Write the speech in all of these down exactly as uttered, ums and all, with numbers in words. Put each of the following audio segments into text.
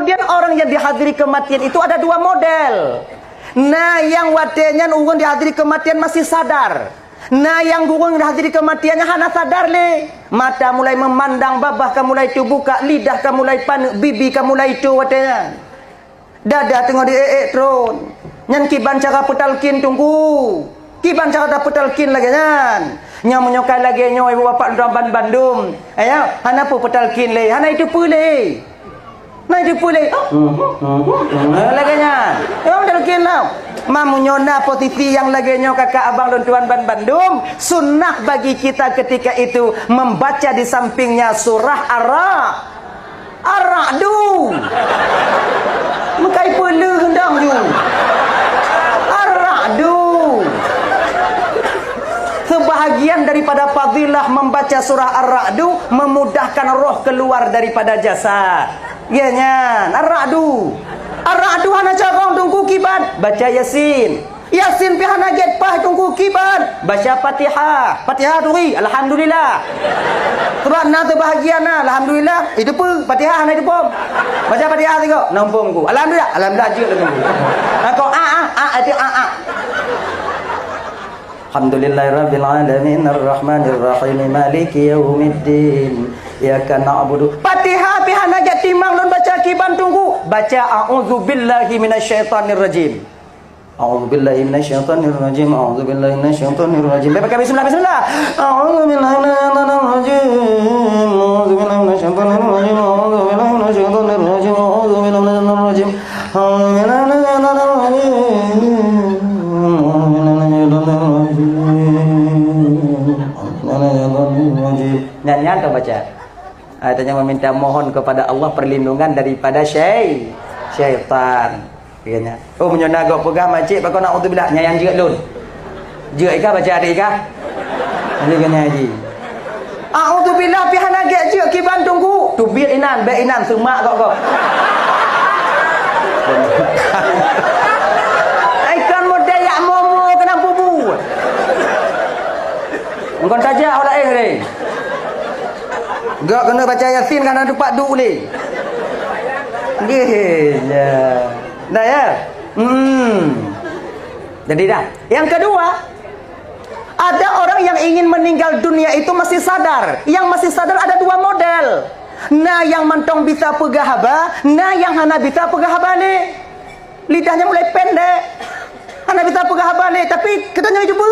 Kemudian orang yang dihadiri kematian itu ada dua model. Na nyang watée nyan ureuëng dihadiri kematian masih sadar. Na nyang ureuëng dihadiri kematian nyan hana sadar lé. Mata mulai memandang, babah ka mulai teubuka, lidah ka mulai paneuk, bibi ka mulai toe watée nyan. Dada teungoh di-ék-ék tron. Nyan kiban cara peutalkin, Teungku. Kiban cara tapeutalkin lagée nyan. Nyang meunyoe ka lagée nyoe, ibu bapak lôn ban bandum. Eh, ya, hana peue peutalkin lé, hana iteupeue lé. Na iteupeue lé. Lagée nyan. Imam talkin lah. Meunyoe na posisi nyang lagée nyoe, kakak abang lôn tuan ban bandum, sunnah bagi kita ketika itu membaca di sampingnya surah Ar-Ra-, Ar-Ra'du. Meukai peuleuh dong ju. Ar-Ra'du. Sebahagian daripada fadilah membaca surah Ar-Ra'du memudahkan roh keluar daripada jasad. Ya nyan, Ar-Ra'du. Ar-Ra'du hana carông, Teungku, kiban baca Yasin. Yasin pih hana gét paih, Teungku, kiban baca Fatihah. Fatihah turi, alhamdulillah. Sebab na teubahagia na, alhamdulillah, iteupeue, Fatihah hana iteupom. Baca Fatihah sigoe, na muphom, Teungku. Alhamdulillah, alhamdulillah jeuet lé, Teungku. Aku a a a itu a a. Alhamdulillahirabbil alamin, arrahmanirrahim, maliki yaumiddin. Iyyaka na'budu. Fatihah pih hana jak timang lôn baca kiban, Teungku. Baca a'udzubillahi minasyaitonirrajim. A'udzubillahi minasyaitonirrajim. A'udzubillahi minasyaitonirrajim. Baik, pakai bismillah, bismillah. A'udzubillahi minasyaitonirrajim. A'udzubillahi minasyaitonirrajim. A'udzubillahi minasyaitonirrajim. A'udzubillahi minasyaitonirrajim. Nyan, nyan ka baca. Ah, tanya meminta mohon kepada Allah perlindungan daripada syai-, syaitan. Katanya, "Oh, meunyoe na gob peugah, makcik, pakon na'udzubillah, nyan nyang jeuet lôn." Jeuet ika baca até ika. Lalu kena haji. A'udzubillah pih hana gét jeuet kiban, Teungku. Teubiet inan, bék inan, seumak gob-gob. Ai kan model jak momo keunan pubu. Engkon tajak awak laén lé. Gak kena baca Yasin kan ada tempat duduk lé. Gih, ya. Dah ya? Hmm. Jadi dah. Yang kedua, ada orang yang ingin meninggal dunia itu masih sadar. Yang masih sadar ada dua model. Na nyang mantong bisa peugah haba, na nyang hana bisa peugah haba lé. Lidahnya mulai pendek. Hana bisa peugah haba lé, tapi katanya cuba.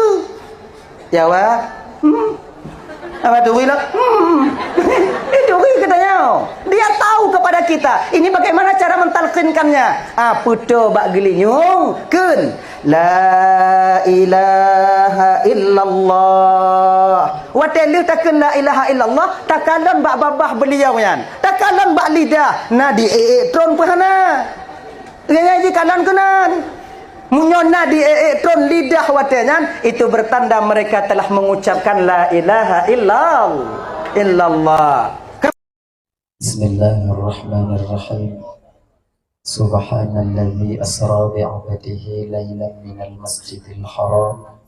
Jawab. Hmm. Apa tu, Wila? Hmm. Itu ri katanya. Dia tahu kepada kita. Ini bagaimana cara mentalkinkannya. Ah, puto bak geulinyueng, kheun, "La ilaha illallah." Watée lheueh takheun la ilaha illallah, takalon bak babah beliau nyan. Takalon bak lidah, na di ék-ék tron peuhana. Nyan jikalon keunan. Meunyoe na di ék-ék tron lidah watée nyan, itu bertanda mereka telah mengucapkan la ilaha illal-, illallah. Bismillahirrahmanirrahim. Subhanalladzi asra bi'abdihi lailan minal masjidil haram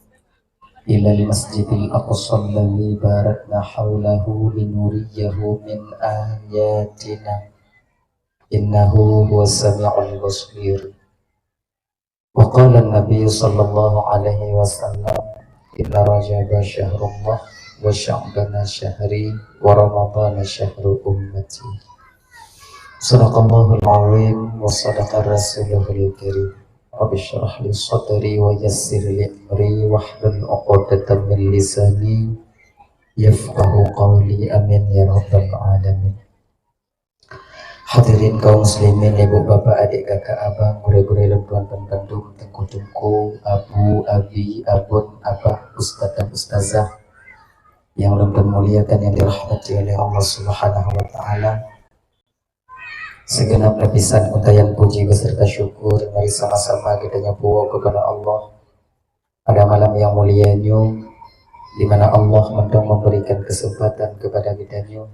ilal masjidil aqsa alladzi barakna haulahu linuriyahu min ayatina. Innahu huwas sami'ul basir. Wa qala an-nabiy sallallahu alaihi wasallam, "Inna Rajaba syahrullah, wa Sya'bana syahri, wa Ramadana syahru ummati." Sadaqallahul azim wa sadaqa rasuluhul karim. Rabbi syrah li sadri wa yassir li amri wahlul uqdatam min lisani yafqahu qawli. Amin ya rabbal alamin. Hadirin kaum muslimin, ibu, bapak, adik, kakak, abang, gurée-gurée lôn tuan ban bandum, teungku-teungku, abu, abi, abon, abah, ustaz dan ustazah yang lôn muliakan, yang dirahmati oleh Allah Subhanahu wa taala. Segenap lapisan untayan puji beserta syukur mari sama-sama geutanyoe puwoe keupada Allah. Pada malam yang mulia nyoe, di mana Allah mantong memberikan kesempatan kepada geutanyoe,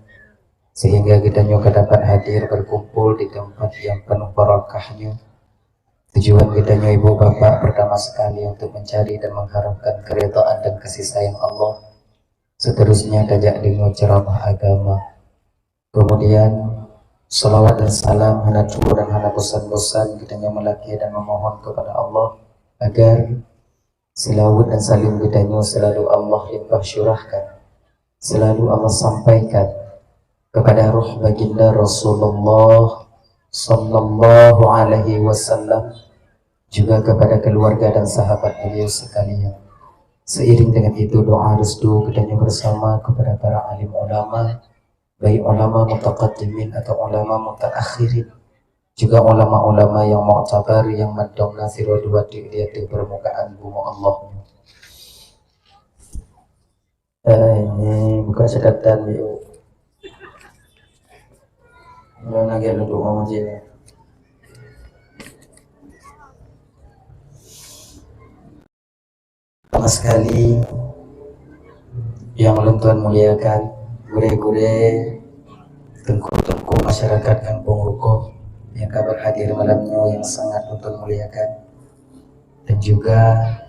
sehingga geutanyoe ka dapat hadir berkumpul di tempat yang penuh barakah nyoe. Tujuan geutanyoe ibu bapak pertama sekali untuk mencari dan mengharapkan keridhaan dan kasih sayang Allah. Seterusnya tajak deungoe ceramah agama. Kemudian Salawat dan salam hana tuwo dan hana bosan-bosan geutanyoe meulakée dan memohon kepada Allah agar selawat dan salam geutanyoe selalu Allah limpah curahkan, selalu Allah sampaikan kepada roh baginda Rasulullah sallallahu alaihi wasallam, juga kepada keluarga dan sahabat beliau sekalian. Seiring dengan itu, doa restu geutanyoe bersama kepada para alim ulama, baik ulama mutaqaddimin atau ulama mutaakhirin, juga ulama-ulama yang muktabar yang mantong na sidroe dua di, di ateueh permukaan bumoe Allah. Eh, ini buka catatan, yuk. Udah lagi ada doa masjid. Pertama sekali, yang ulôn tuan muliakan, gurée-gurée, teungku-teungku masyarakat Kampung Rukoh yang ka berhadir malam nyoe yang sangat ulôn tuan muliakan, dan juga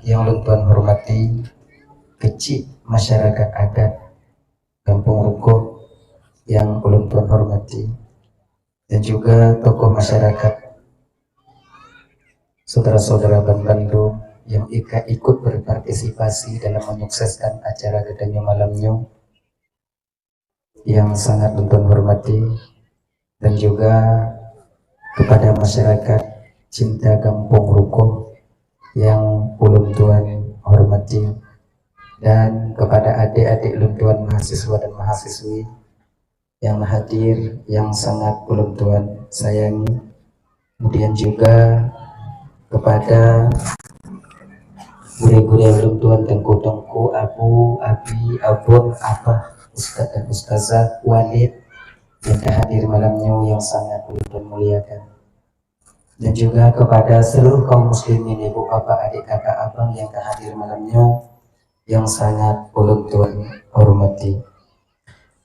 yang ulôn tuan hormati, keuchik masyarakat adat Kampung Rukoh yang ulôn tuan hormati, dan juga tokoh masyarakat, saudara-saudara ban bandum yang ika-, ikut berpartisipasi dalam menyukseskan acara geutanyoe malam nyoe yang sangat ulôn tuan hormati, dan juga kepada masyarakat cinta Kampung Rukoh yang ulôn tuan hormati, dan kepada adik-adik ulôn tuan mahasiswa dan mahasiswi yang hadir yang sangat ulôn tuan sayangi, kemudian juga kepada gurée-gurée ulôn tuan, teungku-teungku, abu, abi, abon, abah, ustaz dan ustazah, walid yang ka hadir malam nyoe yang sangat ulôn tuan muliakan, dan juga kepada seluruh kaum muslimin, ibu, bapak, adik, kakak, abang yang ka hadir malam nyoe yang sangat ulôn tuan hormati.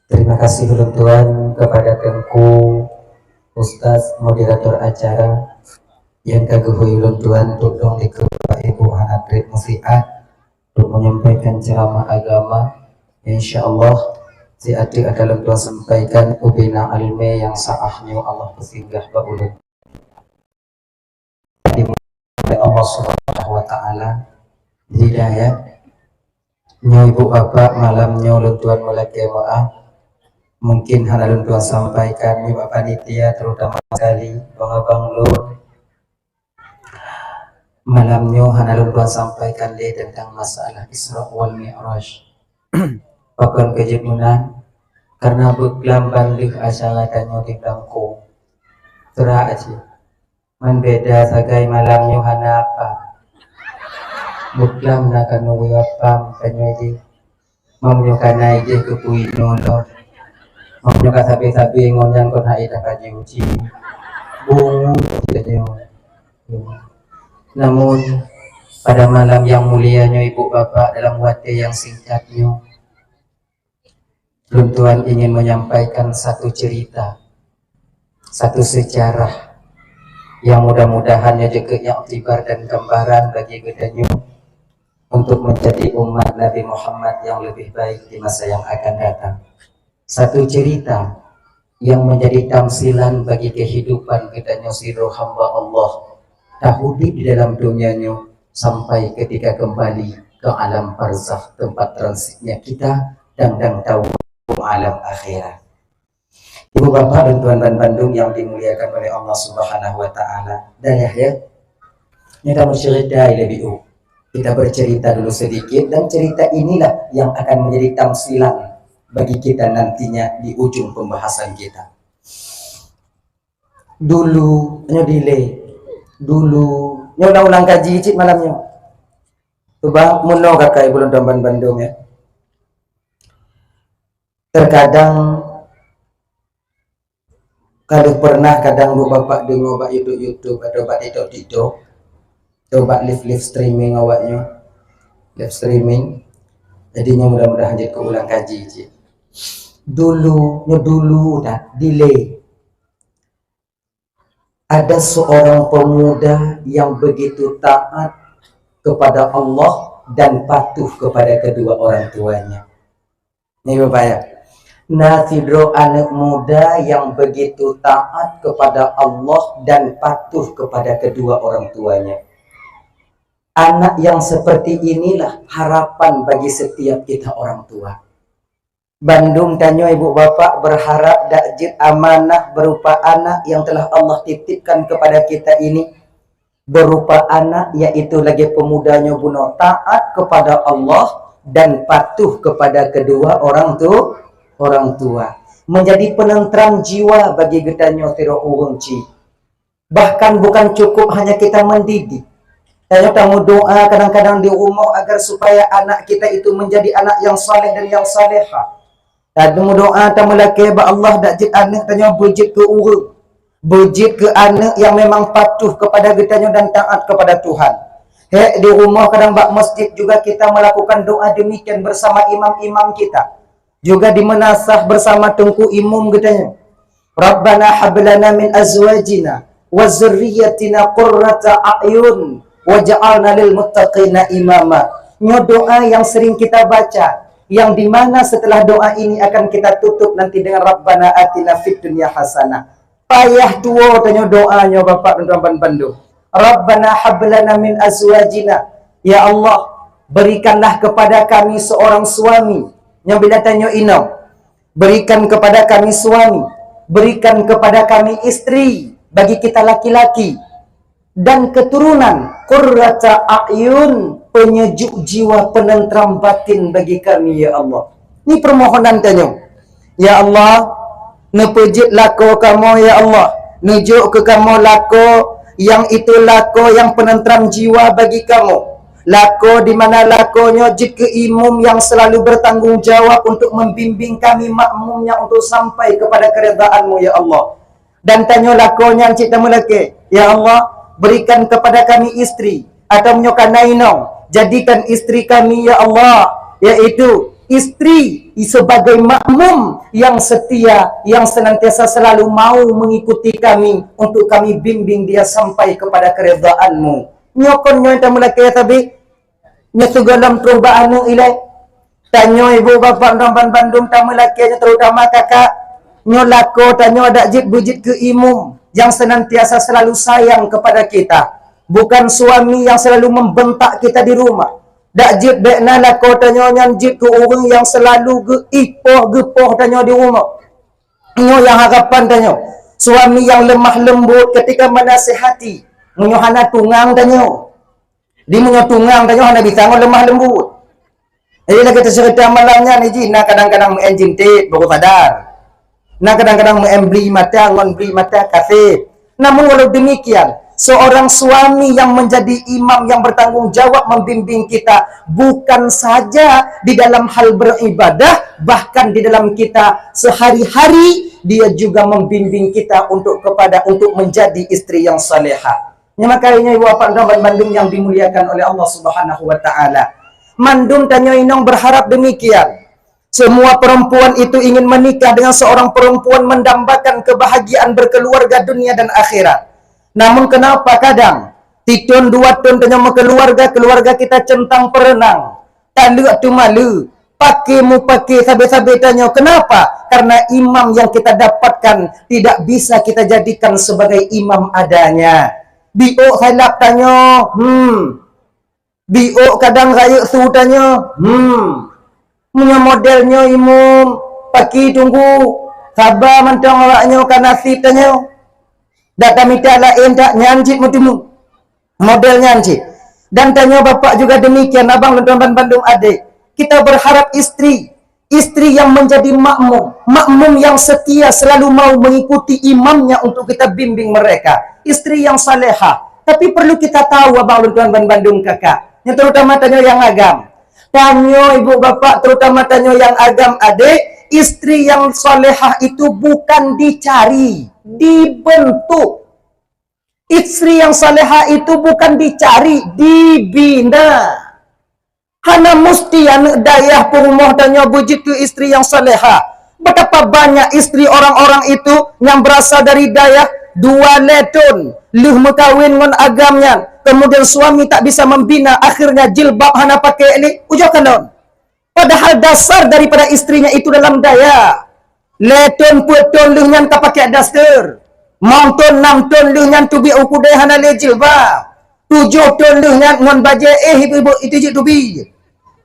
Terima kasih ulôn tuan kepada Teungku Ustaz moderator acara yang ka geuhôi ulôn tuan untuk dong dikeue ibu hana treb meusiat untuk menyampaikan ceramah agama. Insya Allah, siat akan ulôn tuan sampaikan ubena ilmu yang saah nyoe Allah peusinggah bak ulôn. Oleh Allah Subhanahu wa Ta'ala, hidayah. Nyoe ibu bapak, malam nyoe lôn tuan meulakée meu'ah. Mungkin hana lôn tuan sampaikan nyoe bak panitia, terutama sekali abang-abang lôn. Malam nyoe hana lôn tuan sampaikan lé teuntang masalah Isra wal Mi'raj. Pakon keu jeuet meunan? Karena beuklam ban lheueh acara tanyoe di Blangkong. Teurak cit. Man beda sagai malam nyoe hana apa. Beuklam na keunoe apa tanyoe jih. Meunyoe ka na idéh keu peue inoe lom. Meunyoe ka sabe-sabe ngon nyan kon hai that ka jiuji. Bungong tanyoe. Namun, pada malam yang mulia nyoe, ibu bapak, dalam watée yang singkat nyoe, lôn tuan ingin menyampaikan satu cerita, satu sejarah yang mudah-mudahan nyoe jeuet keu iktibar dan gambaran bagi geutanyoe untuk menjadi umat Nabi Muhammad yang lebih baik di masa yang akan datang. Satu cerita yang menjadi tamsilan bagi kehidupan geutanyoe sidroe hamba Allah, taudép di dalam dunia nyoe sampai ketika kembali ke alam barzakh, tempat transitnya kita dan, dan tahu alam akhirat. Ibu bapak dan tuan dan bandum yang dimuliakan oleh Allah Subhanahu wa Ta'ala, dan ya, ya, ini kamu cerita lebih uh. Kita bercerita dulu sedikit, dan cerita inilah yang akan menjadi tamsilan bagi kita nantinya di ujung pembahasan kita. Dulu, nyoe dilée. Dulu, nyoe ulang-ulang kaji cit malam nyoe. Cuba meunoe kakak ibu lôn tuan ban bandum, ya. Terkadang ka lheueh pernah kadang bu bapak deungoe bak YouTube-YouTube atau bak TikTok-TikTok atau bak live-live streaming awak nyoe. Live streaming. Jadi nyoe mudah-mudahan jeuet keu ulang kaji cit. Dulu, nyoe dulu dah, dilée. Ada seorang pemuda yang begitu taat kepada Allah dan patuh kepada kedua orang tuanya. Ni bapak ya. Na sidroe aneuk muda yang begitu taat kepada Allah dan patuh kepada kedua orang tuanya. Anak yang seperti inilah harapan bagi setiap kita orang tua. Bandum tanyoe ibu bapak berharap dak jeuet amanah berupa anak yang telah Allah titipkan kepada kita ini, berupa anak, yaitu lagée pemuda nyoe bunoe taat kepada Allah dan patuh kepada kedua orang tu, orang tua. Menjadi penenteram jiwa bagi geutanyoe sidroe ureuëng cit. Bahkan bukan cukup hanya kita mendidik. Tanyoe tameudoa kadang-kadang di rumah agar supaya anak kita itu menjadi anak yang saleh dan yang salehah. Tameudoa tameulakée bak Allah dak jeuet aneuk tanyoe beujeuet keu ureuëng, beujeuet keu aneuk yang memang patuh kepada geutanyoe dan taat kepada Tuhan. Hek di rumah kadang bak masjid juga kita melakukan doa demikian bersama imam-imam kita. Juga di meunasah bersama teungku imum geutanyoe. Rabbana hab lana min azwajina wa dzurriyyatina qurrata a'yun waj'alna lil muttaqina imama. Nyoe doa yang sering kita baca, yang di mana setelah doa ini akan kita tutup nanti dengan Rabbana atina fid dunya hasanah. Payah tuwoe tanyoe doa nyoe Bapak dan Tuan bandum. Rabbana hab lana min azwajina. Ya Allah, berikanlah kepada kami seorang suami. Nyoe bila tanyoe inong. Berikan kepada kami suami, berikan kepada kami istri, bagi kita laki-laki, dan keturunan, qurrata a'yun, penyejuk jiwa, penenteram batin bagi kami, ya Allah. Ni permohonan tanyoe. Ya Allah, neupeujeuet lakoe kamoe, ya Allah. Neujok keu kamoe lakoe, yang itu lakoe yang penenteram jiwa bagi kamoe. Lakoe di mana lakoe nyoe jeuet keu imum yang selalu bertanggung jawab untuk membimbing kami makmumnya untuk sampai kepada keridaan-Mu, ya Allah. Dan tanyoe lakoe nyan cit tameulakée, ya Allah, berikan kepada kami istri, atau meunyoe ka na inong, jadikan istri kami, ya Allah, yaitu istri sebagai makmum yang setia, yang senantiasa selalu mau mengikuti kami untuk kami bimbing dia sampai kepada keridaan-Mu. Nyoe kon nyoe tameulakée sabe, nyoe sigohlom troh bak aneuk ilée. Tanyoe ibu bapak dan bandum tameulakée nyoe, terutama kakak. Nyoe lakoe tanyoe dak jeuet beujeuet keu imum yang senantiasa selalu sayang kepada kita. Bukan suami yang selalu membentak kita di rumah. Dak jeuet bék na lakoe tanyoe nyan jeuet keu ureuëng yang selalu geuipoh-geupoh tanyoe di rumah. Nyoe nyang harapan tanyoe, suami yang lemah lembut ketika menasihati. Meunyoe hana tungang tanyoe. Di meunyoe tungang tanyoe hana bisa ngon lemah lembut. Jadi lagée teuceurita malam nyan, iji na kadang-kadang meu'en jintet baru sadar. Na kadang-kadang meu'en bri mata ngon bri mata kaseb. Namun walau demikian, seorang suami yang menjadi imam yang bertanggung jawab membimbing kita bukan saja di dalam hal beribadah, bahkan di dalam kita sehari-hari dia juga membimbing kita untuk kepada, untuk menjadi istri yang salehah. Nyoe makajih nyoe ibu bapak dan bandum yang dimuliakan oleh Allah Subhanahu wa taala. Mandum tanyoe inong berharap demikian. Semua perempuan itu ingin menikah dengan seorang perempuan mendambakan kebahagiaan berkeluarga dunia dan akhirat. Namun kenapa kadang titun dua tun tanyoe meukeuluarga, keuluarga kita centang perenang, taleuek teumaleue, paké mupake sabe-sabe tanyoe. Kenapa? Karena imam yang kita dapatkan tidak bisa kita jadikan sebagai imam adanya. Biôk salab tanyoe, hmm. Biôk kadang rayeuk su tanyoe, hmm. Meunyoe model nyoe imum, paki tunggu, saba mantong awak nyoe ka nasib tanyoe. Dak tamita laén dak nyan cit meuteumé. Model nyan cit. Dan tanyoe bapak juga demikian, abang lôn tuan ban bandum adék. Kita berharap istri, istri yang menjadi makmum, makmum yang setia selalu mau mengikuti imamnya untuk kita bimbing mereka. Istri yang salehah. Tapi perlu kita tahu abang lôn tuan ban bandum kakak. Yang terutama tanyoe yang agam. Tanyoe ibu bapak, terutama tanyoe yang agam adék, istri yang salehah itu bukan dicari, dibentuk. Istri yang salehah itu bukan dicari, dibina. Hana musti aneuk dayah peurumoh tanyoe beujeuet keu istri yang salehah. Betapa banyak istri orang-orang itu nyang berasal dari dayah dua lhèe thon lheueh meukawen ngon agam nyan, kemudian suami tak bisa membina, akhirnya jilbab hana pakai lé, ujoe kalon. Padahal dasar daripada istrinya itu dalam dayah. Lhèe thôn peuet thôn lheueh nyan ka pakai daster. Limong thôn, nam thôn lheueh nyan teubiet u keudè hana lé jilbab. Tujoh thôn lheueh nyan ngon bajèe éh ibu-ibu itu jeuet teubiet.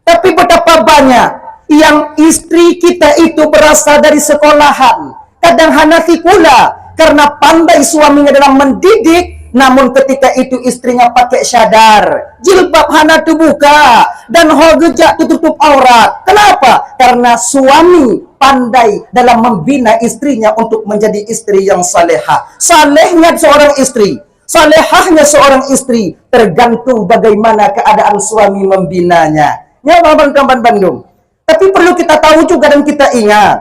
Tapi betapa banyak yang istri kita itu berasal dari sekolahan. Kadang hana sikula karena pandai suaminya dalam mendidik, namun ketika itu istrinya pakai syadar, jilbab hana terbuka, dan ho geujak tertutup aurat. Kenapa? Karena suami pandai dalam membina istrinya untuk menjadi istri yang salehah. Salehnya seorang istri, salehahnya seorang istri tergantung bagaimana keadaan suami membinanya. Nyoe ban-ban bandum. Tapi perlu kita tahu juga dan kita ingat,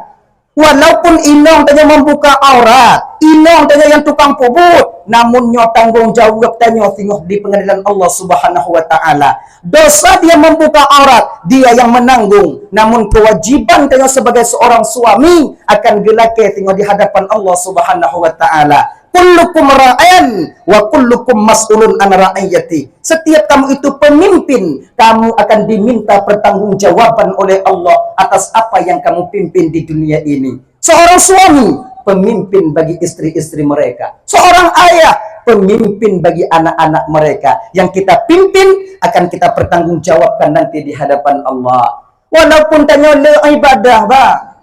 walaupun inong tanyoe membuka aurat, inong tanyoe yang tukang peubuet, namun nyoe tanggung jawab tanyoe singoh di pengadilan Allah Subhanahu wa Ta'ala. Dosa dia membuka aurat, dia yang menanggung. Namun kewajiban tanyoe sebagai seorang suami akan geulakèe singoh di hadapan Allah Subhanahu wa Ta'ala. Kullukum ra'in wa kullukum mas'ulun an ra'iyati. Setiap kamu itu pemimpin, kamu akan diminta pertanggungjawaban oleh Allah atas apa yang kamu pimpin di dunia ini. Seorang suami, pemimpin bagi istri-istri mereka. Seorang ayah, pemimpin bagi anak-anak mereka. Yang kita pimpin akan kita pertanggungjawabkan nanti di hadapan Allah. Walaupun tanyoe le ibadah, bah.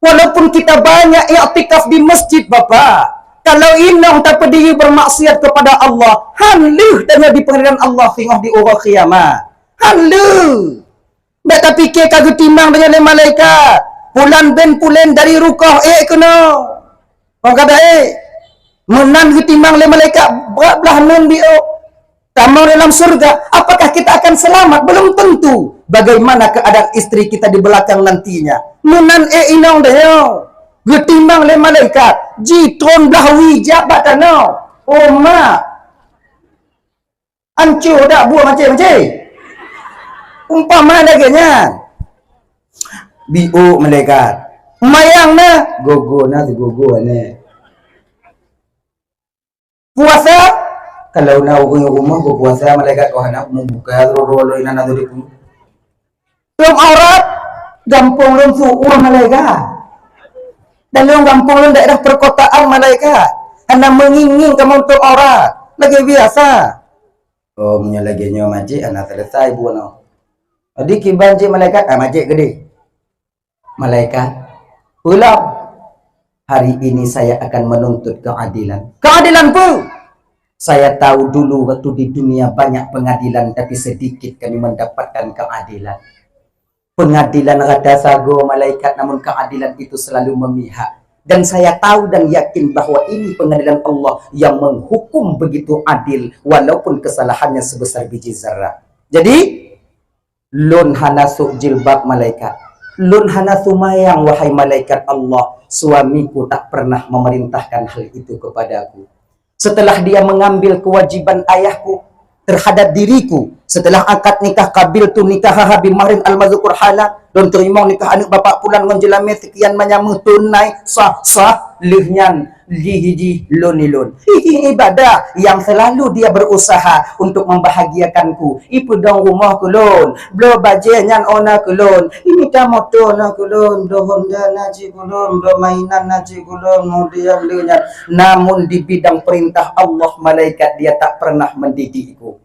Walaupun kita banyak iktikaf di masjid, Bapak, kalau inong tapeudiri bermaksiat kepada Allah, han lheueh tanyoe di pengadilan Allah singoh di uroe kiamat. Han lheueh. Bèk tapike ka geutimang tanyoe lé malaikat. Pulan bin pulan dari rukoh ék keunoe. Kon ka ék. Meunan geutimang lé malaikat brat blaih ngon biôk. Tamong dalam surga, apakah kita akan selamat? Belum tentu. Bagaimana keadaan istri kita di belakang nantinya? Meunan ék inong tanyoe. Geutimang lé malaikat, jitron blaih wie jak bak tanoh. Oh mak. Anco dak buet macam-macam. Umpama lagèe nyan. Biôk malaikat. Mayang na, gogo na, gogo na. Puasa, kalau na ureueng rumoh berpuasa, malaikat kok hana membuka, ro-ro lo inan atau di pun. Lom aurat, gampông lom su'uah malaikat. Dan lom gampông lom daerah perkotaan malaikat. Hana mengingin kamu untuk aurat. Lagi biasa. Oh, punya lagi nyo majik, hana selesai buat no. Jadi kiban cik malaikat, ah, majik gede. Malaikat, "Pulang. Hari ini saya akan menuntut keadilan." "Keadilan apa?" "Saya tahu dulu waktu di dunia banyak pengadilan, tapi sedikit kami mendapatkan keadilan. Pengadilan rata sagoe malaikat, namun keadilan itu selalu memihak. Dan saya tahu dan yakin bahwa ini pengadilan Allah yang menghukum begitu adil, walaupun kesalahannya sebesar biji zarrah." Jadi, "Lôn hana sôk jilbab, malaikat. Lôn hana seumayang, wahai malaikat Allah. Suamiku tak pernah memerintahkan hal itu kepadaku. Setelah dia mengambil kewajiban ayahku terhadap diriku, setelah akad nikah, qabiltu nikahaha bimahrin al-mazkur halan, lôn teurimong nikah aneuk bapak pulan ngon jeulamé sekian manyameuh tunai, sah, sah, lheueh nyan jih-jih lôn ilôn." Hihi ibadah yang selalu dia berusaha untuk membahagiakanku. Ipeudong rumoh keu lôn, bloe bajèe nyan ona keu lôn, imita moto na keu lôn, bloe Honda na cit keu lôn, bloe mainan na cit keu lôn, kemudian lheueh nyan. Namun di bidang perintah Allah, malaikat dia tak pernah mendidikku.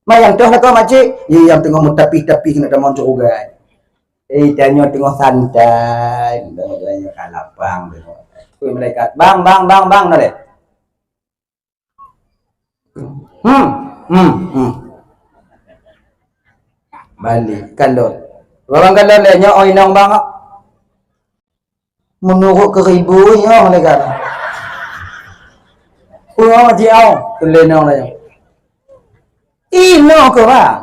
Mayang toh lakoe majik, ye nyang teungoh meutapih-tapih keuneuk tamong syeuruga. Eh, tanyoe teungoh santai, tanyoe ka lapang. Kui malaikat, "Bang, bang, bang, bang," na lé. Hmm, hmm, hmm. Balik kalon. Barang kalon lé nyoe oi inong bang. Menurut keribu nyoe lé kan. Pulang jiau, tu lé nong lé. Inoe keu bang.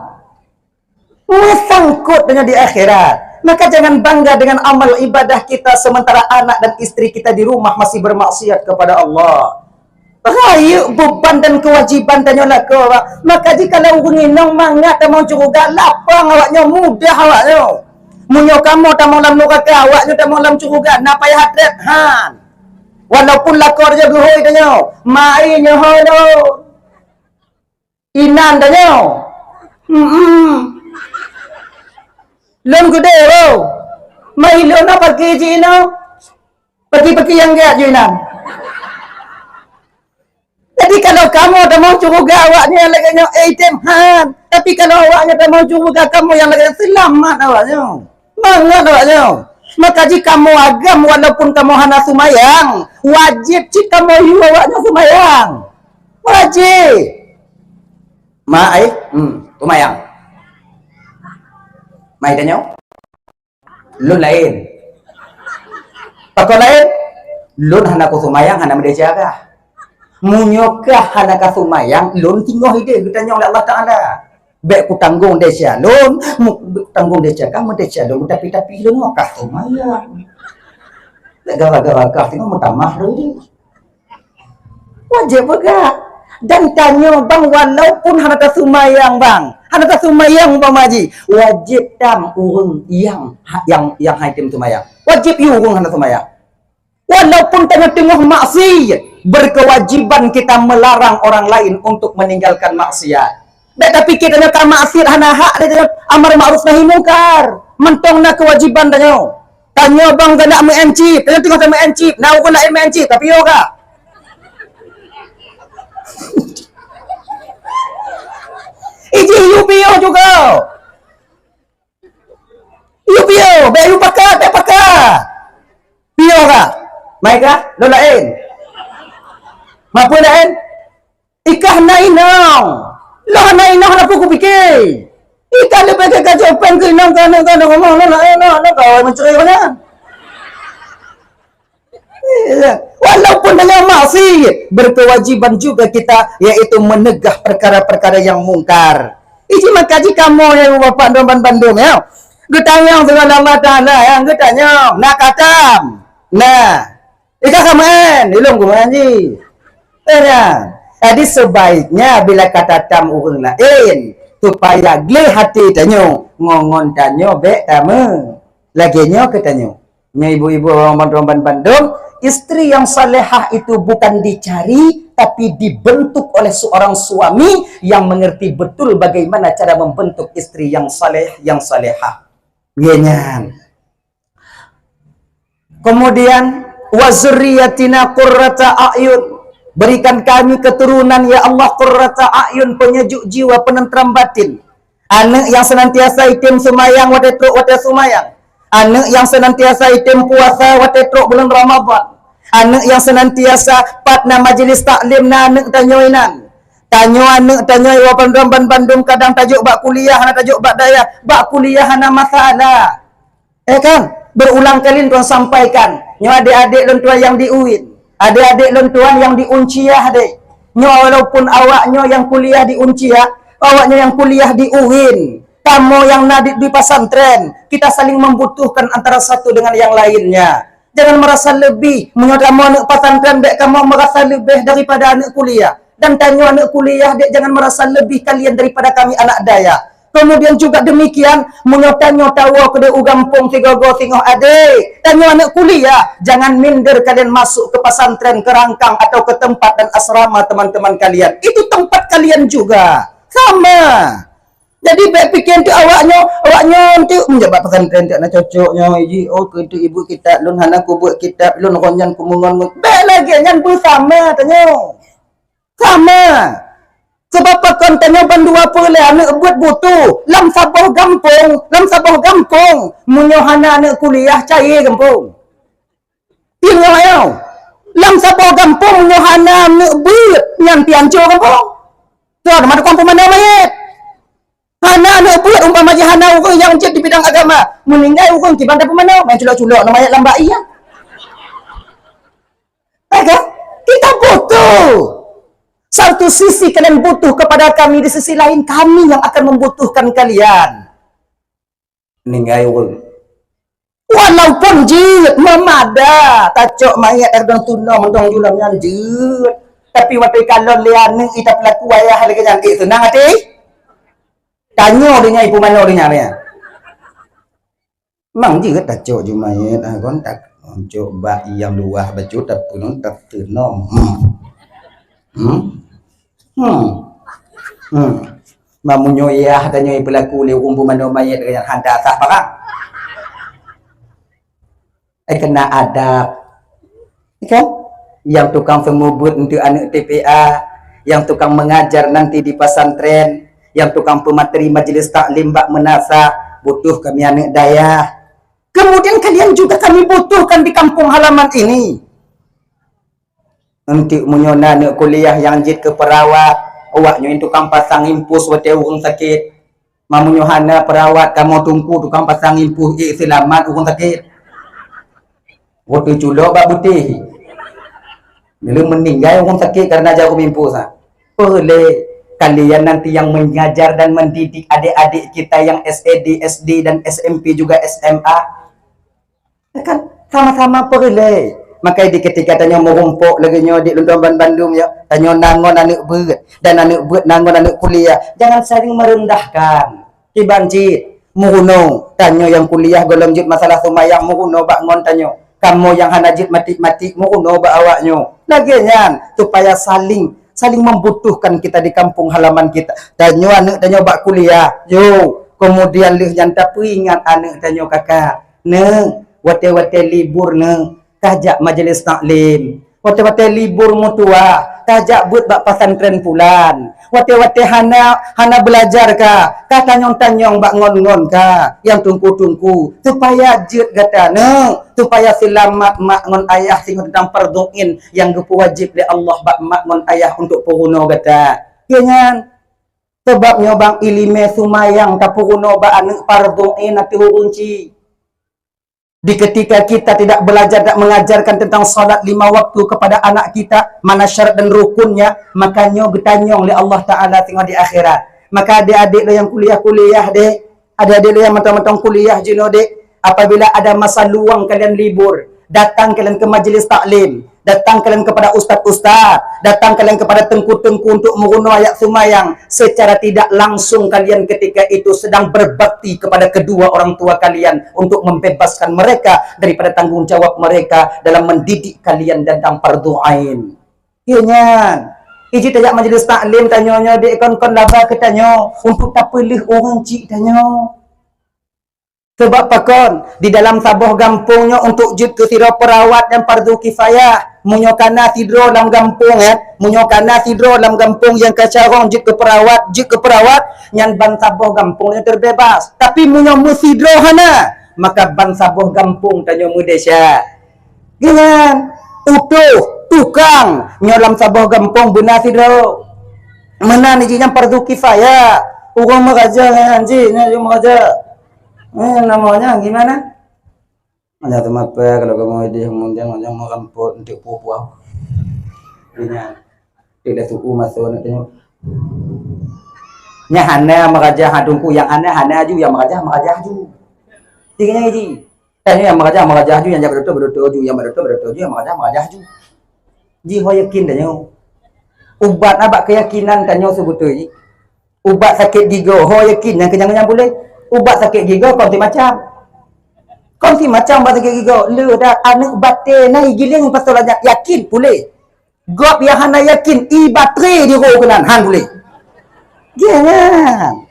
Meusangkot dengan di akhirat. Maka jangan bangga dengan amal ibadah kita sementara anak dan istri kita di rumah masih bermaksiat kepada Allah. Rayeuk beban dan kewajiban tanyoe lakoe, Pak. Maka jikalau ureueng inong mangat tamong syeuruga, lapang awaknyoe, mudah awaknyoe. Meunyoe kamoe tamong lam nuraka, awaknyoe tamong lam syeuruga, na payah treb han. Walaupun lakoe raja geuhôi tanyoe, mai nyoe hôi lôn. Inan tanyoe. Hmm. Lôn geude, oh. Mai lôn apa ke ji inoe? Peuki-peuki nyang gét ju inan. Jadi kalau kamoe tamong syeuruga awaknyan lagée nyoe, eh, item han. Tapi kalau awaknyan tamong syeuruga kamoe nyang lagée nyoe, seulamat awaknyan. Mangat awaknyan. Maka jih kamoe agam walaupun kamoe hana seumayang, wajéb cit kamoe yue awaknyan seumayang. Wajéb. Mak ai, hmm, seumayang. Mai tanyoe. Lôn laén. Pakon laén? Lôn hana kuseumayang, hana meudesya kah? Meunyoe kah hana kaseumayang, lôn singoh ideh geutanyong lé Allah Taala. Bék kutanggong desya lôn, mu-, tanggong desya kah meudesya lôn, tapi-tapi lôn nyoe kaseumayang. Bék gara-gara kah singoh meutamah lôn ideh. Wajéb peugah. Dan tanyoe bang walaupun hana taseumayang bang, hana taseumayang bang maji, wajéb tam ureuëng nyang ha-, nyang, nyang hai tem seumayang. Wajéb yue ureuëng hana seumayang. Walaupun tanyoe teungoh maksiat, berkewajiban kita melarang orang lain untuk meninggalkan maksiat. Bék tapike tanyoe ka maksiat hana hak lé tanyoe amar ma'ruf nahi mungkar. Mantong na kewajiban tanyoe. Tanyoe bang keuneuk meu'en cit, tanyoe teungoh tameu'en cit, na ureuëng laén meu'en cit, tapi yo ka. Iji yue piôh juga. Yue piôh, bék yue pakat, bék pakat. Piôh ka. Mai ka, lôn laén. Mapeue laén? Ikah na inong. Lôn hana inong hana peue kupike. Ikah leubeh gét kacau péng keu inong keu aneuk keu aneuk rumoh lôn hana inong hana kawai meucre nyan. Iya. Walaupun dengan maksiat, berkewajiban juga kita, yaitu menegah perkara-perkara yang mungkar. Iji maka ji kamoe ya bapak dan bandum ya. Geutanyong dengan Allah Taala yang geutanyong nak katam. Nah, Ika ka meu'en, ilong ku meu'en ji. Eh, nyan. Jadi, sebaiknya bila ka tatam ureuëng laén, supaya gleh hati tanyoe, ngon-ngon tanyoe bék tameu. Lagée nyoe keu tanyoe. Nyoe ibu-ibu, abang-abang bandum, istri yang salehah itu bukan dicari, tapi dibentuk oleh seorang suami yang mengerti betul bagaimana cara membentuk istri yang saleh, yang salehah. Nyan. Kemudian, "Wa zurriyatina qurrata a'yun." Berikan kami keturunan, ya Allah, qurrata a'yun, penyejuk jiwa, penenteram batin. Aneuk yang senantiasa item seumayang watée trok watée seumayang. Aneuk yang senantiasa item puasa watée trok bulan Ramadhan. Aneuk yang senantiasa pat na majelis taklim na aneuk tanyoe inan. Tanyoe aneuk tanyoe wa bandum ban bandum kadang tajok bak kuliah hana tajok bak dayah. Bak kuliah hana masalah. Eh kan? Berulang kali tuan sampaikan. Nyoe adik-adik lôn tuan yang di UIN. Adik-adik lôn tuan yang di Uncia deh. Nyoe walaupun awak nyoe yang kuliah di Uncia, awak nyoe yang kuliah di UIN. Kamoe yang na di, di pesantren, kita saling membutuhkan antara satu dengan yang lainnya. Jangan merasa lebih. Meunyoe kamoe aneuk pesantren, bék kamoe merasa lebih daripada aneuk kuliah. Dan tanyoe aneuk kuliah, dek jangan merasa lebih kalian daripada kami anak dayah. Kemudian juga demikian, meunyoe tanyoe tawoe keudeh u gampông sigoe-goe singoh adek, tanyoe aneuk kuliah, jangan minder kalian masuk ke pesantren, ke rangkang atau ke tempat dan asrama teman-teman kalian. Itu tempat kalian juga. Sama. Jadi bék pike untuk awak nyoe, awak nyoe untuk menjabat pesantren tak nak cocok nyoe. Ji, oh, keu untuk ibu kitab, lôn hana kubuat kitab, lôn ronyan kumungon. Bék lagée nyan beusama tanyoe. Sama. Sebab pakon tanyoe bandua peulée aneuk buet butuh lam saboh gampông, lam saboh gampông. Meunyoe hana aneuk kuliah, caye gampông. Ingat ayau. Lam saboh gampông meunyoe hana aneuk buet, nyan pi anco gampông. Tuan, mata kampung mana mayat? Hana aneuk buet umpama jih hana ureuëng nyang jeuet di bidang agama. Meuninggai ureuëng kiban dapur mana? Main culok-culok na mayat lam bak iya. Kan? Kita butuh. Satu sisi kalian butuh kepada kami, di sisi lain kami yang akan membutuhkan kalian. Ninggai ureuëng. Walaupun jeuet meumada, tacok mayat kadang tunong mantong julang nyan jeuet. Tapi watée kalon lé aneuk ita pelaku ayah lagée nyan, eh, seunang até? Tanyoe donya ipu manoe donya nyan. Mang jeuet tacok ju mayat, ah, kon tak cok bak yang luah bacut tapi non tak tunong. Hmm. Hmm. Hmm. Hmm. Mamunyo yah tanyoe pelaku lé ureuëng peumanö mayét nyan hana sah parang. Eh, kena adab. Kan? Yang tukang seumeubeuet untuk aneuk T P A, yang tukang mengajar nanti di pesantren, yang tukang pemateri majelis taklim bak meunasah, butuh kami aneuk dayah. Kemudian kalian juga kami butuhkan di kampung halaman ini. Enteuk meunyoe na aneuk kuliah nyang jeuet keu perawat, awaknyoe tukang pasang impus watée ureuëng sakét. Meunyoe hana perawat, kamoe teungku tukang pasang impus, ék seulamat ureuëng sakét. Watée culok bak butéh. Lalu meninggai ureuëng sakét karena jarum impus, ha. Peureulée kalian nanti yang mengajar dan mendidik adik-adik kita yang S E D, S D dan S M P juga S M A. Ya kan? Sama-sama peureulée. Maka di ketika tanyoe meurumpok lagée nyoe di lôn tuan ban bandum ya, tanyoe na ngon aneuk beuet dan aneuk beuet na ngon aneuk kuliah. Jangan saling merendahkan. Kiban cit, meurunoe, tanyoe nyang kuliah gohlom jeuet masalah seumayang, meurunoe bak ngon tanyoe. Kamoe nyang hana jeuet matik-matik, meurunoe bak awaknyoe. Lagée nyan, supaya saling, saling membutuhkan kita di kampung halaman kita. Tanyoe aneuk tanyoe bak kuliah, yo, kemudian lheueh nyan tapeuingat aneuk tanyoe kakak. Neuh, watée-watée libur neuh, kajak majelis taklim. Watée-watée libur meutuwah, kajak beuet bak pesantren pulan. Watée-watée hana, hana beulajar ka, ka tanyong-tanyong bak ngon-ngon ka, nyang teungku-teungku, supaya jeuet gata neuh, supaya seulamat mak ngon ayah singoh teuntang fardhu ain nyang geupeuwajéb lé Allah bak mak ngon ayah untuk peurunoe gata. Keu nyan, sabab nyoe bang iéleumé seumayang tapeurunoe bak aneuk fardhu ain ateueh ureuëng chik. Di ketika kita tidak belajar dan mengajarkan tentang salat lima waktu kepada anak kita, mana syarat dan rukunnya, maka nyoe geutanyong lé Allah Taala singoh di akhirat. Maka adik-adik lo nyang kuliah-kuliah deh, adik-adik lo nyang mantong-mantong kuliah jinoe deh, apabila ada masa luang kalian libur, datang kalian ke majelis taklim, datang kalian kepada ustaz-ustaz, datang kalian kepada teungku-teungku untuk meurunoe ayat seumayang. Secara tidak langsung kalian ketika itu sedang berbakti kepada kedua orang tua kalian untuk membebaskan mereka daripada tanggung jawab mereka dalam mendidik kalian tentang fardhu ain. Iya nyan. Iji tajak majelis taklim tanyoe nyoe dek kon-kon laba keu tanyoe untuk tapeuleueh ureuëng chik tanyoe. Sebab pakon, di dalam saboh gampông nyoe untuk jeuet keu sidroe perawat nyang fardhu kifayah. Meunyoe kana sidroe lam gampông, eh, meunyoe kana sidroe lam gampông nyang ka carông jeuet keu perawat, jeuet keu perawat, nyan ban saboh gampông nyoe teubeubaih. Tapi meunyoe meusidroe hana, maka ban saboh gampông tanyoe meudesya. Geuhnyan, utôh, tukang, nyoe lam saboh gampông beuna sidroe. Meunan jih nyang fardhu kifayah. Ureuëng meuraja nyan jih, nyan ureuëng meuraja. Eh, namanya gimana? Hanya teumapa kalau kamu di kemudian hanya merampok untuk pupuh. Punya. Tidak suku masuk nak tengok. Nyang hana meuraja ha tungku, nyang hana, hana aju, nyang meuraja, meuraja aju. Tinggal ji. Tanyoe nyang meuraja, meuraja aju, nyang jak beutôi, beutôi aju, nyang beutôi, beutôi aju, nyang meuraja, meuraja aju. Ji ho yakin tanyoe. Ubat na bak keyakinan tanyoe seubeutôi ji. Ubat sakét gigoe, ho yakin nyang keunyan-keunyan puléh. Ubat sakét gigoe kon si macam. Kon si macam ubat sakét gigoe. Le dah aneuk batée na igiléng pasal banyak yakin puléh. Gob nyang hana yakin, i baterai di roh keunan, han puléh. Jangan.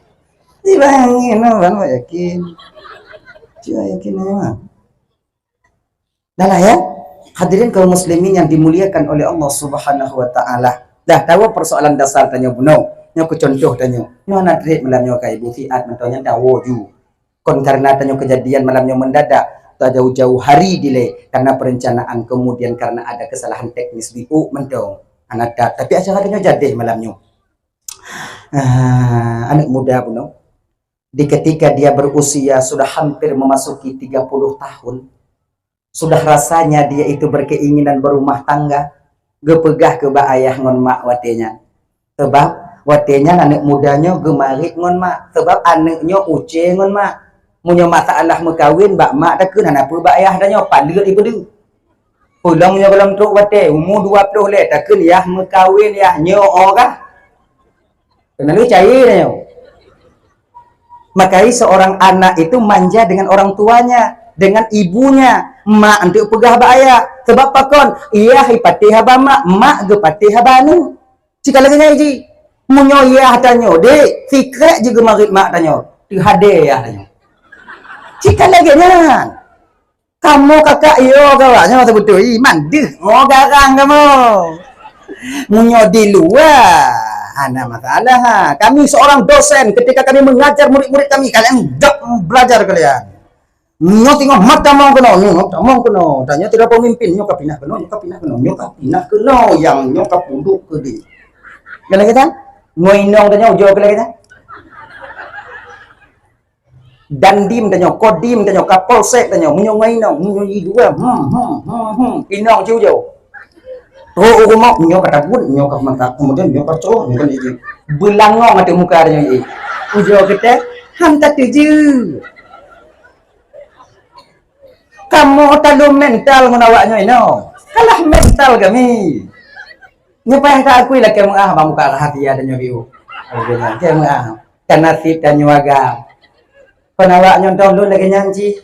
Di bangi no ban yakin. Cuma yakin aja mah. Dah lah ya. Hadirin kaum muslimin yang dimuliakan oleh Allah Subhanahu wa taala. Dah tahu persoalan dasar tanyoe bunoe. Nyoe keu contoh tanyoe. Nyoe na trép malam nyoe ka ibu siat mantong nyang dawo ju. Kon karena tanyoe kejadian malam nyoe mendadak, tajauh-jauh hari dilée karena perencanaan, kemudian karena ada kesalahan teknis di u mantong. Anata, tapi acara tanyoe jadeh malam nyoe. Ah, aneuk muda bunoe. Di ketika dia berusia sudah hampir memasuki tiga puluh tahun, sudah rasanya dia itu berkeinginan berumah tangga, geupeugah keu bak ayah ngon mak watée nyan. Sebab watée nyan aneuk muda nyoe geumarit ngon mak, sebab aneuk nyoe uce ngon mak. Meunyoe masalah meukawen bak mak takheun hana peue bak ayah tanyoe, paleuet ipeudeuh. Pulang nyoe gohlom trok watée umu dua ploh lé takheun yah meukawen yah nyoe oh kah. Keunalu cair nyoe. Makanya seorang anak itu manja dengan orang tuanya, dengan ibunya. Mak untuk peugah bak ayah. Sebab pakon? Iyah ipatéh haba mak, mak geupatéh haba aneuk. Cika lagée nyan ji. Meunyoe yah tanyoe, dek, sikrek ji geumarit mak tanyoe. Teuhadé yah tanyoe. Cika lagée nyan. Kamoe kakak yo kawan, nyoe beutôi. Mandeh, oh garang kamoe. Meunyoe di luwa, hana masalah ha. Kami seorang dosen, ketika kami mengajar murid-murid kami, kalian jak belajar kalian. Nyoe teungoh mat tamong keunoe, nyoe tamong keunoe. Dan nyoe tidak pemimpin, nyoe ka pinah keunoe, nyoe ka pinah keunoe, nyoe ka pinah keunoe, yang nyoe ka puduk keu di. Kalian kata? Ngon inong tanyoe ujoe kalian kata? Dandim tanyoe, Kodim tanyoe, Kapolsek tanyoe, meunyoe ngon inong, meunyoe i dua, hmm, hmm, hmm, hmm, inong ci ujoe. Trok u rumoh, nyoe ka tabut, nyoe ka mantap, kemudian nyoe ka trok, nyoe ka lagi. Beulangong ateueh muka tanyoe, eh. Ujoe kita, han tatuju. Kamoe talom mental ngon awak nyoe inoe. Kalah mental kami. Nyoe payah ta akui lakée meuah bang buka rahasia tanyoe biu. Lakée meuah. Ka nasib tanyoe agam. Kon awak nyoe dong lôn lagée nyan cit.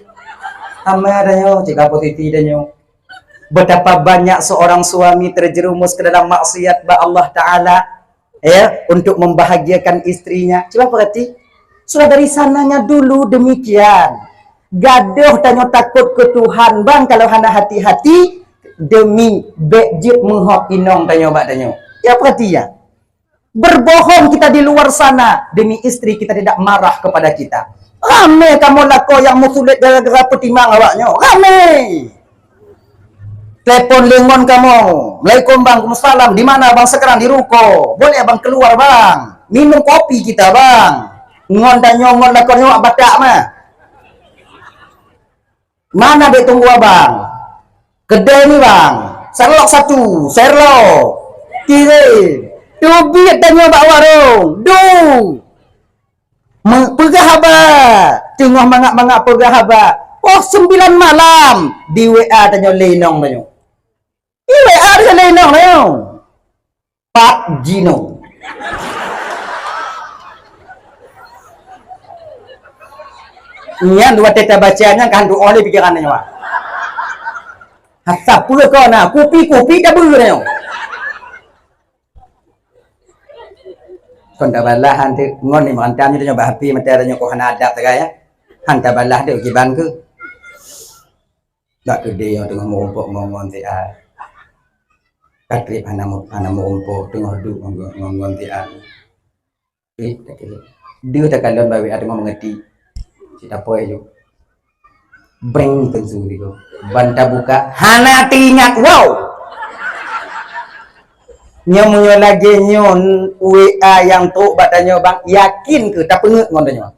Ama tanyoe, cit ka posisi tanyoe. Betapa banyak seorang suami terjerumus ke dalam maksiat bak Allah Taala, ya, untuk membahagiakan istrinya. Cuba perhati, sudah dari sananya dulu demikian. Gadoh tanyoe takot ke Tuhan, bang, kalau hana hati-hati, demi bék jeuet meuhok inong tanyoe bak tanyoe. Ya, perhati ya. Berbohong kita di luar sana demi istri kita tidak marah kepada kita. Ramé kamoe lakoe nyang meusulet gara-gara peutimang awak nyoe. Ramé. Telepon lé ngon kamoe. Assalamualaikum bang, waalaikumsalam. Di mana bang sekarang? Di ruko. Boleh bang keluar bang? Minum kopi kita bang. Ngon tanyoe ngon lakoe nyoe Batak mah. Mana dek tunggu abang? Kedai ni bang. Serlok satu, serlok. Kirim. Teubiet tanyoe bak warong. Du. Me-, peugah haba. Teungoh mangat-mangat peugah haba. Oh, sembilan malam. Di W A tanyoe lé inong tanyoe. Di W A tanyoe lé inong tanyoe. Pat jinoe. Nyan dua teuka baca nyan kan doa lé pikiran nyoe. Hasa peue kau na, kupi-kupi dah beureueng. Kon tabalah han teu, ngon ni mantang nyoe bak H P mata nyoe kok hana adab sagai ya. Han tabalah dek kiban ke. Bak keudeh nyang teungoh meurumpok ngon-ngon siat. Ka trép hana mu-, hana meurumpok, teungoh duek ngon-ngon siat. Eh, tak kira. Deuh takalon bak W A teungoh meungeuti. Cit apoi ju. Breng pintoe sigoe. Ban tabuka, hana teuingat, wow! Nyoe meunyoe lagèe nyoe W A nyang trok bak tanyoe bang, yakin keu tapeungeuet ngon tanyoe?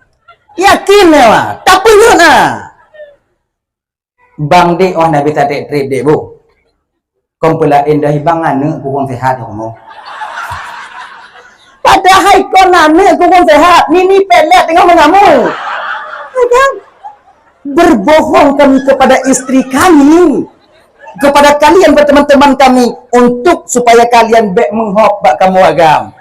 Yakin nyoe, tapeungeuet na. Bang dek, oh, na bisa trép-trép dek, bu. Kon peulaén dah bang aneuk kurang sehat di rumoh. Padahai kon aneuk kurang sehat, nini pelet teungoh meungamui. Ya kan? Berbohong kami kepada istri kami, kepada kalian, teman-teman kami, untuk supaya kalian bèk meuhok bak kamoe agam.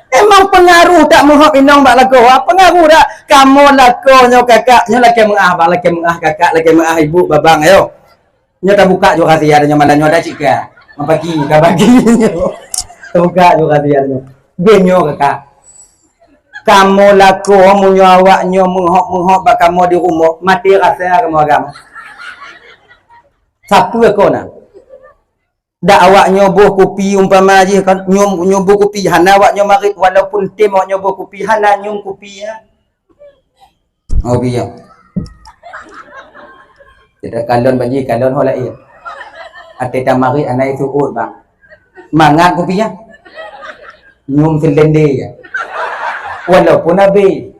Emang pengaruh tak meuhok inong bak lakoe? Ha, pengaruh tak? Kamoe lakoe nyoe kakak, nyoe lakèe meuah bang, lakèe meuah kakak, lakèe meuah ibu, babang, ayo. Nyoe tabuka ju rahsia nyoe malam nyoe dah cit ka. Mapaki ka bagi nyoe. Tabuka ju rahsia nyoe. Beh nyoe kakak. Kamoe lakoe meunyoe awak nyoe meuhok-meuhok bak kamoe di rumoh, maté rasa kamoe agam. Sapeue kon na? Dak awak nyoe boh kupi umpama jih kan, nyoe, nyoe boh kupi, hana awak nyoe marit, walaupun tem awak nyoe boh kupi, hana nyoe kupi ya. Oh, biya. Kita kalon bagi kalon ho lain. Até tamarit hana isuut bang. Mangat kupi ya. Nyoe seulendé ya. Walaupun habis.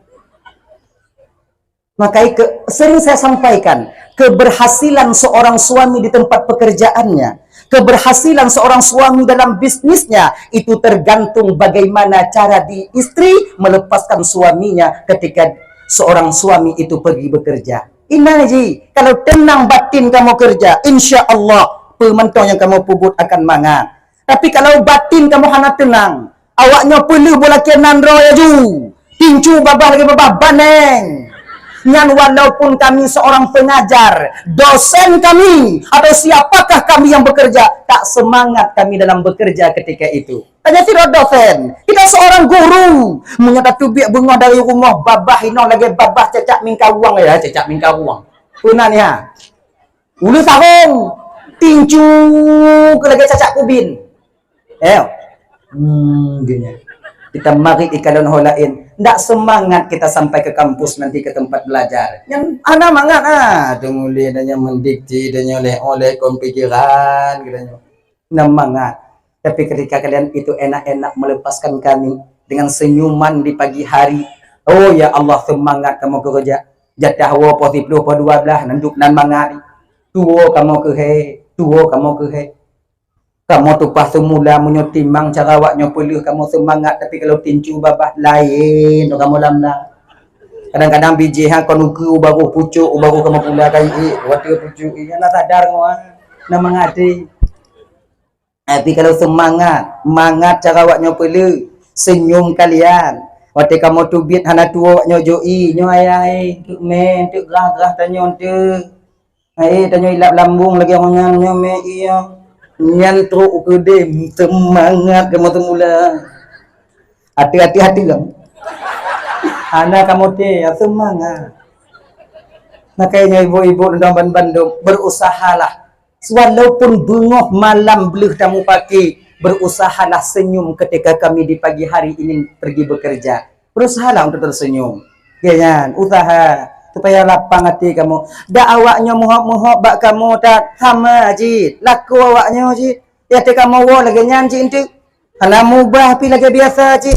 Maka itu sering saya sampaikan, keberhasilan seorang suami di tempat pekerjaannya, keberhasilan seorang suami dalam bisnisnya, itu tergantung bagaimana cara di istri melepaskan suaminya ketika seorang suami itu pergi bekerja. Inai ji, kalau tenang batin kamu kerja, insya Allah, peue mantong nyang kamu peubuet akan mangat. Tapi kalau batin kamu hana tenang, awak nyoe peuleueh boh lakèe nan droe laju. Tincu babah lagèe babah baneng. Nyan walaupun kami seorang pengajar, dosen kami, atau siapakah kami yang bekerja, tak semangat kami dalam bekerja ketika itu. Hanya sidroe dosen, kita seorang guru. Meunyoe tateubiet beungoh dari rumoh, babah inong lagèe babah cacak mingkaruang ya, cacak mingkaruang. Peue nan ya? Uleue sarong, tincu keu lagèe cacak kubin. Eh, hmm, gini. Kita mari ikalon ho laén. Ndak semangat kita sampai ke kampus nanti, ke tempat belajar. Nyang hana mangat ah, teumulie dan nyang mendikti dan nyang oleh-oleh kon pikiran kita nyoe. Nyan mangat. Tapi ketika kalian itu enak-enak melepaskan kami dengan senyuman di pagi hari, oh ya Allah, semangat kamoe keureuja. Jatah woe poh siploh, poh dua belas, nan duek nan mangat. Tuwo kamoe keuhai, tuwo kamoe keuhai. Kamoe tupaih seumula, meunyoe timang cara awak nyoe peuleueh kamoe seumangat, tapi kalau tincu babah laén kamoe lam na. Kadang-kadang bijéh ha kon ukeue u baroh pucok, u baroh kamoe pula kai ék, watèe pucok ék, na sadar ngoe, na mangat até. Tapi kalau seumangat, mangat cara awak nyoe peuleueh, senyum kalian. Watèe kamoe teubiet hana tuwo awak nyoe jok ie, nyoe ayah, eh, teuk mè, teuk grah-grah tanyoe teuk. Hai, tanyoe ilap lambung lagèe awak nyan, nyoe mè ie. Nyan trok u keudè, seumangat kamoe seumula. Até-até, até kamoe. Hana kamoe té, ya seumangat. Makanya ibu-ibu dan bandum, berusahalah. Walaupun beungoh malam bleuh tamupake, berusahalah senyum ketika kami di pagi hari ini pergi bekerja. Berusahalah untuk tersenyum. Ya kan? Usaha supaya lapang até kamoe. Dak awak nyoe meuhop-meuhop bak kamoe, tak sama cit. Lakoe awak nyoe cit. Ya, até kamoe woe lagèe nyan cit enteuk. Hana mubah pi lagèe biasa cit.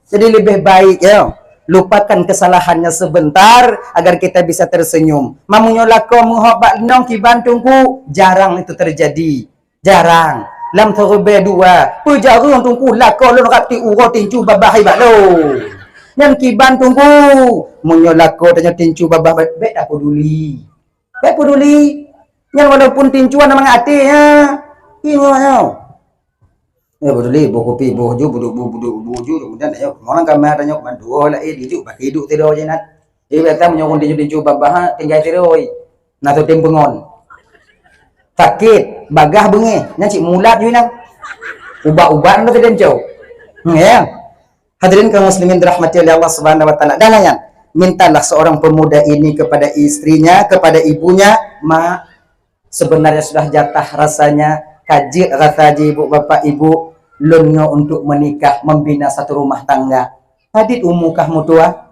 Jadi leubeh baik, ya, lupakan kesalahannya sebentar agar kita bisa tersenyum. Meunyoe lakoe meuhop bak inong kiban teungku, jarang itu terjadi. Jarang. Lam siribèe dua, peujareueng teungku lakoe lôn rab ti uroe tincu babah ibat lôn. Nyan kiban teungku, meunyoe lakoe tanyoe tincu babah, bèk, bèk tapeduli. Bèk peduli. Nyan walaupun tincu hana mangat até, ya. Ingat, ya. Ya, beutôi, boh kupi, boh ju, buduk, bu-, buduk, bu ju, kemudian, ayo, orang kami ada nyok, bantu, oh, lah, eh, dijuk, pakai hidup tidur je, nak. Eh, biasa menyokong tinju-tinju babah, tinggal tidur, oi. Nah, tu tim pengon. Sakit, bagah bengeh, nyan cik mulat je, nak. Ubat-ubat, tu, dia cok. Hmm, ya. Hadirin kaum muslimin dirahmati oleh Allah Subhanahu wa Taala. Dan layan, mintalah seorang pemuda ini kepada istrinya, kepada ibunya, "Mak, sebenarnya sudah jatah rasanya, ka jeuet rasa jih ibu bapak ibu, lôn nyoe untuk menikah, membina satu rumah tangga. Padit umu kah meutuah?"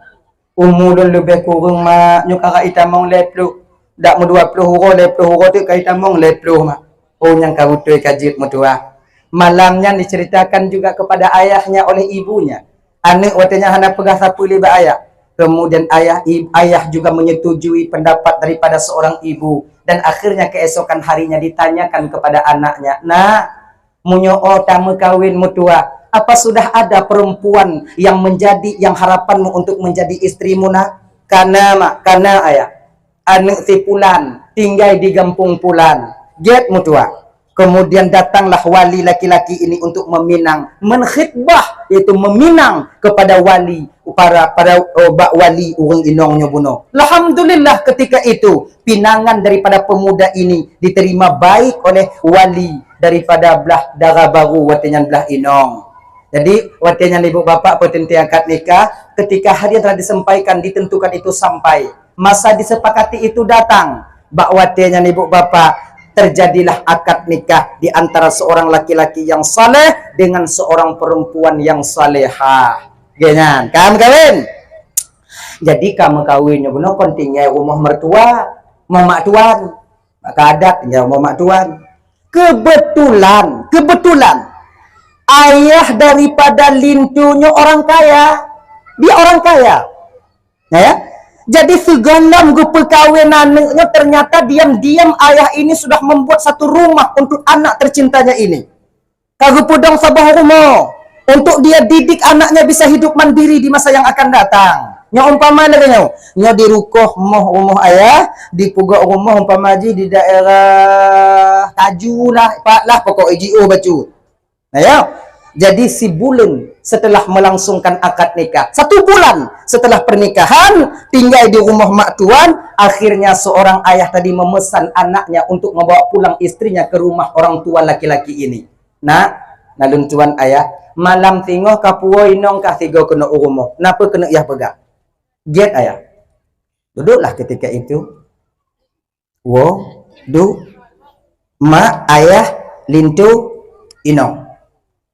"Umu lôn leubeh kureueng, Mak, nyoe ka itamong lhèe ploh. Dak meudua ploh uroe, lhèe ploh uroe teuk ka itamong lhèe ploh, Mak." "Oh, nyang ka beutôi ka jeuet meutuah." Malam nyan diceritakan juga kepada ayahnya oleh ibunya. Aneuk watèe nyan hana peugah sapeue lé bak ayah. Kemudian ayah, i-, ayah juga menyetujui pendapat daripada seorang ibu dan akhirnya keesokan harinya ditanyakan kepada anaknya, "Nak, meunyoe tameukawen meutuah, apa sudah ada perempuan yang menjadi, yang harapanmu untuk menjadi istrimu, Nak?" "Kana, Mak, kana, Ayah. Aneuk si Pulan, tinggai di gampông Pulan." Gèt meutuah. Kemudian datanglah wali laki-laki ini untuk meminang, menkhitbah, yaitu meminang kepada wali, para, para, oh, bak wali ureueng inong nyoe bunoe. Alhamdulillah, ketika itu pinangan daripada pemuda ini diterima baik oleh wali daripada blah dara barô watèe nyan blah inong. Jadi, watèe nyan ibu bapak peuteuntèe akad nikah, ketika hari yang telah disampaikan, ditentukan itu sampai, masa disepakati itu datang, bak watèe nyan ibu bapak, terjadilah akad nikah di antara seorang laki-laki yang saleh dengan seorang perempuan yang salehah. Gèt nyan, ka meukawen. Jadi ka meukawen nyoe bunoe kon tinggai rumoh mertua, rumoh mak tuan. Maka adat tinggai rumoh mak tuan. Kebetulan, kebetulan ayah daripada Linto nyoe orang kaya. Dia orang kaya. Ya, ya. Jadi sigohlom geupeukawen aneuk nyoe, ternyata diam-diam ayah ini sudah membuat satu rumah untuk anak tercintanya ini. Ka geupeudong saboh rumoh untuk dia didik anaknya bisa hidup mandiri di masa yang akan datang. Nyoe umpama lagèe nyoe, nyoe di rukoh moh rumoh ayah, di Pugok rumoh umpama jih di daerah Kaju lah, pat lah pokok jiôh bacut. Nah, ya. Jadi sibuleuen setelah melangsungkan akad nikah, satu bulan setelah pernikahan, tinggai di rumoh mak tuan, akhirnya seorang ayah tadi memesan anaknya untuk membawa pulang istrinya ke rumah orang tua laki-laki ini. "Nak, na lôn tuan ayah, malam singoh ka puwoe inong kah sigoe keuneuk u rumoh. Na peue keuneuk yah peugah?" Gèt ayah. Duduklah ketika itu. Woe, Duek, mak, ayah, linto, inong.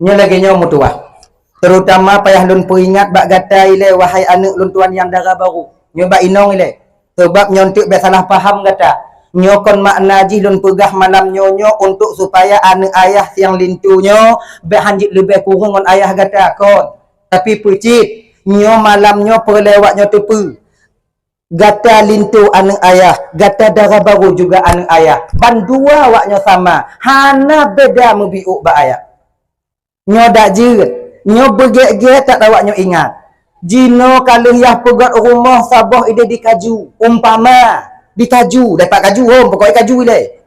Nyoe lagée nyoe meutuwah. Terutama payah lôn peuingat bak gata ilée, wahai aneuëk lôn tuan nyang dara barô. Nyoe bak inong ilée. Sabab nyoe teuk bék salah paham gata. Nyoe kon makna jih lôn peugah malam nyoe nyoe untuk supaya aneuëk ayah siang linto nyoe bék hanjeuet leubeh kureueng ngon ayah gata kon. Tapi peucit, nyoe malam nyoe peureulée awak nyoe teupeue. Gata linto aneuëk ayah, gata dara barô juga aneuëk ayah. Bandua awak nyoe sama, hana beda meubiôk bak ayah. Nyoe dak jeuet, nyoe beugét-gét that awak nyoe ingat. Jinoe ka lheueh yah peugét rumoh saboh idéh di kaju. Umpama, di kaju, dapat kaju hom, pokok kaju ilée.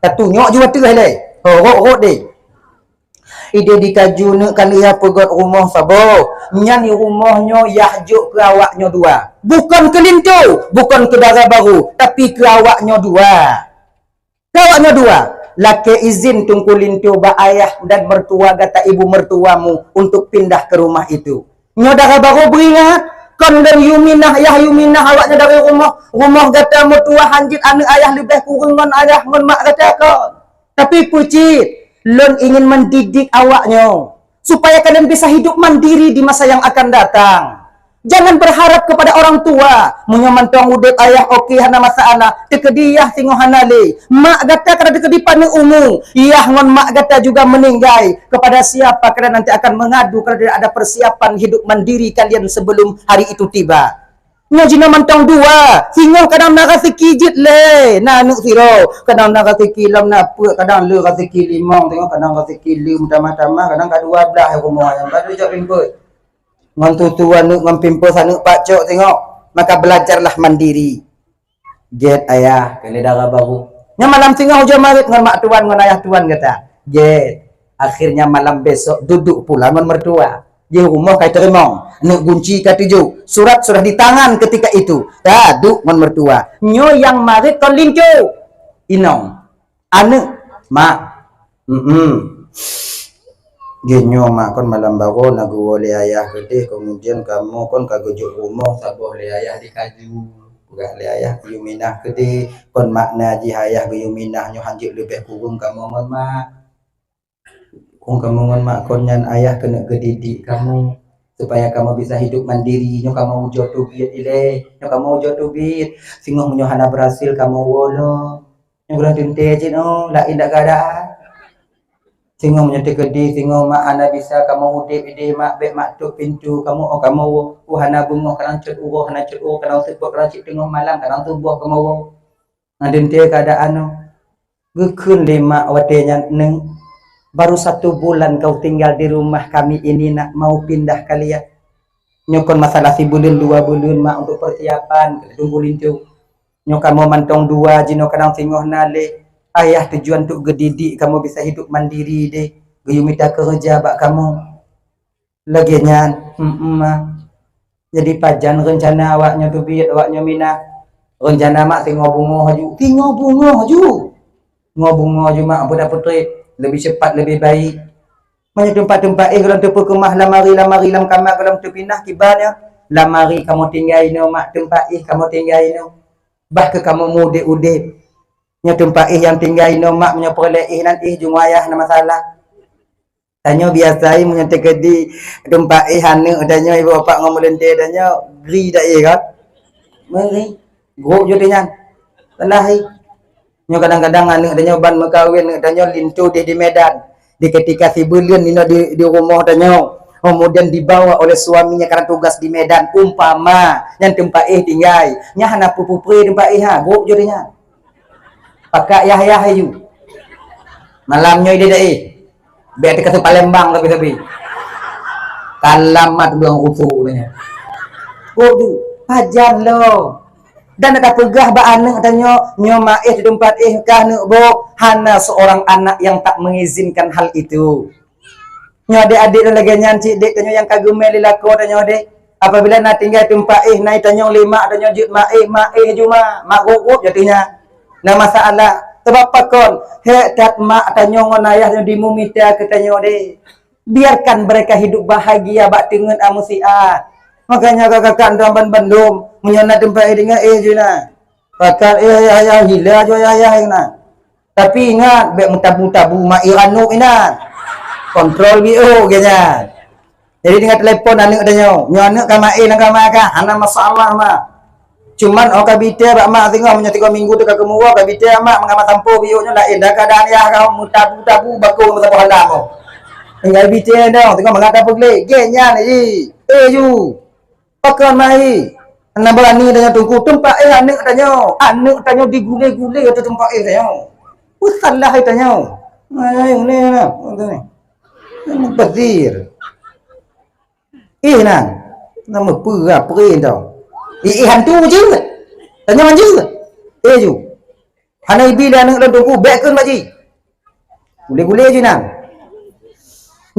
Tatunyok ju ateueh ilée. Ho, rot-rot deh. Idéh di kaju neuk ka lheueh yah peugét rumoh saboh. Nyan rumoh nyoe yah jok keu awak nyoe dua. Bukon keu linto, bukon keu dara barô, tapi keu awak nyoe dua. Keu awak nyoe dua, lakée izin teungku linto bak ayah dan mertua gata ibu mertuamu untuk pindah ke rumah itu. Nyoe dara barô beuingat, kon lôn yuminah, yah yuminah awak nyoe dari rumoh, rumoh gata meutuwah hanjeuet aneuëk ayah leubeh kureueng ngon ayah ngon mak gata kon. Tapi peucit, lôn ingin mendidik awak nyoe, supaya kalian bisa hidup mandiri di masa yang akan datang. Jangan berharap kepada orang tua. Meunyoe mantong udeb ayah oke hana masalah, teukeudi yah singoh hana lé. Mak gata ka teukeudi paneuk umu, yah ngon mak gata juga meninggai. Kepada siapa kalian nanti akan mengadu kalau tidak ada persiapan hidup mandiri kalian sebelum hari itu tiba? Nyoe jinoe mantong dua, singoh kadang na raseuki jeuet lé, na aneuk sidroe, kadang na raseuki lom na peuet, kadang le raseuki limong, singoh kadang raseuki le meutamah-tamah, kadang ka dua blaih rumoh nyang baru jak rimpot. Ngon tutu aneuk ngon pimpôh aneuk pacok tengok, maka belajarlah mandiri. Gét ayah, keu lé dara barô. Nyan malam singoh ujoe marit ngon mak tuan ngon ayah tuan gata. Gét. Akhirnya malam besok duduk pula ngon mertua. Di rumoh ka teurimong, neuk gunci ka tujoh, surat sudah di tangan ketika itu. Ka duek ngon mertua. Nyoe nyang marit kon linto. Inong. Aneuk, mak. Hmm. Geuh nyoe mak kon malam baroe na geuwoe lé ayah keudeh, keumudian kamoe kon ka geujok rumoh saboh lé ayah di kaju. Peugah lé ayah keu Yuminah keudeh, kon makna jih ayah keu Yuminah nyoe hanjeuet leubeh kureueng kamoe ngon mak. Kong kamoe ngon mak kon nyan ayah keuneuk geudidik kamoe, supaya kamoe bisa hidup mandiri. Nyoe kamoe ujoe teubiet ilée, nyoe kamoe ujoe teubiet. Singoh meunyoe hana beurhasil kamoe woe lom. Nyoe gohlom teuntée cit oh, laén dak keadaan. Singoh meunyoe teukeudi, singoh mak hana bisa kamoe udeb ideh mak, bék mak tôp pintoe kamoe oh kamoe woe. Oh hana beungoh kadang cot uroe, hana cot uroe kadang seupôt, kadang cit teungoh malam, kadang suboh kamoe woe. Ngon teuntée keadaan nyoe. Geukheun lé mak watée nyan, "Neng, baru satu bulan kau tinggal di rumah kami ini, Nak, mau pindah kalian?" Nyoe kon masalah sibuleuen dua buleuen mak untuk persiapan, keu tunggu linto. Nyoe kamoe mantong dua jinoe kadang singoh na lé. Ayah tujuan untuk geudidik kamoe bisa hidup mandiri deh. Geuyue mita keureuja bak kamoe. Lagée nyan, hmm, ma. Jadi pajan reuncana awak nyoe teubiet, awak nyoe mina? Reuncana mak singoh beungoh aju. Singoh beungoh aju. Singoh beungoh aju mak, ampôn dak peutrép. Lebih cepat lebih baik. Meunyoe teumpat-teumpat éh gohlom teupeukeumah lamari-lamari lam kama gohlom teupinah kiban nyoe. Lamari kamoe tinggai inoe mak, teumpat éh kamoe tinggai inoe. Bah keu kamoe mudeb-udeb. Nyoe teumpat éh nyang tinggai inoe mak, meunyoe peureulée éh nan éh jungwayah na masalah. Tanyoe biasa ai meunyoe teukeudi teumpat éh aneuk tanyoe ibu bapak ngon meulintée tanyoe gri dak éh kan? Meri. Grok jeuet nyan. Salah ai. Nyoe kadang-kadang aneuk tanyoe ban meukawen, aneuk tanyoe linto deh di Medan. Di ketika sibuleuen inoe di, di rumoh tanyoe, kemudian dibawa oleh suaminya karena tugas di Medan. Umpama nyan teumpat éh tinggai, nyan hana peue-peue teumpat éh ha, grok jeuet nyan. Pakat yah-yah aju. Malam nyoe ideh da'i. Bék teuka Palembang tapi-tapi. Kalamat buang rusuk katanya. Oh tu, pajan lo. Dan ada peugah bak aneuk tanyoe, nyoe maéh teumpat éh kah neuk boh, hana seorang anak yang tak mengizinkan hal itu. Nyoe adék-adék lagée nyan cit dék tanyoe nyang ka geumé lé lakoe tanyoe dék. Apabila na tinggai teumpat éh nai tanyoe lé mak tanyoe jeuet mak éh, mak éh juma, mak gop-gop jati nyan. Na masalah, sabab pakon, hék that mak tanyoe ngon ayah tanyoe dimumita keu tanyoe dék. Biarkan mereka hidup bahagia bak teungeut ameusiat. Makanya kakak-kakak dan bandum, meunyoe na teumpat éh tinggai éh juna. Pakat, eh, ayah, ayah, hila ju ayah, ayah, keunan. Tapi ingat, bèk meutabu-tabu mak iranub inan. Kontrol biôh geuh nyan. Jadi, deungon telepon aneuk tanyoe, "Nyoe aneuk ka maén lam kama kah?" "Hana masalah, Mak." Cuman, oh, ka bite bak mak singoh, meunyoe tiga minggu teuka keumuroe, ka bite mak, meungamat sampoe biôh nyoe laén dah keuadaan yah ka meutabu-tabu bakong meusaboh alam, oh. Tinggai bite dong, singoh mangat ka peugleh. Gèt nyan, eh, eh, ju. Pakon mahi? Hana beurani tanyoe teungku, teumpat eh aneuk tanyoe. Aneuk tanyoe digulé-gulé ateueh teumpat eh tanyoe. Peue salah eh tanyoe. Nah, ini nah, ini. Mubazir. Eh nang. Nama peue apa eh tau. Eh, eh hantu je. Tanyoe je. Eh ju. Hana ibi lé aneuk lôn teungku, bèk kheun mak jih. Gulé-gulé jih nyan.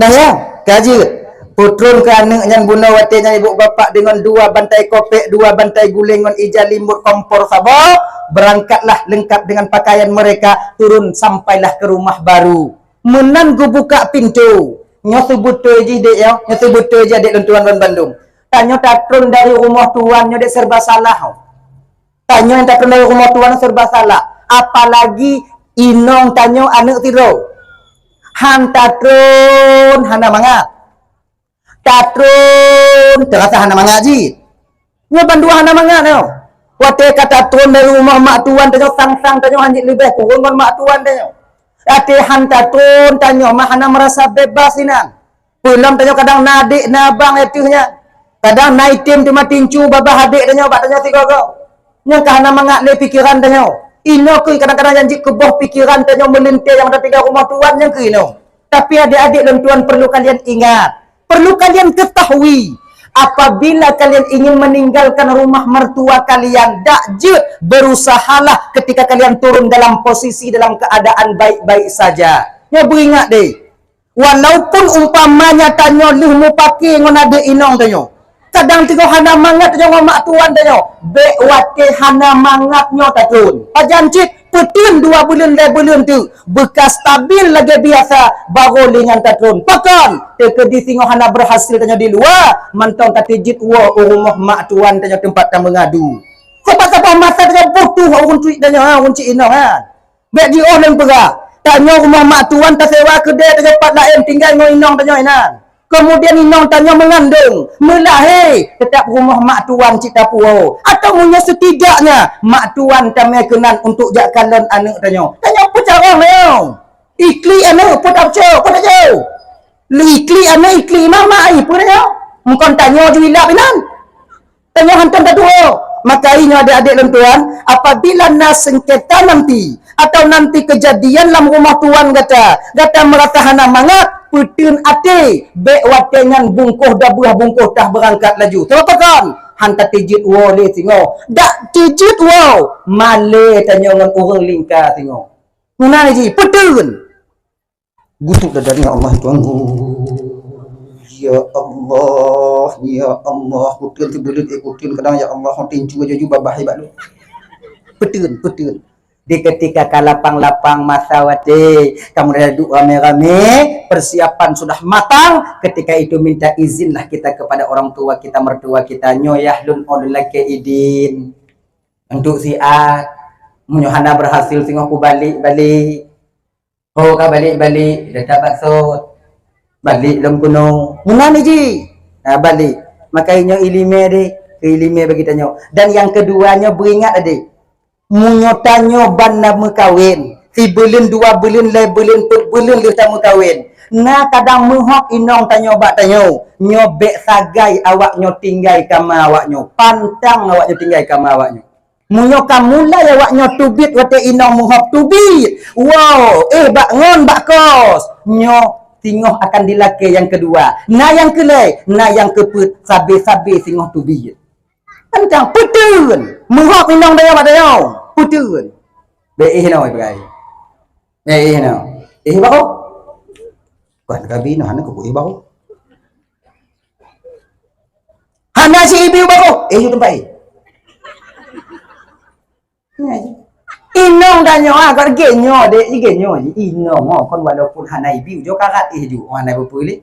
Nah ya, ka jeuet. Peutron keu aneuk nyan bunoe watèe nyan ibu bapak deungon dua bantai kopek, dua bantai guleng ngon ija limot kompor saboh, beurangkatlah leungkap deungon pakaian meureka, turun sampailah keu rumoh baru. Meunan geubuka pintoe. Nyoe seubeutôi jih dek nyoe, nyoe seubeutôi jih adek lôn tuan lôn bandum. Tanyoe tatron dari rumoh tuan nyoe dek serba salah. Tanyoe nyang tatron dari rumoh tuan serba salah. Apalagi inong tanyoe aneuk sidroe. Han tatron hana mangat. Tatron teurasa hana mangat jih. Nyoe bandua hana mangat nyoe. Watèe ka tatron dari rumoh mak tuan tanyoe, sang-sang tanyoe hanjeuet leubeh kureueng ngon mak tuan tanyoe. Watèe han tatron tanyoe mah hana meurasa bebas inan. Peulom tanyoe kadang na adek na abang ateueh nyan. Kadang na item teuma tincu babah adek tanyoe bak tanyoe sigoe-goe. Nyang ka hana mangat lé pikeran tanyoe. Inoe keuh kadang-kadang nyang jeuet keu boh pikeran tanyoe meulintèe nyang tinggai rumoh tuan nyang keuh inoe. Tapi adek-adek lôn tuan perlu kalian ingat, perlu kalian ketahui, apabila kalian ingin meninggalkan rumah mertua kalian, dak jeuet, berusahalah ketika kalian turun dalam posisi dalam keadaan baik-baik saja. Nyoe beuingat deh. Walaupun umpamanya tanyoe lheueh mupake ngon adek inong tanyoe, kadang teungoh hana mangat tanyoe ngon mak tuan tanyoe, bèk watèe hana mangat nyoe tatron. Pajan cit, peuteun dua buleuen lhèe buleuen teuk, beuka stabil lagèe biasa, barô lé nyan tatron. Pakon? Teukeudi singoh hana berhasil tanyoe di luwa, mantong tateujeuet woe u rumoh mak tuan tanyoe teumpat tameungadu. Sabab-sabab masa tanyoe butuh ureueng tuek tanyoe, ha, ureueng cit inong, ha. Bèk jiôh lôn peugah, tanyoe rumoh mak tuan tasewa keudè tanyoe pat laén tinggai ngon inong tanyoe inan. Keumudian inong tanyoe meungandong, meulahé, teutap rumoh mak tuan cit tapuwoe. Atawa meunyoe setidaknya mak tuan tamè keunan untuk jak kalon aneuk tanyoe. Tanyoe peucarông tanyoe. Iklik aneuk peue tacok, peue tacok. Lé iklik aneuk iklik mama ai peue tanyoe. Mungkon tanyoe ju ilap inan. Tanyoe hantom tatuwoe. Maka inyoe adek-adek lôn tuan, apabila na sengketa nanti, atau nanti kejadian lam rumoh tuan gata, gata meurasa hana mangat, peuteun até, bèk watèe nyan bungkôh dabeuh bungkôh tah beurangkat laju. Sabab pakon? Han tateujeuet woe lé singoh. Dak teujeuet woe, malèe tanyoe ngon ureueng lingka singoh. Meunan jih, peuteun. Gusut dada ni, ya Allah, Tuhan. Ya Allah, ya Allah, kuteun teubeuleuet, eh, kuteun kadang, ya Allah, tincu aju-aju babah ibat lu. Peuteun, peuteun. Di ketika ka lapang-lapang masa watèe, kamu dah duduk ramé-ramé, persiapan sudah matang, ketika itu minta izinlah kita kepada orang tua kita, mertua kita, "Nyoe yah lôn, oh, lôn lakèe idin untuk siat, meunyoe hana berhasil singoh kubalek-balek." Ho ka balek-balek, letak bak sot. Balek lom keunoe. Meunan jih. Ha, balek. Maka inyoe iéleumé deh. Keu iéleumé bagi tanyoe. Dan nyang keudua nyoe beuingat adeh. Meunyoe tanyoe ban na meukawen, sibuleuen, dua buleuen, lhèe buleuen, peuet buleuen lheueh tameukawen. Na kadang meuhok inong tanyoe bak tanyoe. Nyoe bèk sagai awak nyoe tinggai kama awak nyoe. Pantang awak nyoe tinggai kama awak nyoe. Meunyoe ka mulai awak nyoe teubiet watèe inong meuhok teubiet. Wow, eh bak ngon bak kos. Nyoe singoh akan dilakèe nyang keudua. Na nyang keulhèe, na nyang keupeuet, sabe-sabe singoh teubiet. Pantang peuteun. Meuhok inong dayah bak dayah. Peuteun. Bèk eh nyoe peugah. Bèk eh nyoe. Eh baroe. Kon kabi nyoe hana keupeue eh baroe. Hana si ibi baroe. Eh, yue teumpat eh. Inong tanyoe, ah, kon geuh nyoe, dek, geuh nyoe. Inong, oh, kon walaupun hana ibi, ujoe karat eh ju, oh, hana peue-peue lé.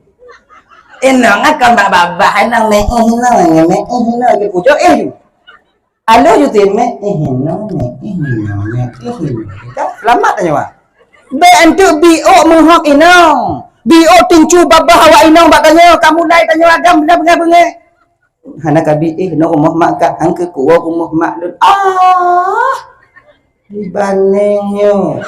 Inong, ah, kon bak babah, inong meu'éh, inong meu'éh, inong ke ujoe eh ju. Alo Justin, meh, eh, no, meh, eh, no, meh, eh, no. Kan selamat tanyoe. Bèk anteuk B O meuhok inong. B O tincu babah awak inong bak tanyoe, ka mulai tanyoe agam beuna beungèh-beungèh. Hana ka B O, eh, no rumoh mak ka, han keu kuwoe rumoh mak lôn. Ah! Dibaneng nyoe.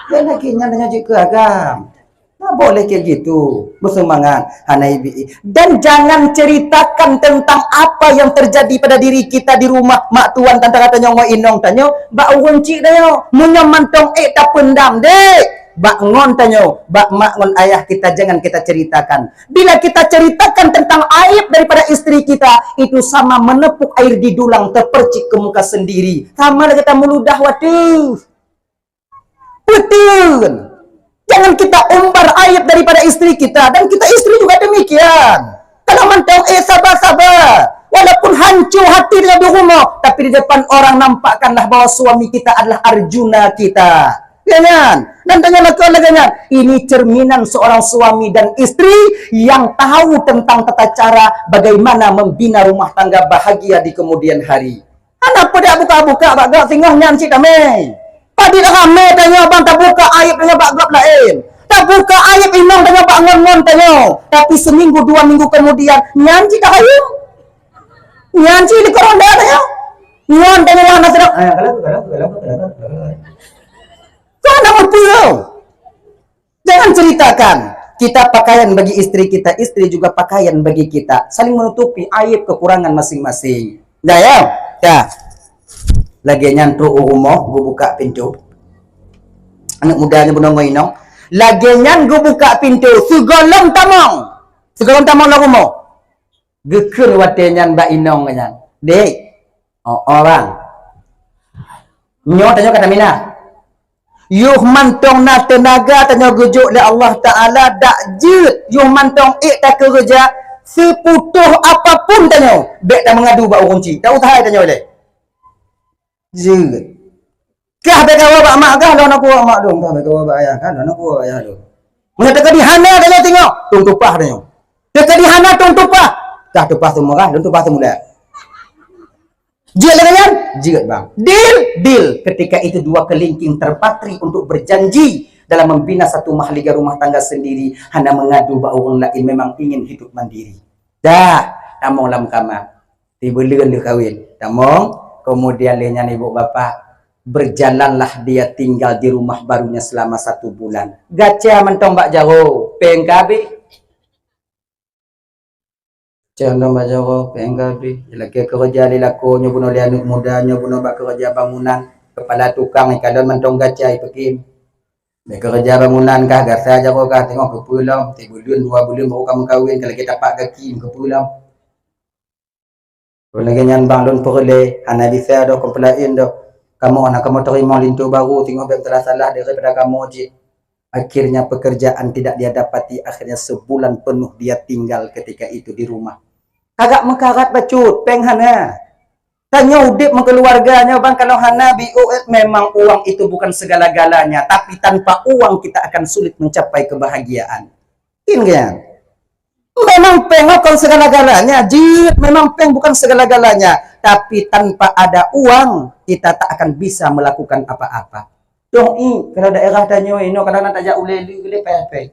Dan lagèe nyan tanyoe jeuet keu agam. Nah, boleh kayak gitu. Bersumbangan. Hana ibi. Dan jangan ceritakan tentang apa yang terjadi pada diri kita di rumah mak tuan tantara tanyoe ngon inong tanyoe, bak ureueng chik tanyoe. Meunyoe mantong ék tapendam, dek. Bak ngon tanyoe, bak mak ngon ayah kita jangan kita ceritakan. Bila kita ceritakan tentang aib daripada istri kita, itu sama menepuk air di dulang terpercik ke muka sendiri. Sama lagèe tameuludah watèe. Betul. Jangan kita umbar aib daripada istri kita dan kita istri juga demikian. Kalau mantong, eh, sabar-sabar. Walaupun hancur hati dia di rumah, tapi di depan orang nampakkanlah bahwa suami kita adalah Arjuna kita. Ya kan? Dan dengan lakukan lagèe nyan, ini cerminan seorang suami dan istri yang tahu tentang tata cara bagaimana membina rumah tangga bahagia di kemudian hari. Hana peue dak buka-buka bak gob singoh nyan cit ramé. Padit ramé tanyoe bang tabuka aib tanyoe bak gob laén. Tabuka aib inong tanyoe bak ngon-ngon tanyoe. Tapi seminggu dua minggu kemudian nyan cit tahayeu. Nyan cit likot ronda tanyoe. Ngon tanyoe hana seudang. Ah, kalau, kalau, kalau, kalau, kalau. Kau nak apa? Jangan ceritakan. Kita pakaian bagi istri kita, istri juga pakaian bagi kita. Saling menutupi aib kekurangan masing-masing. Dah ya? Dah. Lagèe nyan trok u rumoh, geubuka pintoe. Aneuk muda nyan bunoe ngon inong. Lagèe nyan geubuka pintoe, sigohlom tamong. Sigohlom tamong lam rumoh. Geukheun watèe nyan bak inong nyan. Dek. Oh, oh bang. Nyoe tanyoe ka taminah. Yoh mantong na teunaga tanyoe geujok lé Allah Taala dak jeuet. Yoh mantong ék takeureuja, seuputôh apapun tanyoe, bèk tameungadu bak ureueng chik. Tak usah hai tanyoe lé. Jeuet. Kah bèk kawa bak mak kah, lôn aku bak mak lôn, kah bèk kawa bak ayah kah, lôn aku bak ayah lôn. Meunyoe teukeudi hana tanyoe tingok, tueng tupah tanyoe. Teukeudi hana tueng tupah, kah tupah seumurah, lôn tupah seumulak. Jeuet lagèe nyan? Jeuet, bang. Deal? Deal. Ketika itu dua kelingking terpatri untuk berjanji dalam membina satu mahligai rumah tangga sendiri, hana mengadu bak ureueng laén, memang ingin hidup mandiri. Dah, tamong lam kama. Sibeuleuen lheueh kawin. Tamong, kemudian lheueh nyan ibu bapak, berjalanlah dia tinggal di rumah barunya selama satu bulan. Gaca mantong bak jaroe, péng ka habéh. Cang dong bak jaroe, péng ka habéh. Lakèe keureuja lé lakoe nyoe bunoe lé aneuk muda, nyoe bunoe bak keureuja bangunan. Keupala tukang ikalon mantong gaca ipeukim. Bèk keureuja bangunan kah, gasa jaroe kah, teungoh keupeue lom. Sibuleuen dua buleuen baru ka meukawen, ka lagèe tapak gaki, keupeue lom. Lagèe nyan bang lôn peureulèe, hana bisa doh, kon peulaén doh. Kamoe hana kamoe teurimong linto barô, teungoh bèk teulah salah daripada kamoe jih. Akhirnya pekerjaan tidak dia dapati, akhirnya sebulan penuh dia tinggal ketika itu di rumah. Agak meukarat bacut, péng hana. Tanyoe udép meukeuluwarga nyoe bang, kalau hana B O S, memang uang itu bukan segala-galanya, tapi tanpa uang kita akan sulit mencapai kebahagiaan. Yakin kan? Memang péng bukan segala-galanya, jeuet, memang péng bukan segala-galanya, tapi tanpa ada uang kita tak akan bisa melakukan apa-apa. Dong i, kalau daerah tanyoe inoe kadang na tajak ulèe lé, lé pèh-pèh.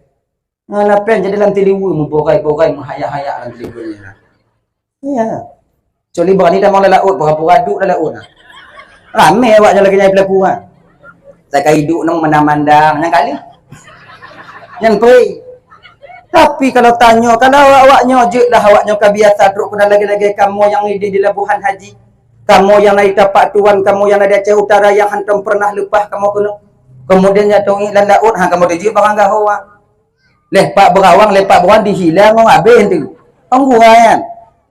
Ngon lapèe jadi lam tiliweue meuborai-borai, meuhaya-haya lam tiliweue nyan. Iya. Kecuali beurani tamong lam laôt, pura-pura duek lam laôt nah. Ramè awak nyan lagèe nyan peulaku ha. Sakai duek nong mandang-mandang, nyan kali. Nyan pui. Tapi kalau tanyoe, kalau awak-awak nyoe jeuet lah, awak nyoe ka biasa trok keunan lagèe-lagèe kamoe nyang idéh di Labuhan Haji. Kamoe nyang na di Tapak Tuan, kamoe nyang na di Aceh Utara nyang hantom pernah leupah kamoe keunoe. Kemudian nyang tong i lam laôt, ha kamoe teuh jeuet barang gahoe. Leh pat beurawang, leh pat beurawang dihilang ngon abéh tu. Anggura nyan.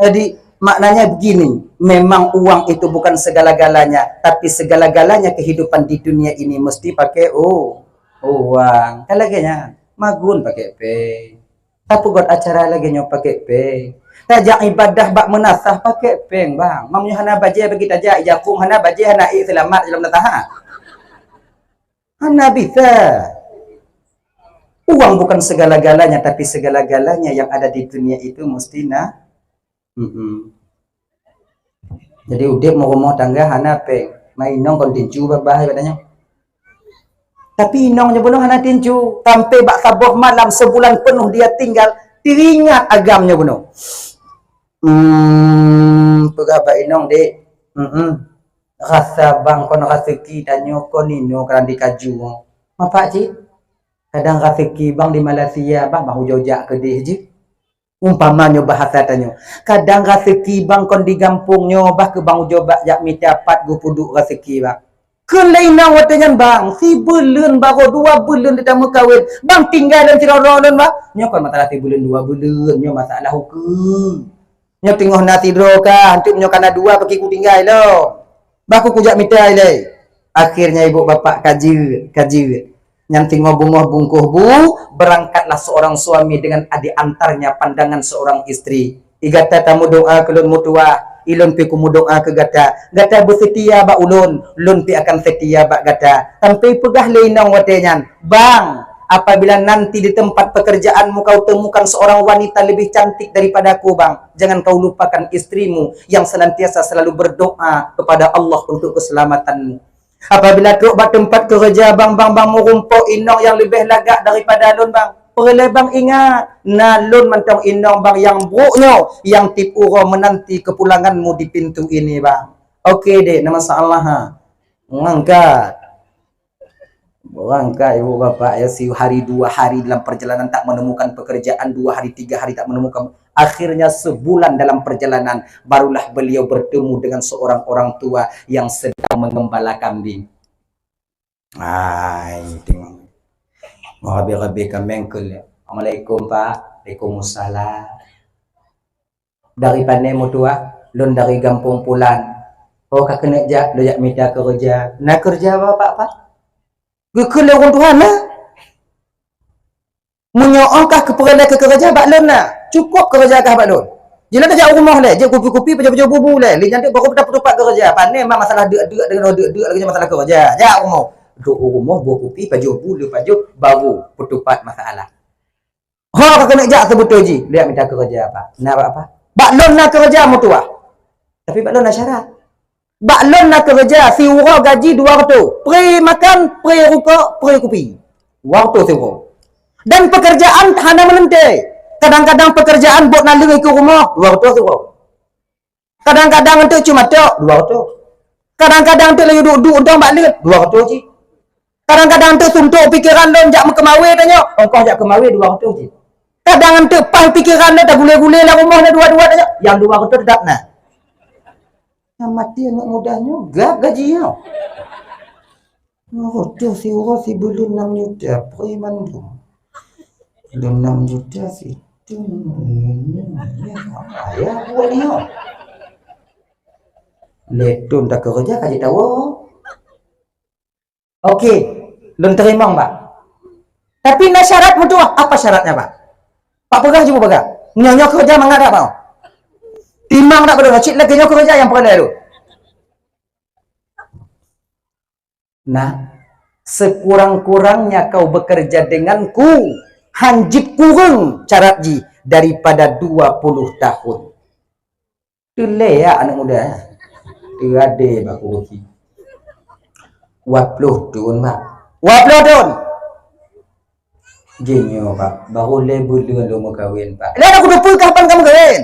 Jadi, maknanya begini, memang uang itu bukan segala-galanya, tapi segala-galanya kehidupan di dunia ini mesti pakai u-, uang. Kan lagèe nyan, magun pakai péng. Tapeugöt acara lagèe nyoe pakai péng. Tajak ibadah bak meunasah pakai péng, bang. Meunyoe hana bajèe bagi tajak, i jakong hana bajèe, hana ék seulamat dalam meunasah. Hana bisa. Uang bukan segala-galanya, tapi segala-galanya yang ada di dunia itu mesti na-, mm-mm. Jadi udeb meurumoh tangga hana péng. Mai inong kon tincu babah ibaratnya. Tapi inong nyoe bunoe hana tincu. Sampai bak saboh malam sebulan penuh dia tinggal, teuingat agam nyoe bunoe. Hmm, peugah bak inong, "Dek, hmm, rasa bang kon raseuki tanyoe kon inoe kan di kaju." "Mapak cit?" "Kadang raseuki bang di Malaysia, bang, bang ujoe jak keudeh jih." Umpama nyoe bahasa tanyoe, kadang raseuki bang kon di gampông nyoe, bah keu bang ujoe bak jak mita pat geupeuduek raseuki bang. Kheun lé inong watée nyan, "Bang, sibuleuen barô dua buleuen teutameukawen, bang tinggai lôn sidroe lôn bang." "Nyoe kon masalah sibuleuen dua buleuen, nyoe masalah ukeue. Nyoe teungoh na sidroe ka, hantom nyoe kana dua paki kutinggai lom. Bah ku kujak mita ilée." Akhirnya ibu bapak kajeut, kajeut. Nyan teungoh beungoh bungkôh bu, berangkatlah seorang suami dengan diantarnya pandangan seorang istri. "I gata tameudoa keu lôn meutuwah, ilôn pi kumeudoa keu gata. Gata beuseutia bak ulôn, lôn pi akan seutia bak gata." Sampai peugah lé inong watée nyan, "Bang, apabila nanti di tempat pekerjaanmu kau temukan seorang wanita lebih cantik daripada aku, bang, jangan kau lupakan istrimu yang senantiasa selalu berdoa kepada Allah untuk keselamatanmu." Apabila trok bak teumpat keureuja bang, bang, bang meurumpok inong nyang leubeh lagak daripada lôn bang, peureulée bang ingat, na lôn mantong inong bang nyang brok nyoe nyang tieb uroe meunanti keupulanganmu di pintu ini bang. Oke dek, na masalah ha. Mangkat. Barangkat ibu bapak ya, sehari dua hari dalam perjalanan tak menemukan pekerjaan, dua hari tiga hari tak menemukan, akhirnya sebulan dalam perjalanan barulah beliau bertemu dengan seorang orang tua yang sedang mengembala kambing. Ai, tengok. Mau habis-habis kambing ke. "Assalamualaikum Pak." "Waalaikumsalam." "Dari pane meutuwah?" "Lôn dari gampông pulan." "Oh ka keuneuk jak, lôn jak mita keureuja." "Na keureuja bapak Pak?" Geukheun lé ureuëng tuha na. "Meunyoe óh kah keupeureulee keu keureuja bak lôn na, cukôp keureuja kah bak lôn. Jeuet lôn tajak u rumoh lé, jeuet kupi-kupi, pajoh-pajoh bu-bu lé. Lé nyan teuk baru tapeutupat keureuja. Pane ma masalah deuk-deuk deungon deuk-deuk lagée masalah keureuja. Jak u rumoh." Trok u rumoh, boh kupi, pajoh bu, lé pajoh, baru peutupat masalah. "Ho ka keuneuk jak seubeutôi jih, lôn jak mita keureuja Pak." "Na bak apa?" "Bak lôn na keureuja meutuwah. Tapi bak lôn na syarat. Bak lôn na keureuja siuroe gaji dua reutôh. Pri makan, pri rukok, pri kupi. Dua reutôh siuroe. Dan pekerjaan hana meuleuntée. Kadang-kadang pekerjaan buet naleueng ikeue rumoh, dua reutôh siuroe. Kadang-kadang eunteuk cuma tok, dua reutôh. Kadang-kadang eunteuk laju duek-duek untông bak leuet, dua reutôh jih. Kadang-kadang eunteuk suntok pikeran lôn jak meukeumawé tanyoe, ongkoh jak keumawé dua reutôh jih. Kadang eunteuk paih pikeran lôn tagulé-gulé lam rumoh na dua-dua tanyoe, nyang dua reutôh teutap na." Nyang maté aneuëk muda nyoe gab gaji nyoe. Dua reutôh siuroe sibuleuen nam juta, peue mandum. Lôn nam juta situ, ya, buat ni, oh. Lé thon takeureuja ka jitawök. Oke, lôn teurimong, Pak. Tapi na syarat meutuah. Apa syaratnya, Pak? Pak peugah, cuba peugah. Nyoe, nyoe keureuja mangat dak, Pak? Timang dak beudôh, cit lagée nyoe keureuja nyang peureulée lôn. Nah, sekurang-kurangnya kau bekerja denganku, han jeuet kureueng syarat jih daripada dua puluh tahun. Teuleyak aneuk muda, teuadé bak kurusi. Dua puluh thon, Pak. Dua puluh thon. Jih nyoe, Pak, barô lhée buleuen lôn meukawen, Pak. Lheueh na kuteupeue kah pan ka meukawen.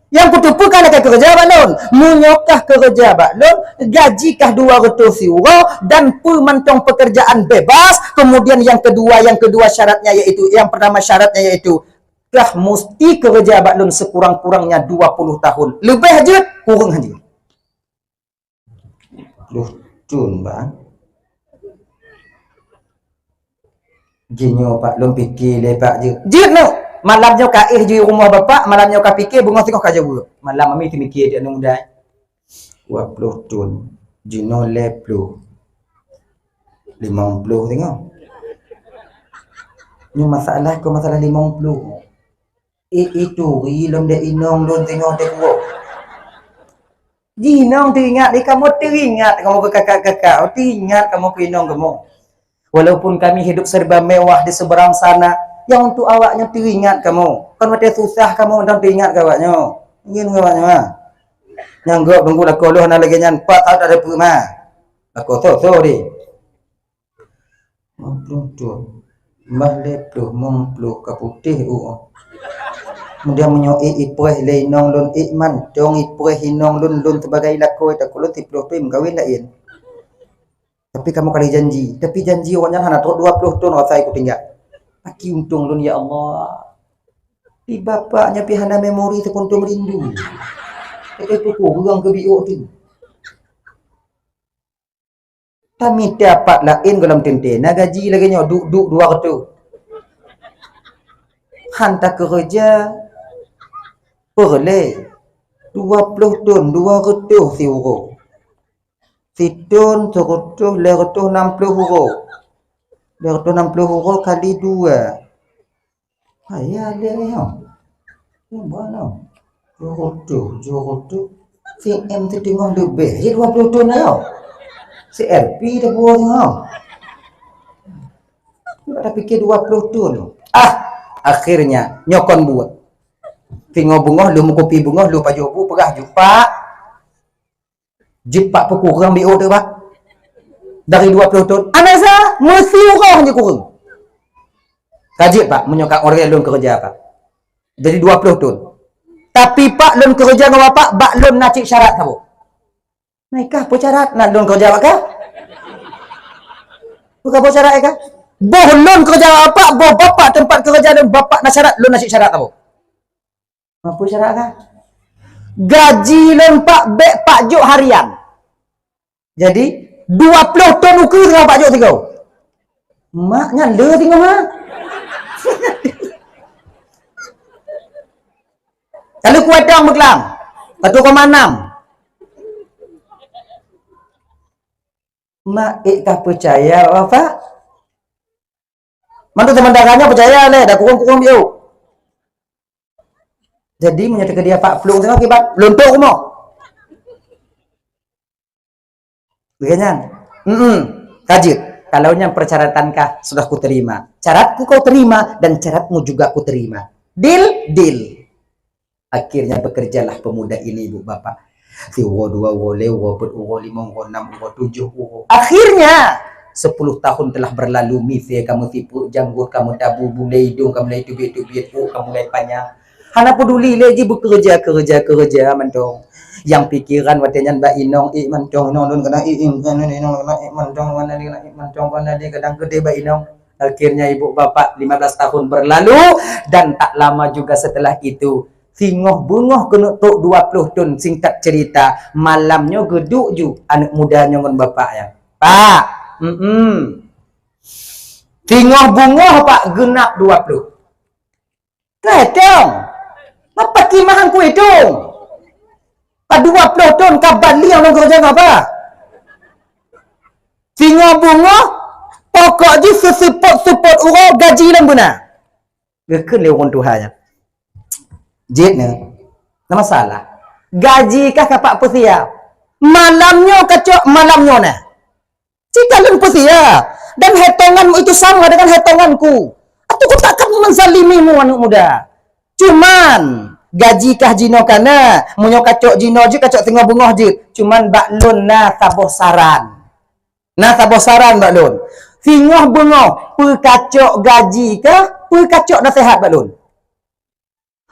Nyang kuteupeue kah lakée keureuja bak lôn. Meunyoe kah keureuja bak lôn, gaji kah dua reutôh siuroe dan peue mantong pekerjaan bebas. Kemudian yang kedua, yang kedua syaratnya yaitu, yang pertama syaratnya yaitu, kah musti keureuja bak lôn sekurang-kurangnya dua puluh tahun. Leubeh jeuet, kureueng jeuet. Dua puluh thon, Bang. Jih nyoe, Pak, lôn pike lé, Pak, jeuet. Jeuet nyoe. Malam nyoe ka éh jih rumoh Bapak, malam nyoe ka pike, beungoh singoh ka jaweueb. Malam ami teumiké di aneuk muda. Dua puluh thon. Jinoe lhée ploh. Limong ploh singoh. Nyoe masalah keu masalah limong ploh. Eh, ituri lom dek inong lôn teungoh teukuwoe. Jih inong teuingat, eh, kamoe teuingat kamoe keu kakak-kakak, oh, teuingat kamoe keu inong kamoe. Walaupun kami hidup serba mewah di seberang sana, nyang untuk awaknyoe teuingat kamoe. Kon watée susah kamoe mantong teuingat keu awaknyoe. Ngieng keu awaknyoe, ha. Nyang gok tunggu lakoe lôn hana lagèe nyan, pat that ada peue ma. Lakoe tho-tho deh. Limong ploh thon. Bah lhèe ploh, limong ploh ka putéh, oh. Kemudian meunyoe ék ipreh lé inong lôn, ék mantong ipreh inong lôn, lôn sibagai lakoe, takot lôn siploh thon meukawen laén. Tapi kamoe ka lheueh janji, tapi janji awak nyan hana trok dua ploh thon rasa ku tinggai. Aki untông lôn, ya Allah. Di bapak nyan pih hana memori seukuntông rindu. Tapi pukul ureueng keubiôk tu. Tamita pat laén gohlom teuntèe, na gaji lagèe nyoe, duek-duek dua reutôh. Han takeureuja peureulèe, dua ploh thon, dua reutôh siuroe. Sithon, sireutôh, lhèe reutôh nam ploh uroe. Lhèe reutôh nam ploh uroe kali dua. Hai, ya lé nyoe. Nyoe ba nyoe. Dua reutôh, dua reutôh. C M siteungoh leubeh, jeuet dua ploh thon nyoe. C R P dah buah nyoe. Cuba tapikir dua ploh thon. Ah, akhirnya nyoe kon buet. Singoh beungoh, lheueh meukupi beungoh, lheueh pajoh bu, peugah jumpa. Jeuet pat peukureueng biôh teuh, Pak. Dari dua ploh thon. Anasa, meusiuroe nyoe kureueng. Ka jeuet, Pak, meunyoe ka orèng lôn keureuja, Pak. Jadi dua ploh thon. Tapi, Pak, lôn keureuja ngon Bapak, bak lôn na cit syarat saboh. Nah, ikah peue syarat na lôn keureuja bak kah? Peue ka peue syarat ikah? Boh lôn keureuja bak Bapak, boh Bapak teumpat keureuja lôn, Bapak na syarat, lôn na cit syarat saboh. Apa syarat kah? Gaji lôn Pak bèk Pak jok harian. Jadi, dua ploh thon ukeue singoh Pak jok sigoe. Mak nyan le singoh ha. Kalau kuat dong beuklam. Satu koma enam. Mak ék ka peucaya, Bapak? Mantu sementara nyoe peucaya lé, dah kurung-kurung biôh. Jadi, meunyoe teukeudi pat plueng singoh kiban, lôn trok rumoh. Lagèe nyan. Hmm, ka jeuet. Kalau nyan persyaratan kah sudah kuterima. Syaratku kau terima dan syaratmu juga kuterima. Deal? Deal. Akhirnya bekerjalah pemuda ini, Ibu Bapak. Siuroe, dua uroe, lhèe uroe, peuet uroe, limong uroe, nam uroe, tujoh uroe. Akhirnya, sepuluh tahun telah berlalu, misé ka meusipeuet, janggot ka meutabu, bulèe idông ka mulai teubiet-teubiet, ôk ka mulai panyang. Hana peuduli lé jih beukeureuja, keureuja, keureuja mantong. Nyang pikeran watèe nyan bak inong, ék mantong, inong lôn keunan ék, inong lôn keunan ék mantong, kadang keudéh bak inong. Akhirnya ibu bapak lima belas tahun berlalu dan tak lama juga setelah itu, singoh beungoh keuneuk trok dua ploh thon, singkat cerita, malam nyoe geuduek ju aneuk muda nyoe ngon bapak nyan. Pak, mm-mm. Singoh beungoh, Pak, geunap dua ploh. Ka hitong. Mapa kimahan ku hitong? Ka dua ploh thon ka baliek lôn keureuja ngon apa? Singoh beungoh, pokok jih seuseupôt-seupôt uroe gaji lôn beuna. Geukheun lé ureueng tuha nyan. Jeuet nyoe. Na masalah. Gaji kah ka Pak peusiap. Malam nyoe kacok, malam nyoe na. Jika lôn peusiap, dan hitongan itu sama dengan hitonganku, atawa ku takkan menzalimimu, aneuk muda. Cuman, gaji kah jinoe ka na, meunyoe kacok jinoe jeuet, kacok singoh beungoh jeuet. Cuman bak lôn na saboh saran. Na saboh saran bak lôn. Singoh beungoh, peukacok gaji kah, peukacok naseuhat bak lôn.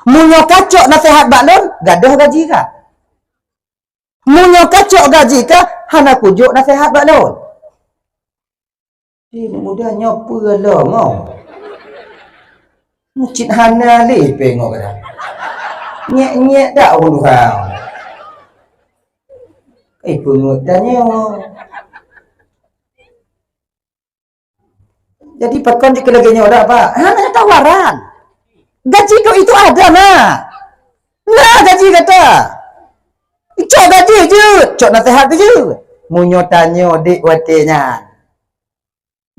Meunyoe kacok naseuhat bak lôn, gadôh gaji kah. Meunyoe kacok gaji kah, hana kujok naseuhat bak lôn. Di muda nyoe peue lom, oh. Cit hana lé pengok dah. Nyek-nyek dak ureueng durang. Eh, peungeut tanyoe. Jadi, pakon jih keu lagèe nyoe dak, Pak? Hana tawaran. Gaji kau itu ada, nak. Nah, gaji gata. Cok gaji jeuet, cok naseuhat jeuet. Meunyoe tanyoe dek watèe nyan.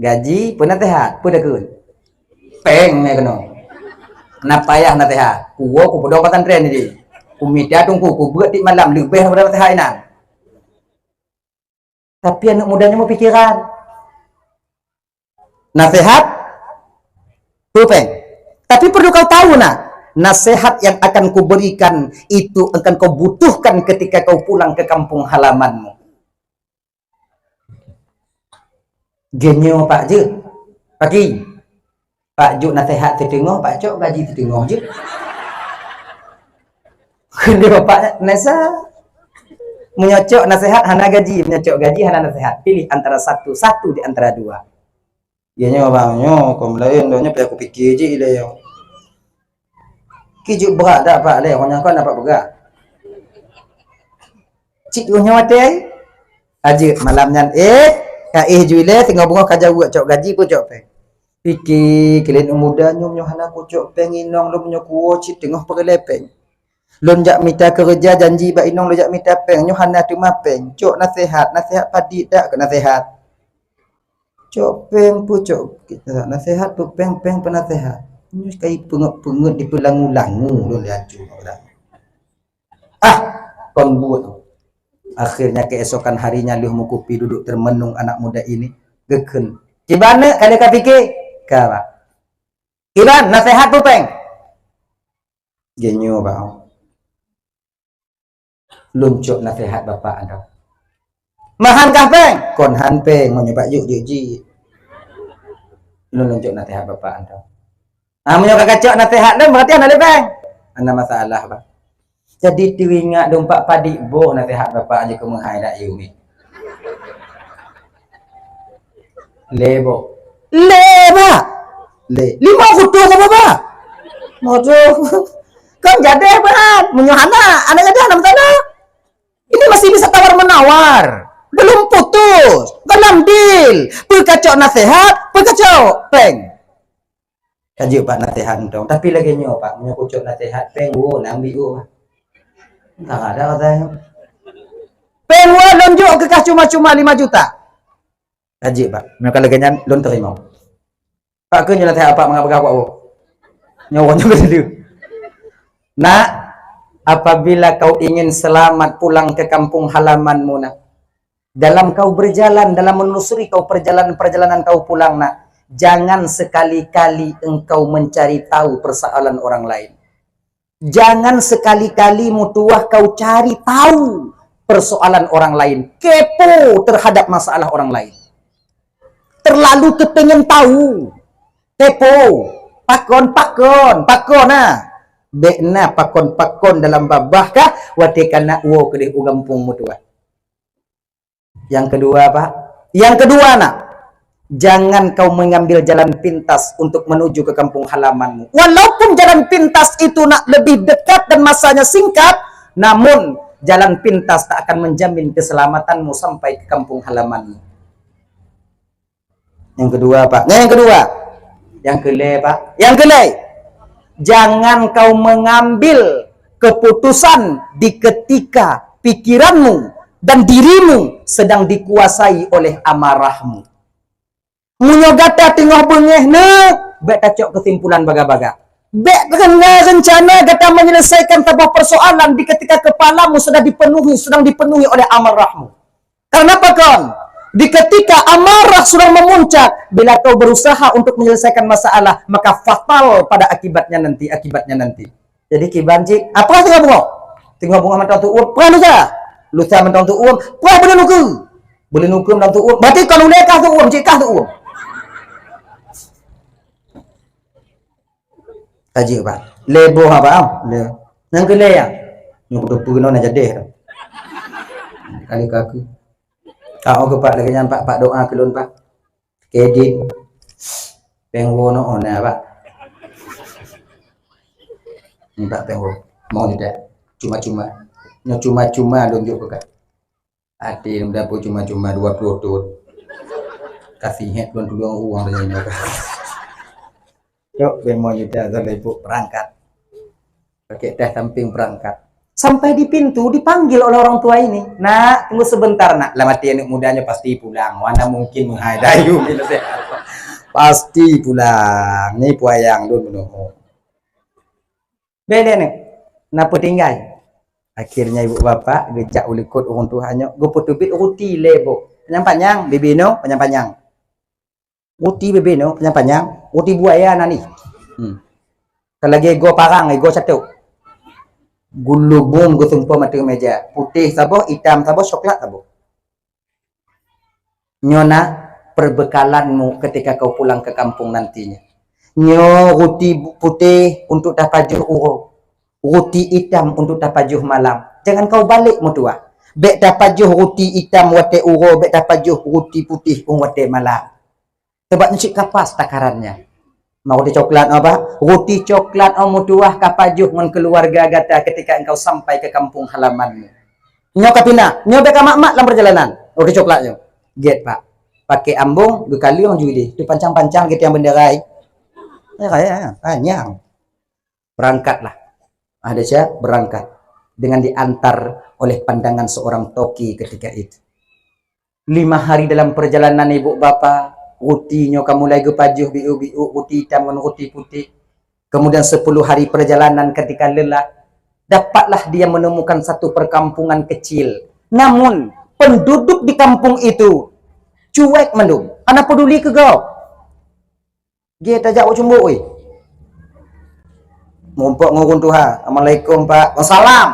Gaji, peue naseuhat, peue takheun? Pèng mè keunoe. Na payah naseuhat. Kuwoe kupeudong pesantren nyoe. Kumita teungku, kubeuet tiep malam leubeh daripada naseuhat inan. Tapi aneuk muda nyoe meupikeran. Naseuhat, peue pèng. Tapi perlu kau tahu, nak, Nasihat yang akan kuberikan itu akan kau butuhkan ketika kau pulang ke kampung halamanmu. Geunyoe Pak jeuet. Paki. Pak jok nasihat siteungoh, Pak cok gaji siteungoh jeuet. Kheun lé Bapak Nesa. Meunyoe cok nasihat hana gaji, meunyoe cok gaji hana nasihat. Pilih antara satu, satu di antara dua. Ya nyoe bang, nyoe kong laén doh nyoe payah kupike jih ilée nyoe. Ki jeuet brat dak Pak lé, ureueng nyan kon dapat peugah. Cit nyoe watée ai. Ajeut malam nyan, eh, ka éh ju ilée teungoh beungoh ka jaweueb cok gaji peue cok péng. Pike keulen muda nyoe, nyoe hana kucok péng inong lom nyoe kuwoe cit teungoh peureulée péng. Lôn jak mita keureuja janji bak inong lôn jak mita péng, nyoe hana teuma péng. Cok naseuhat, naseuhat padit dak keu naseuhat. Cok péng peucok naseuhat, peupéng-péng peunaseuhat. Nyoe kai peungeut-peungeut dipeulangu-langu lôn lé acu. Ah, kon buet. Akhirnya keesokan harinya lheueh meukupi duduk termenung anak muda ini, geukheun. Kiban neuk ka lheueh ka pike? Ka, Pak. Kiban naseuhat peupéng? Geunyoe, Pak. Lôn cok naseuhat bapak anda. Mahan kah péng? Kon han péng, meunyoe bak jok jok ji. Lôn lôn cok naseuhat bapak anda. Ah, meunyoe ka cok naseuhat lôn berarti hana lé péng. Hana masalah, Bang. Jadi teuingat dompak padit boh naseuhat bapak jeuet keu meuhai dak yumi. Lé boh. Lé, Pak. Lé. Lima kutu sama, Pak. Waduh. Kan jadi, Pak. Meunyoe hana, anak jadi hana masalah. Ini masih bisa tawar-menawar. Belum putus. Dalam deal. Peukacok naseuhat, peukacok péng. Ka jeuet Pak naseuhat mantong. Tapi lagée nyoe Pak, meunyoe kucok naseuhat péng woe na ambiek woe. Entah ada kata nyoe. Péng woe lôn jok keu kah cuma-cuma lima juta. Ka jeuet Pak. Meunyoe ka lagée nyan lôn teurimong. Pak keu nyoe naseuhat Pak mangat peugah Pak woe. Nyoe woe nyoe geudeu. Nak, apabila kau ingin selamat pulang ke kampung halamanmu nak, dalam kau berjalan, dalam menelusuri kau perjalanan-perjalanan kau pulang nak, jangan sekali-kali engkau mencari tahu persoalan orang lain. Jangan sekali-kali meutuwah kau cari tahu persoalan orang lain, kepo terhadap masalah orang lain. Terlalu kepengen tahu, kepo, pakon, pakon, pakon ah. Bék na pakon-pakon dalam babah kah watée ka nak woe keudeh u gampông meutuwah. Yang kedua, Pak. Yang kedua, nak. Jangan kau mengambil jalan pintas untuk menuju ke kampung halamanmu. Walaupun jalan pintas itu nak lebih dekat dan masanya singkat, namun jalan pintas tak akan menjamin keselamatanmu sampai ke kampung halamanmu. Yang kedua, Pak. Nah, yang kedua. Yang kelé, Pak. Yang kelé. Jangan kau mengambil keputusan di ketika pikiranmu dan dirimu sedang dikuasai oleh amarahmu. Meunyoe gata teungoh beungéh neuk, bék tacok keusimpulan baga-baga. Bék keureuna reuncana gata menyelesaikan saboh persoalan di ketika kepalamu sedang dipenuhi, sedang dipenuhi oleh amarahmu. Karena apa kon? Di ketika amarah sedang memuncak, bila kau berusaha untuk menyelesaikan masalah, maka fatal pada akibatnya nanti, akibatnya nanti. Jadi kiban cit, ah, peurah teungoh beungoh. Teungoh beungoh mantong tu'uem, peurah lusa. Lusa mantong tu'uem, peurah buleuen ukeue. Buleuen ukeue mantong tu'uem, berarti kon ulée kah tu'uem, cit kah tu'uem. Ka jeuet, Pak. Lé boh, Pak, ah. Lé. Nyang keu lé, ya. Nyang keu dua puluh nyoe na jadeh. Kali ka aku. Ka, oke, Pak, lagée nyan, Pak, Pak doa keu lôn, Pak. Kredit. Péng woe nyoe na, Pak. Ni, Pak, péng woe. Mau tidak? Cuma-cuma. Nyoe cuma-cuma lôn jok keu kah. Até lôn dapur cuma-cuma dua puluh thon. Kasih hek lôn tulông uang dari nyoe. Cok, bemo juta asal ibu berangkat. Pakai teh samping berangkat. Sampai di pintu dipanggil oleh orang tua ini. "Nak, tunggu sebentar, Nak." Lam hati aneuk mudanya pasti pulang. Mana mungkin meuhai dayu gitu sih. Pasti pulang. Ni puayang dulu. Bele ni, na peutinggai. Akhirnya ibu bapak geujak u likot ureueng tuha nyoe, geupeuteubiet ruti lé boh. Panyang-panyang, bibi nyoe panyang-panyang. Ruti bibi nyoe panyang-panyang, ruti buaya na ni. Hmm. Kalau lagèe igoe parang, igoe catôk. Gulubum geutumpom ateueh meja. Putéh saboh, itam saboh, coklat saboh. Nyoe na perbekalanmu ketika kau pulang ke kampung nantinya. Nyoe ruti bu-, putéh untuk tapajoh uroe, ruti itam untuk tapajoh malam. Jangan kau balek meutuwah. Bèk tapajoh ruti itam watèe uroe, bèk tapajoh ruti putéh watèe malam. Sabab nyoe cit ka pas takarannya. Ma ruti coklat nyoe, bah? Ruti coklat nyoe meutuwah ka pajoh ngon keuluwarga gata ketika engkau sampai ke kampung halamanmu. Nyoe ka pina, nyoe bèk ka mat-mat lam perjalanan. Ruti coklat nyoe. Gèt, Pak. Pakai ambong, geukaleueng ju idéh. Tu pancang-pancang geutanyoe bendera, eh. Ya, ya, ya, panyang. Berangkatlah. Ada siapa? Berangkat. Dengan diantar oleh pandangan seorang toki ketika itu. Lima hari dalam perjalanan ibu bapa, ruti nyoe ka mulai geupajoh biôk-biôk, ruti itam ngon ruti putéh. Kemudian sepuluh hari perjalanan ketika lelah, dapatlah dia menemukan satu perkampungan kecil. Namun, penduduk di kampung itu cuek mandum, hana peduli keu gob. Jih tajak bak cumbuek, weh. Mumpok ngon ureueng tuha. "Assalamualaikum, Pak." "Waalaikumsalam."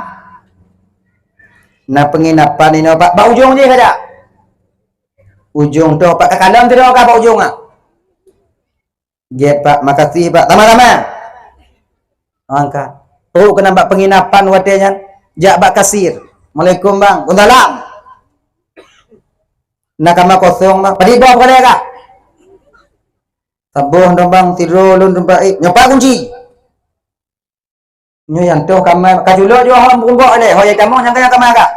"Na penginapan inoe, Pak?" "Bak ujong jih kajak." "Ujong toh, Pak, ka kalon sidroe ka bak ujong, ah." "Gèt, Pak. Makasih, Pak." "Sama-sama." Angkat. Trok keunan bak penginapan watèe nyan, jak bak kasir. "Assalamualaikum, Bang." "Waalaikumsalam." "Na kama kosong, Bang?" "Padit boh peukalèe kah?" "Saboh dong, Bang, sidroe lôn teumpat éh." "Nyoe pat kunci?" "Nyoe nyang toh kama, ka culok jih hom peurumbok lé, ho nyang tamong nyang ka kama kah?"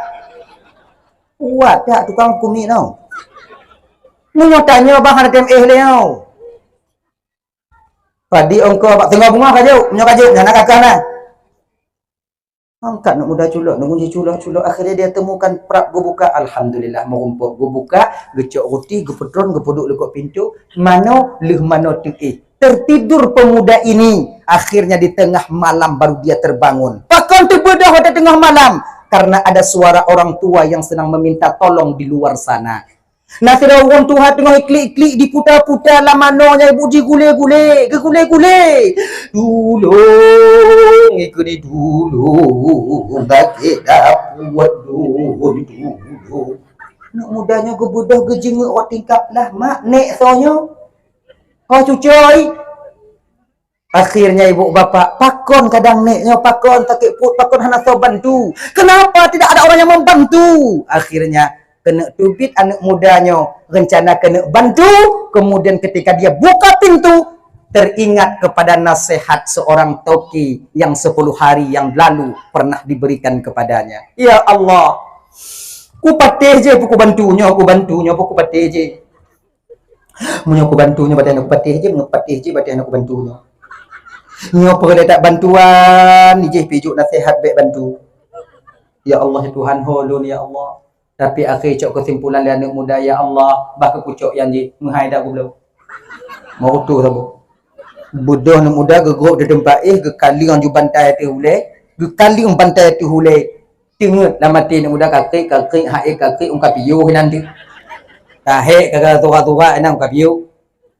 Kuat that tukang kumi nyoe. Meunyoe tanyoe bang hana tem éh lé nyoe. Padi ongkoh bak teungoh beungoh ka jok, meunyoe ka jok, nyan na ka kah na. Angkat aneuk muda culok, aneuk muda culok, culok. Akhirnya dia temukan prap geubuka. Alhamdulillah, meurumpok geubuka, geucok ruti, geupeutron, geupeuduk likot pintu. Manoe, lheueh manoe teuéh. Tertidur pemuda ini. Akhirnya di tengah malam baru dia terbangun. Pakon teubeudôh watèe teungoh malam? Karena ada suara orang tua yang sedang meminta tolong di luar sana. Na sidroe ureueng tuha teungoh iklik-iklik diputa-puta lam manoe nyan, ibu jigulé-gulé, geugulé-gulé. "Tulông, ikeu ni tulông, sakét dapuet lôn, tulông." Aneuk muda nyoe geubeudôh geujeungeuk ôk tingkap lah, "Mak, nèk soe nyoe?" "Oh, cucoe." Akhirnya ibu bapak, pakon kadang nèk nyoe, pakon sakét pruet, pakon hana soe bantu. Kenapa tidak ada orang yang membantu? Akhirnya, keuneuk teubiet aneuk muda nyoe, rencana keuneuk bantu, kemudian ketika dia buka pintu, teringat kepada nasihat seorang toki yang sepuluh hari yang lalu pernah diberikan kepadanya. Ya Allah, kupatéh jih peuku bantu nyoe, kubantu nyoe, peuku patéh jih. Meunyoe kubantu nyoe, batèe aneuk kupatéh jih, meunyoe kupatéh jih, batèe aneuk kubantu nyoe. Nyoe peureulèe that bantuan, jih pih jok naseuhat bèk bantu. Ya Allah, ya Tuhan, ho lôn, ya Allah. Tapi akhé cok keusimpulan lé aneuk muda, ya Allah, bah keu kucok nyan jih, meuhai dak goblok. Meurutoh saboh. Beudôh aneuk muda geugrôp di teumpat éh, geukaleueng ju bantai ateueh ulèe, geukaleueng bantai ateueh ulèe. Teungeut lam até aneuk muda, kakek, kakek, hai kakek, ungka piôh inan tu. Tahek ka tuha-tuha inan ungka piôh.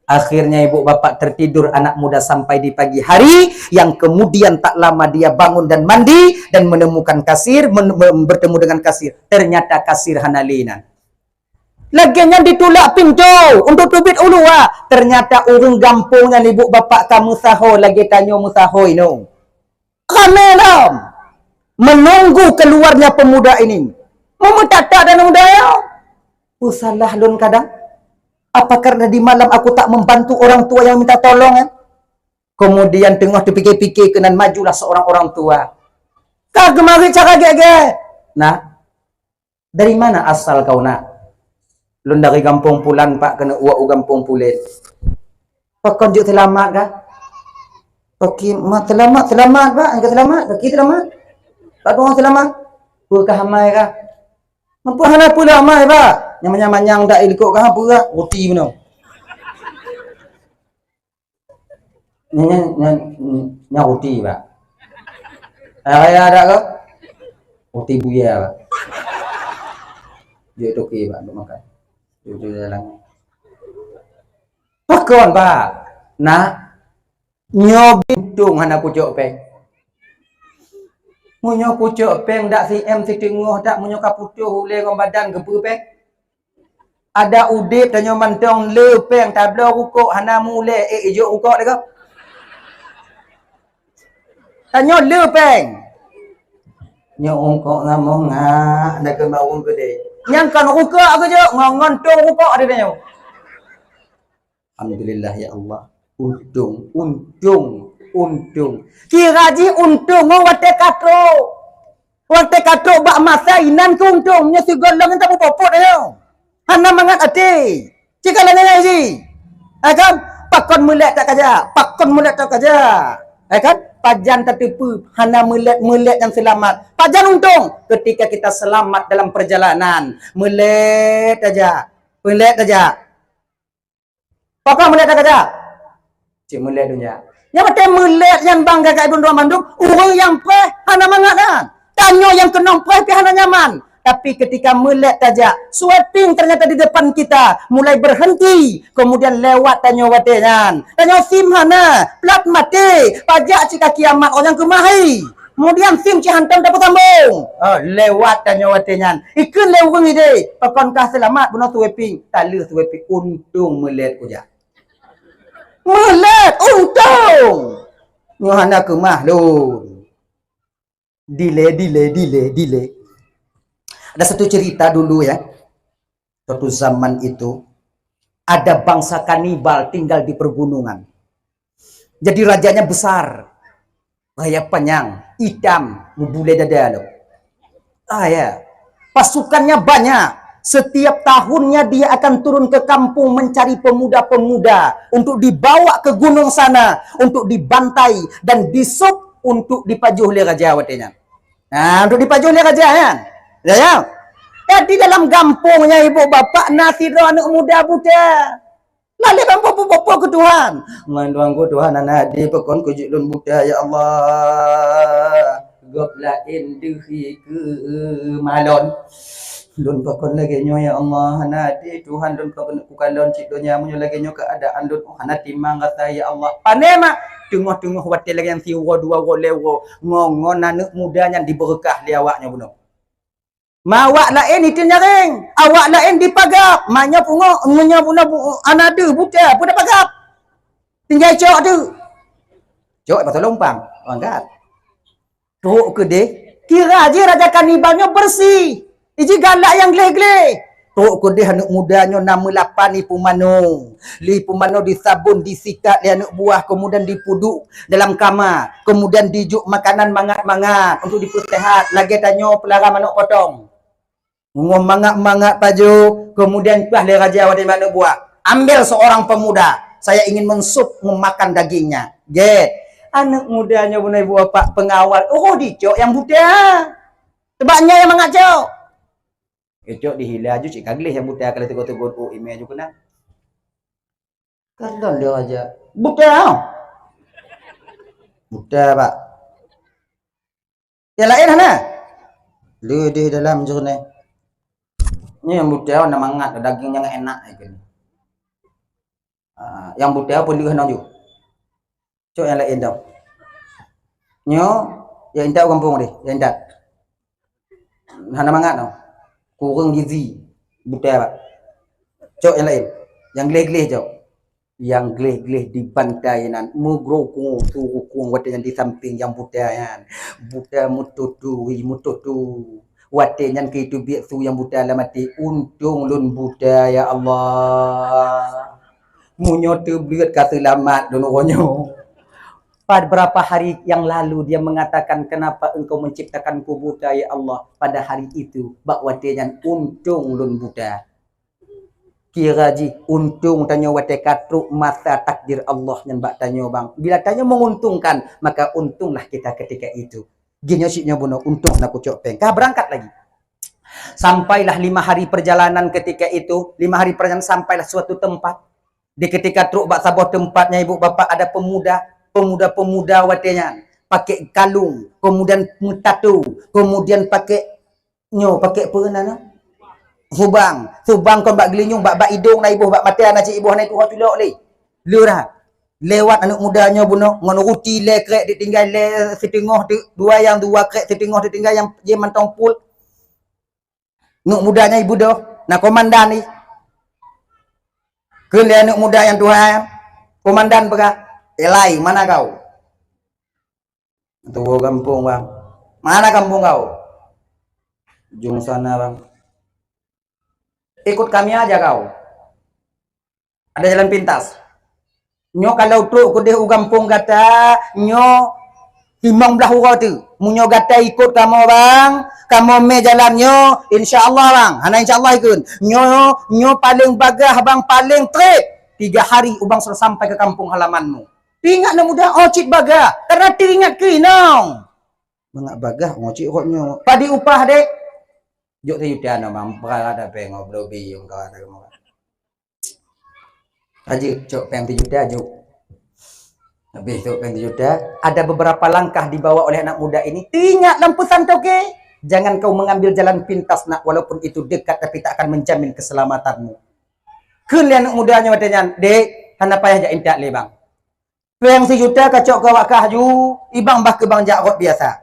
Akhirnya ibu bapak tertidur anak muda sampai di pagi hari, yang kemudian tak lama dia bangun dan mandi dan menemukan kasir, men-, men-, bertemu dengan kasir. Ternyata kasir hana lé inan. Lagèe nyan ditulak pintoe untuk teubiet u luwa. Ternyata ureueng gampông nyan ibu bapak ka meusaho lagèe tanyoe meusaho inoe. Ramè lom menunggu keluarnya pemuda ini. Meumeutatap dan udaya. Peue salah lôn kadang? Apa karena di malam aku tak membantu orang tua yang minta tolong, ya? Kemudian teungoh teupike-pike keunan, majulah seorang orang tua. Ka geumari cara gèt-gèt. Nah, "Dari mana asal kau, Nak?" "Lôn dari gampông pulan, Pak, keuneuk uak u gampông pulen." "Pakon jeuet seulamat kah?" "Paki ma seulamat, seulamat, Pak, nyang ka seulamat, paki seulamat. Pak, doa seulamat." "Peue kah amai kah?" "Meupeu hana peue lé amai, Pak. Nyang manyang-manyang dak ilikot kah peue kah? Ruti bunoe." Nyan, nyan, nyan, nyan ruti, Pak. Raya dak kah? Ruti buya, Pak. Jeuet toke, Pak, untuk makan. Jeuet, jeuet jalan. Pakon, Pak? Nak, Nyoe untông hana kucok péng. Meunyoe kucok péng dak si em siteungoh dak, meunyoe ka putôh ulèe ngon badan geubri péng. Adak udép tanyoe mantong le péng, tabloe rukok hana mulèe, eh, ijok rukok teuh. Tanyoe le péng. Nyoe rukok ngon mongak, na keu ureueng keudè. Nyang kon rukok geujok, ngon, ngon tông rukok di tanyoe. Alhamdulillah ya Allah. Untông, untông, untông. Kira jih untông ngon watèe ka trok. Watèe ka trok bak masa inan keu untông, nyoe sigoe lom nyang tapeupopot ayo. Hana mangat até. Cit ka lagèe nyan jih. Hai kan? Pakon meulét tak kajak, pakon meulét tak kajak. Hai kan? Pajan tateupeue hana meulét-meulét nyang seulamat. Pajan untông ketika kita selamat dalam perjalanan. Meulét tajak. Meulét tajak. Pakon meulét tajak? Cit meulét donya. Nyang watèe meulét nyan bang gagah droe mandum, ureueng nyang preh hana mangat nyan. Tanyoe nyang keunong preh pih hana nyaman. Tapi ketika meulét tajak, sweeping ternyata di depan kita, mulai berhenti, kemudian lewat tanyoe watèe nyan. Tanyoe sim hana, plat maté, pajak cit ka kiamat, ureueng nyang keumah hai. Kemudian sim cit hantom tapeusambong. Oh, lewat tanyoe watèe nyan. Ikheun lé ureueng idéh, pakon ka seulamat bunoe sweeping, taleuh sweeping, untông meulét kujak. Meulét, untông. Nyoe hana keumah lôn. Delay, delay, delay, delay. Ada satu cerita dulu ya. Suatu zaman itu, ada bangsa kanibal tinggal di pergunungan. Jadi rajanya besar, raya panyang, itam, meubulée dada lom. Ah, ya. Pasukannya banyak. Setiap tahunnya dia akan turun ke kampung mencari pemuda-pemuda untuk dibawa ke gunung sana, untuk dibantai dan disup untuk dipajoh lé raja watée nyan. Nah, untuk dipajoh lé raja nyan. Ya, ya. Jadi dalam gampông nyan ibu bapak na sidroe aneuk muda buta. Lalée ban popo-popo keu Tuhan. Ngon Tuhanku Tuhan, aneuk ade pakon keu jeuet lôn buta, ya Allah. Gob laén deuhi keu malon. Lôn pakon lagée nyoe, ya Allah. Aneuk ade Tuhan, lôn pakon kukalon cit donya meunyoe lagée nyoe keuadaan lôn, oh, hana timang gata, ya Allah. Pane mak, teungoh-teungoh watée lagée nyan siwoe dua woe lhée woe, ngon, ngon aneuk muda nyan dibeureukah lé awak nyoe bunoe. Ma awak laén item nyaréng, awak laén dipagab, ma nyoe pungoh, ngon nyoe pungoh bu-, aneuk deuh buta, peue tapagab? Tinggai cok teuk. Cok pasal lompang, angkat. Trok keudeh, kira jih raja kanibal nyoe beureusi. Iji galak nyang gleh-gleh. Trok keudeh aneuk muda nyoe na meulapan ié pumanoe. Lé ié pumanoe disabon, disikat lé aneuk buah, kemudian dipuduk dalam kama, kemudian dijok makanan mangat-mangat untuk dipeuseuhat, lagée tanyoe peulara manok potong. Ngon mangat-mangat pajoh, kemudian paih lé raja watée nyan aneuk buah. Ambil seorang pemuda, saya ingin mensup memakan dagingnya. Gét. Aneuk muda nyoe bunoe ibu bapak pengawal, oh dicok nyang buta. Sebab nyan nyang mangat cok. Icok dihila ju cit ka gleh nyang buta ka lheueh teugôt-teugôt, oh, imé ju keunong. Kalon lé raja. Buta, ha? Buta, Pak. Nyang laén hana? Lé deh dalam jeureuneh. Nyoe nyang buta na mangat, daging nyang enak ikheun. Ah, nyang buta peuleueh nang ju. Cok nyang laén tau. Nyoe, nyang intat u gampông deh, nyang intat. Hana mangat tau. Kureueng gizi. Buta, Pak. Cok nyang laén. Nyang gleh-gleh cok. Nyang gleh-gleh dibantai nan. Meugrokong, su rukong watée nyan di sampéng nyang buta nyan. Buta meututu, hi meututu. Watée nyan keu teubiet su nyang buta lam até, "Untông lôn buta, ya Allah. Meunyoe teubiet ka seulamat lôn uroe nyoe." Pada beberapa hari yang lalu dia mengatakan, "Kenapa Engkau menciptakanku buta, ya Allah?" Pada hari itu, bak watée nyan untông lôn buta. Kira jih untông tanyoe watée ka trok masa takdir Allah nyan bak tanyoe bang. Bila tanyoe menguntungkan, maka untunglah kita ketika itu. Jih nyoe sit nyoe bunoe untông na kucok péng. Ka berangkat lagi. Sampailah lima hari perjalanan ketika itu, lima hari perjalanan sampailah suatu tempat. Di ketika trok bak saboh tempat nyan ibu bapak ada pemuda, pemuda-pemuda watée nyan pakai kalung, kemudian meutatu, kemudian pakai nyoe, pakai peue nan? Subang. Subang kon bak geulinyueng, bak, bak idong na iboh, bak maté na cit iboh na itu ho culok lé. Lurah. Lewat aneuk muda nyoe bunoe ngon ruti lhèe krek ditinggai, lhèe siteungoh teuk, dua nyang dua krek siteungoh ditinggai, nyang jih mantong pul. Aneuk muda nyan ibeudôh, na komandan jih. Kheun lé aneuk muda nyang tuha nyan, komandan peugah, "Elai, mana kau?" "Tuwoe gampông, Bang." "Mana gampông kau?" "Ujong sana, Bang." "Ikut kami aja kau. Ada jalan pintas. Nyoe kalau trok keudeh u gampông gata, nyoe limong blaih uroe teuk. Meunyoe gata ikut kamoe, Bang, kamoe mé jalan nyoe, insya Allah, Bang." Hana insya Allah ikheun. "Nyoe, nyoe paleng bagaih, Bang, paleng treb. Tiga hari ubang sudah sampai ke kampung halamanmu." Teuingat aneuk muda, oh, cit bagaih, karena teuingat keu inong. Mangat bagaih, oh, cit rot nyoe. "Padum upah, Dek?" "Jok sijuta nyoe, Bang, peurara dapée ngon blobi nyang ka ada keumakan." Aja cok péng sijuta, jok. Habis cok péng sijuta, ada beberapa langkah dibawa oleh anak muda ini. Teuingat lam peusan toke, jangan kau mengambil jalan pintas, Nak, walaupun itu dekat, tapi tak akan menjamin keselamatanmu. Kheun lé aneuk muda nyoe watée nyan, "Dek, hana payah jak intat lé, Bang. Péng sijuta kacok keu awak kah ju, ibang bah keu bang jak rot biasa."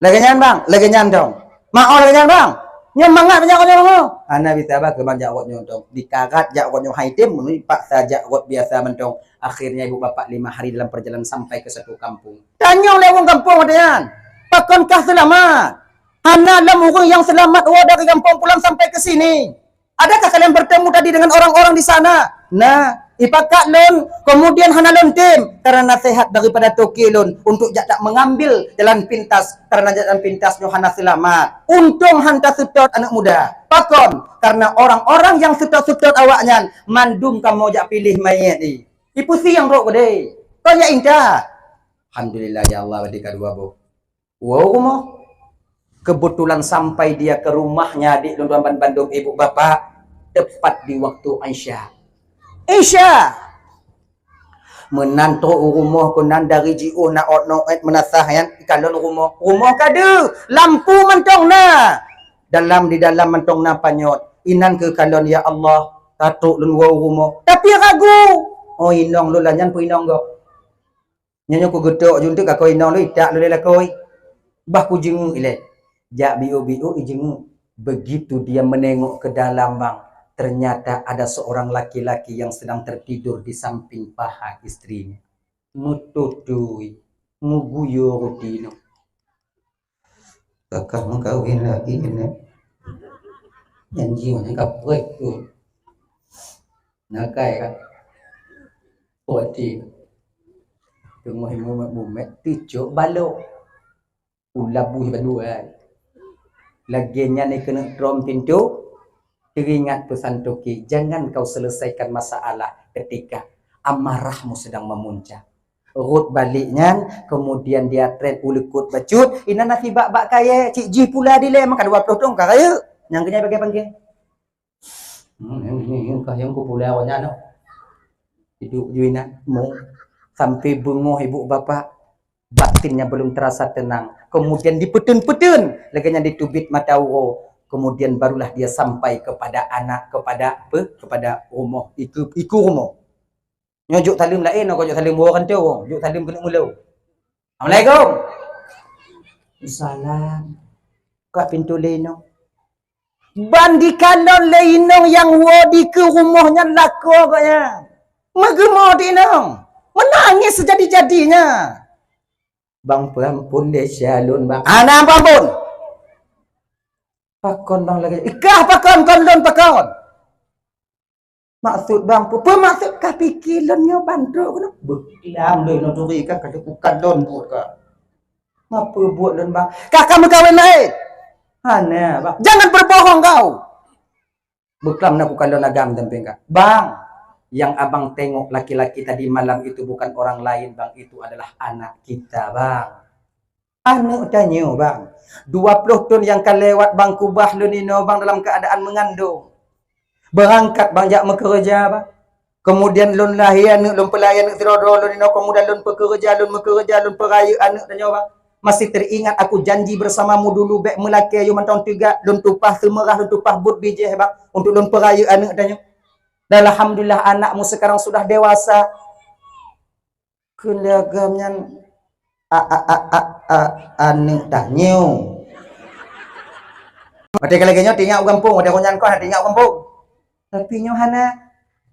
"Lagée nyan, Bang, lagée nyan dong." "Ma'oh lagée nyan, Bang? Nyoe mangat jak rot nyoe, Bang." "Hana bisa bah keu bang jak rot nyoe dong. Dikarat jak rot nyoe hai tem, meunyoe paksa jak rot biasa mantong. Akhirnya ibu bapak lima hari dalam perjalanan sampai ke satu kampung." Tanyong lé ureuëng gampông watée nyan, "Pakon kah seulamat? Hana lom ureuëng nyang seulamat woe dari gampông pulang sampai ke sini. Adakah kalian bertemu tadi dengan orang-orang di sana?" "Na, ipakat lôn, kemudian hana lôn tem, karena nasihat daripada toke lôn untuk jak tak mengambil jalan pintas, karena jalan pintas nyoe hana seulamat." "Untông han taseutôt aneuk muda. Pakon? Karena orang-orang nyang seutôt-seutôt awaknyan mandum kamoe jak piléh manyét jih." "Ipusieng rot keudeh. Kon jak intat." "Alhamdulillah ya Allah, berarti ka dua boh." Woe u rumoh. Kebetulan sampai dia ke rumahnya, adik lôn tuan bandum ibu bapak, tepat di waktu Isya. Isya! Meunan trok u rumoh keunan dari jiôh na ôt noét meunasah nyan, kalon rumoh. Rumoh ka deuh, lampu mantong na. Dalam di dalam mantong na panyöt. Inan keuh kalon, "Ya Allah, tatrok lôn woe u rumoh." Tapi ragu. "Oh, inong lôn lah nyan peue inong gob." Nyoe nyoe kugeutok ju eunteuk kakoe inong lôn, itak lôn lé lakoe. Bah kujeungeuk ilée. Jak biôk-biôk ijeungeuk. Begitu dia menengok ke dalam, Bang, ternyata ada seorang laki-laki yang sedang tertidur di samping paha istrinya. Meututui, meuguyô ruti nyoe. Kakak meukawen lagi keunan. Janji meunan ka preh tu. Nakai ka. Poti. Teungoh mumet-mumet teucok balok. Ulabu bandua. Lagée nyan keuneuk trom pintoe. Teuingat peusan toke, jangan kau selesaikan masalah ketika amarahmu sedang memuncak. Rot balek nyan, kemudian dia tren uleukot bacut, inan na sibak bak kayée, cit jih pula dilée, maka dua ploh thon ka rayeuk. Nyang keunyan bagai panggée. Hmm, nyang, nyang, nyang ka nyang ku pula awak nyan, noh. Hidup ju inan, mu. Sampai beungoh ibu bapak, batinnya belum terasa tenang. Kemudian dipeuteun-peuteun, lagée nyan ditubit mata uroe. Kemudian barulah dia sampai kepada anak, kepada apa? Kepada rumoh, iku, iku rumoh. Nyoe jok saleuem laén, nyoe jok saleuem woe kan tu, jok saleuem keuneuk meulom. "Assalamualaikum." "Salam." Ka pintoe lé inong. Ban dikalon lé inong nyang woe dikeue rumoh nyan lakoe gobnyan. Meugeumoe di inong. Meunangis seujadi-jadinya. "Bang, peuampon desya lôn, Bang." "Hana peuampon." "Pakon, Bang, lagée?" "Ikah pakon, kon lôn pakon." "Maksud, Bang, peue, peue maksud?" "Ka pike lôn nyoe ban trok keunoe." "Beuklam lôn nyoe turi ka, ka teuka lôn buet ka." "Ma peue buet lôn, Bang?" "Ka, ka meukawen laén." "Hana, Bang." "Jangan berbohong kau." "Beuklam na kukalon agam dampéng ka." "Bang, yang abang tengok laki-laki tadi malam itu bukan orang lain, Bang. Itu adalah anak kita, Bang." "Aneuk tanyoe, Bang. Dua ploh thon nyang ka lewat, Bang, kubah lôn inoe, Bang, dalam keadaan meungandong. Beurangkat, Bang, jak meukeureuja, Bang. Kemudian lôn lahé aneuk, lôn peulahé aneuk sidroe-droe lôn inoe, kemudian lôn peukeureuja, lôn meukeureuja, lôn peurayeuk aneuk tanyoe, Bang. Masih teuingat aku janji bersamamu dulu, bék meulakée yue mantong teuga, lôn tupah seumeurah, lôn tupah buet bijéh, Bang, untuk lôn peurayeuk aneuk tanyoe. Dan alhamdulillah, anakmu sekarang sudah dewasa. Kheun lé agam nyan, a, a, a, a, a, aneuk tanyoe. Watèe ka lagèe nyoe, tinggai u gampông, watèe nyan kon, tinggai u gampông. Tapi nyoe hana.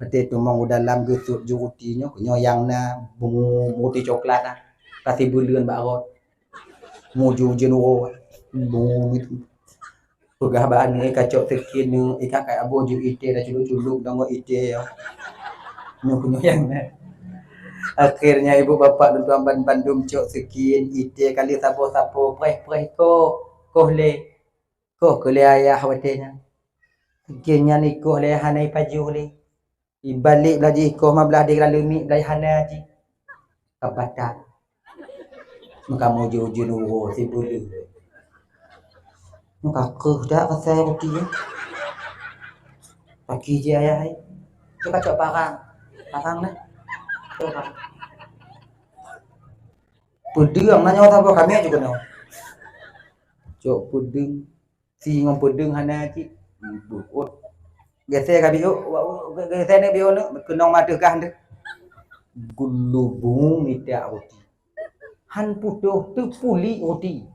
Watèe teumong u dalam geusut ju ruti nyoe, nyoe nyang na, bungong ruti coklat na. Ka sibeuleuen bak rot. Muju jeuneuroe. Bungong itu. Peugah bak aneuk, "Eh, kacok seukin nyoe, eh, ka, ka aboh ju itèe, dah culok-culok deungon itèe, ya." Nyoe, nyoe nyang na. Akhirnya ibu bapak lôn tuan ban-, bandum cok seukin, itèe kali sapo-sapo, preh-preh koh, koh lé. Koh keu lé ayah watèe nyan. Seukin nyan ikoh lé hana ipajoh lé. Ibalek beulaju ikoh ma blah di laleumiek beulaju hana jih. Ka batat. Meukamoe ujeuen-ujeuen uroe sibeuleuen. Meuka keuh dak pasai ruti nyan. Paki jih ayah ai. Tu kacok parang. Parang nah. Tu parang. Peudeueng na nyoe saboh kami aja keunoe. Cok peudeueng. Si ngon peudeueng hana cit. Buet. Geusée ka biôk, wa-, wa-, geusée neuk biôk neuk, keunong ma teuh kah teuh. Geulubung mita ruti. Han putôh, teupulik ruti.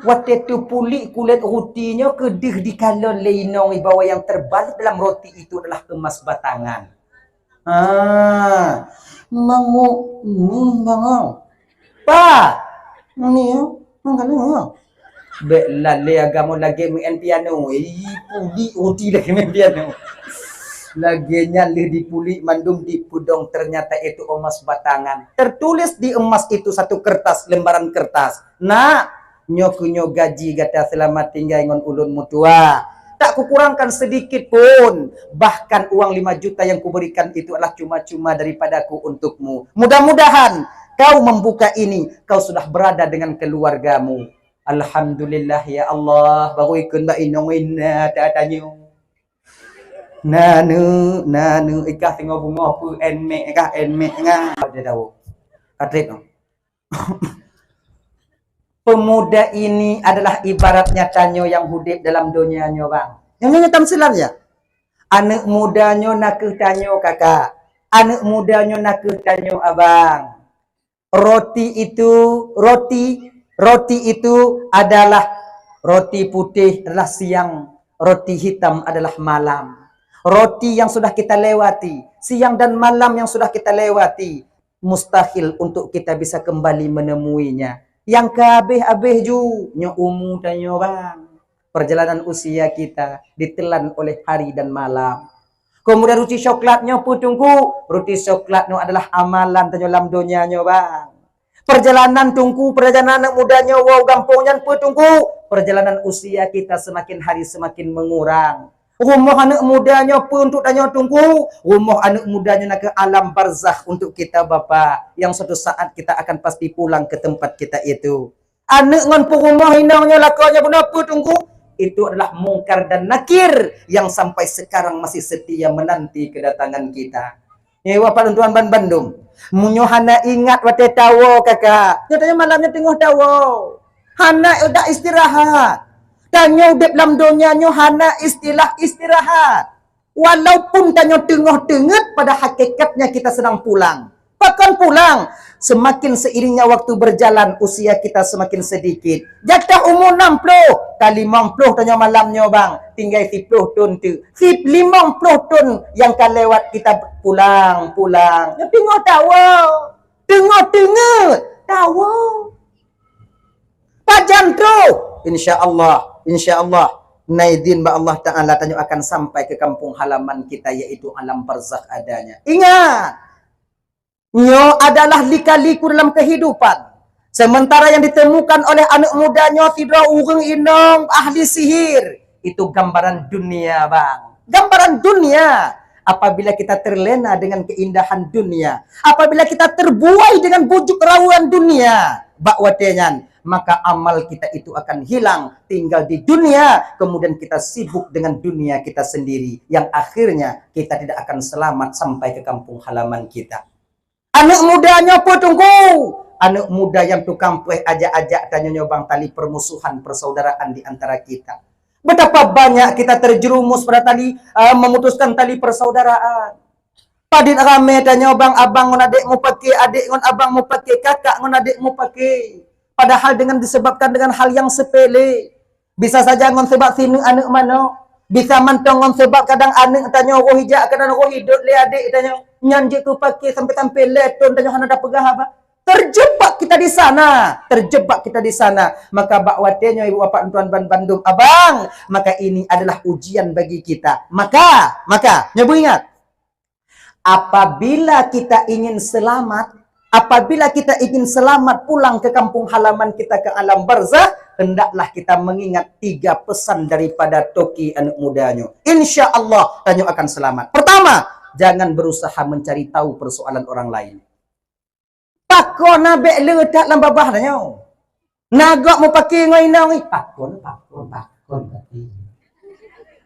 Watée teupulik kulét ruti nyoe keudeuh dikalon lé inong ibawa yang terbalut dalam roti itu adalah emas batangan. Ha, mangok, hmm, bangau. Pa, ni, mangkano. Bèk lalé agam lagèe meu'en piano. Ih, pulik ruti lagèe meu'en piano. Lagèe nyan lheueh dipulik mandum dipeudong, ternyata itu emas batangan. Tertulis di emas itu satu kertas, lembaran kertas. Nak, nyoe keuh nyoe gaji gata, selamat tinggai ngon ulôn meutuah. Tak kukurangkan sedikit pun, bahkan uang lima juta yang kuberikan itu adalah cuma-cuma daripadaku untukmu. Mudah-mudahan kau membuka ini, kau sudah berada dengan keluargamu. Alhamdulillah ya Allah, baru ikheun bak inong inna ta tanyoe. Naneuk, naneuk, ikah singoh beungoh peu, en mek kah, en mek nga. Dia tahu. Katrit tu. Pemuda ini adalah ibaratnya tanyoe nyang udép dalam donya nyoe, bang. Nyang nyoe tamsilan ya. Aneuk muda nyoe nakeuh tanyoe, kakak. Aneuk muda nyoe nakeuh tanyoe, abang. Roti itu, roti, roti itu adalah, roti putih adalah siang, roti hitam adalah malam. Roti yang sudah kita lewati, siang dan malam yang sudah kita lewati, mustahil untuk kita bisa kembali menemuinya. Nyang ka habéh-habéh ju, nyoe umu tanyoe, bang. Perjalanan usia kita ditelan oleh hari dan malam. Kemudian ruti coklat nyoe peue, Teungku? Ruti coklat nyoe adalah amalan tanyoe lam donya nyoe, bang. Perjalanan, Teungku, perjalanan aneuk muda nyoe woe u gampông nyan peue, Teungku? Perjalanan usia kita semakin hari semakin mengurang. Rumoh aneuk muda nyoe peue untuk tanyoe, Teungku? Rumoh aneuk muda nyoe nakeuh alam barzakh untuk kita, Bapak, yang suatu saat kita akan pasti pulang ke tempat kita itu. Aneuk ngon peurumoh inong nyoe lakoe nyoe bunoe peue, Teungku? Itu adalah Mungkar dan Nakir yang sampai sekarang masih setia menanti kedatangan kita. Nyoe Bapak lôn tuan ban bandum. Meunyoe hana ingat watée tawoe, kakak. Nyoe tanyoe malam nyoe teungoh tawoe. Hana dak istirahat. Tanyoe udeb lam donya nyoe hana istilah istirahat. Walaupun tanyoe teungoh teungeut, pada hakikatnya kita sedang pulang. Pakon pulang? Semakin seiringnya waktu berjalan, usia kita semakin sedikit. Jatah umu nam ploh, ka limong ploh tanyoe malam nyoe, bang. Tinggai siploh thon teuk. Sip limong ploh thon nyang ka lewat kita pulang, pulang. Nyoe teungoh tawoe. Teungoh teungeut, tawoe. Pajan troh? Insya Allah, insya Allah. Na idhin bak Allah Ta'ala tanyoe akan sampai ke kampung halaman kita, yaitu alam barzakh adanya. Ingat, nyoe adalah lika-liku dalam kehidupan. Sementara yang ditemukan oleh aneuk muda nyoe sidroe ureueng inong ahli sihir, itu gambaran dunia, bang. Gambaran dunia. Apabila kita terlena dengan keindahan dunia, apabila kita terbuai dengan bujuk raweuan dunia, bak watée nyan, maka amal kita itu akan hilang, tinggal di dunia, kemudian kita sibuk dengan dunia kita sendiri, yang akhirnya kita tidak akan selamat sampai ke kampung halaman kita. Aneuk muda nyoe peue, Teungku? Aneuk muda nyang tukang preh ajak-ajak tanyoe nyoe, bang, tali permusuhan persaudaraan di antara kita. Betapa banyak kita terjerumus pada tali, eh, memutuskan tali persaudaraan. Padit ramé tanyoe bang abang ngon adék mupake, adék ngon abang mupake, kakak ngon adék mupake. Padahal dengan disebabkan dengan hal yang sepele. Bisa saja ngon sebab sineuk aneuk manok. Bisa mantong ngon sebab kadang aneuk tanyoe roh ijak, kadang roh idot lé adék tanyoe. Nyan jeuet keu pake sampai-sampai lhèe thon tanyoe hana tapeugah haba. Terjebak kita di sana, terjebak kita di sana. Maka bak watèe nyoe ibu bapak tuan ban bandum abang, maka ini adalah ujian bagi kita. Maka, maka, nyoe beuingat. Apabila kita ingin selamat, apabila kita ingin selamat pulang ke kampung halaman kita ke alam barzakh, hendaklah kita mengingat tiga pesan daripada toke aneuk muda nyoe. Insya Allah, tanyoe akan selamat. Pertama, jangan berusaha mencari tahu persoalan orang lain. Pakon na bèk le that lam babah tanyoe. Na gob mupake ngon inong, "Ih, pakon, pakon, pakon, pakon."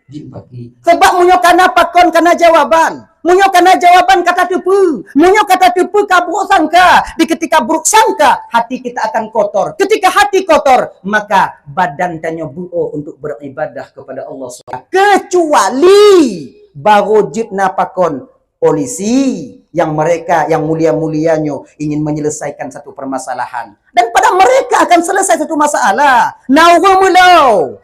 Jeuet pake. Sebab meunyoe kana pakon, kana jawaban. Meunyoe kana jawaban, ka tateupeue. Meunyoe ka tateupeue, ka buruk sangka. Di ketika buruk sangka, hati kita akan kotor. Ketika hati kotor, maka badan tanyoe beuo untuk beribadah kepada Allah Subhanahu. Kecuali baru jeuet na pakon polisi yang mereka yang mulia-mulia nyoe ingin menyelesaikan satu permasalahan. Dan pada mereka akan selesai satu masalah. Na ureueng meulo,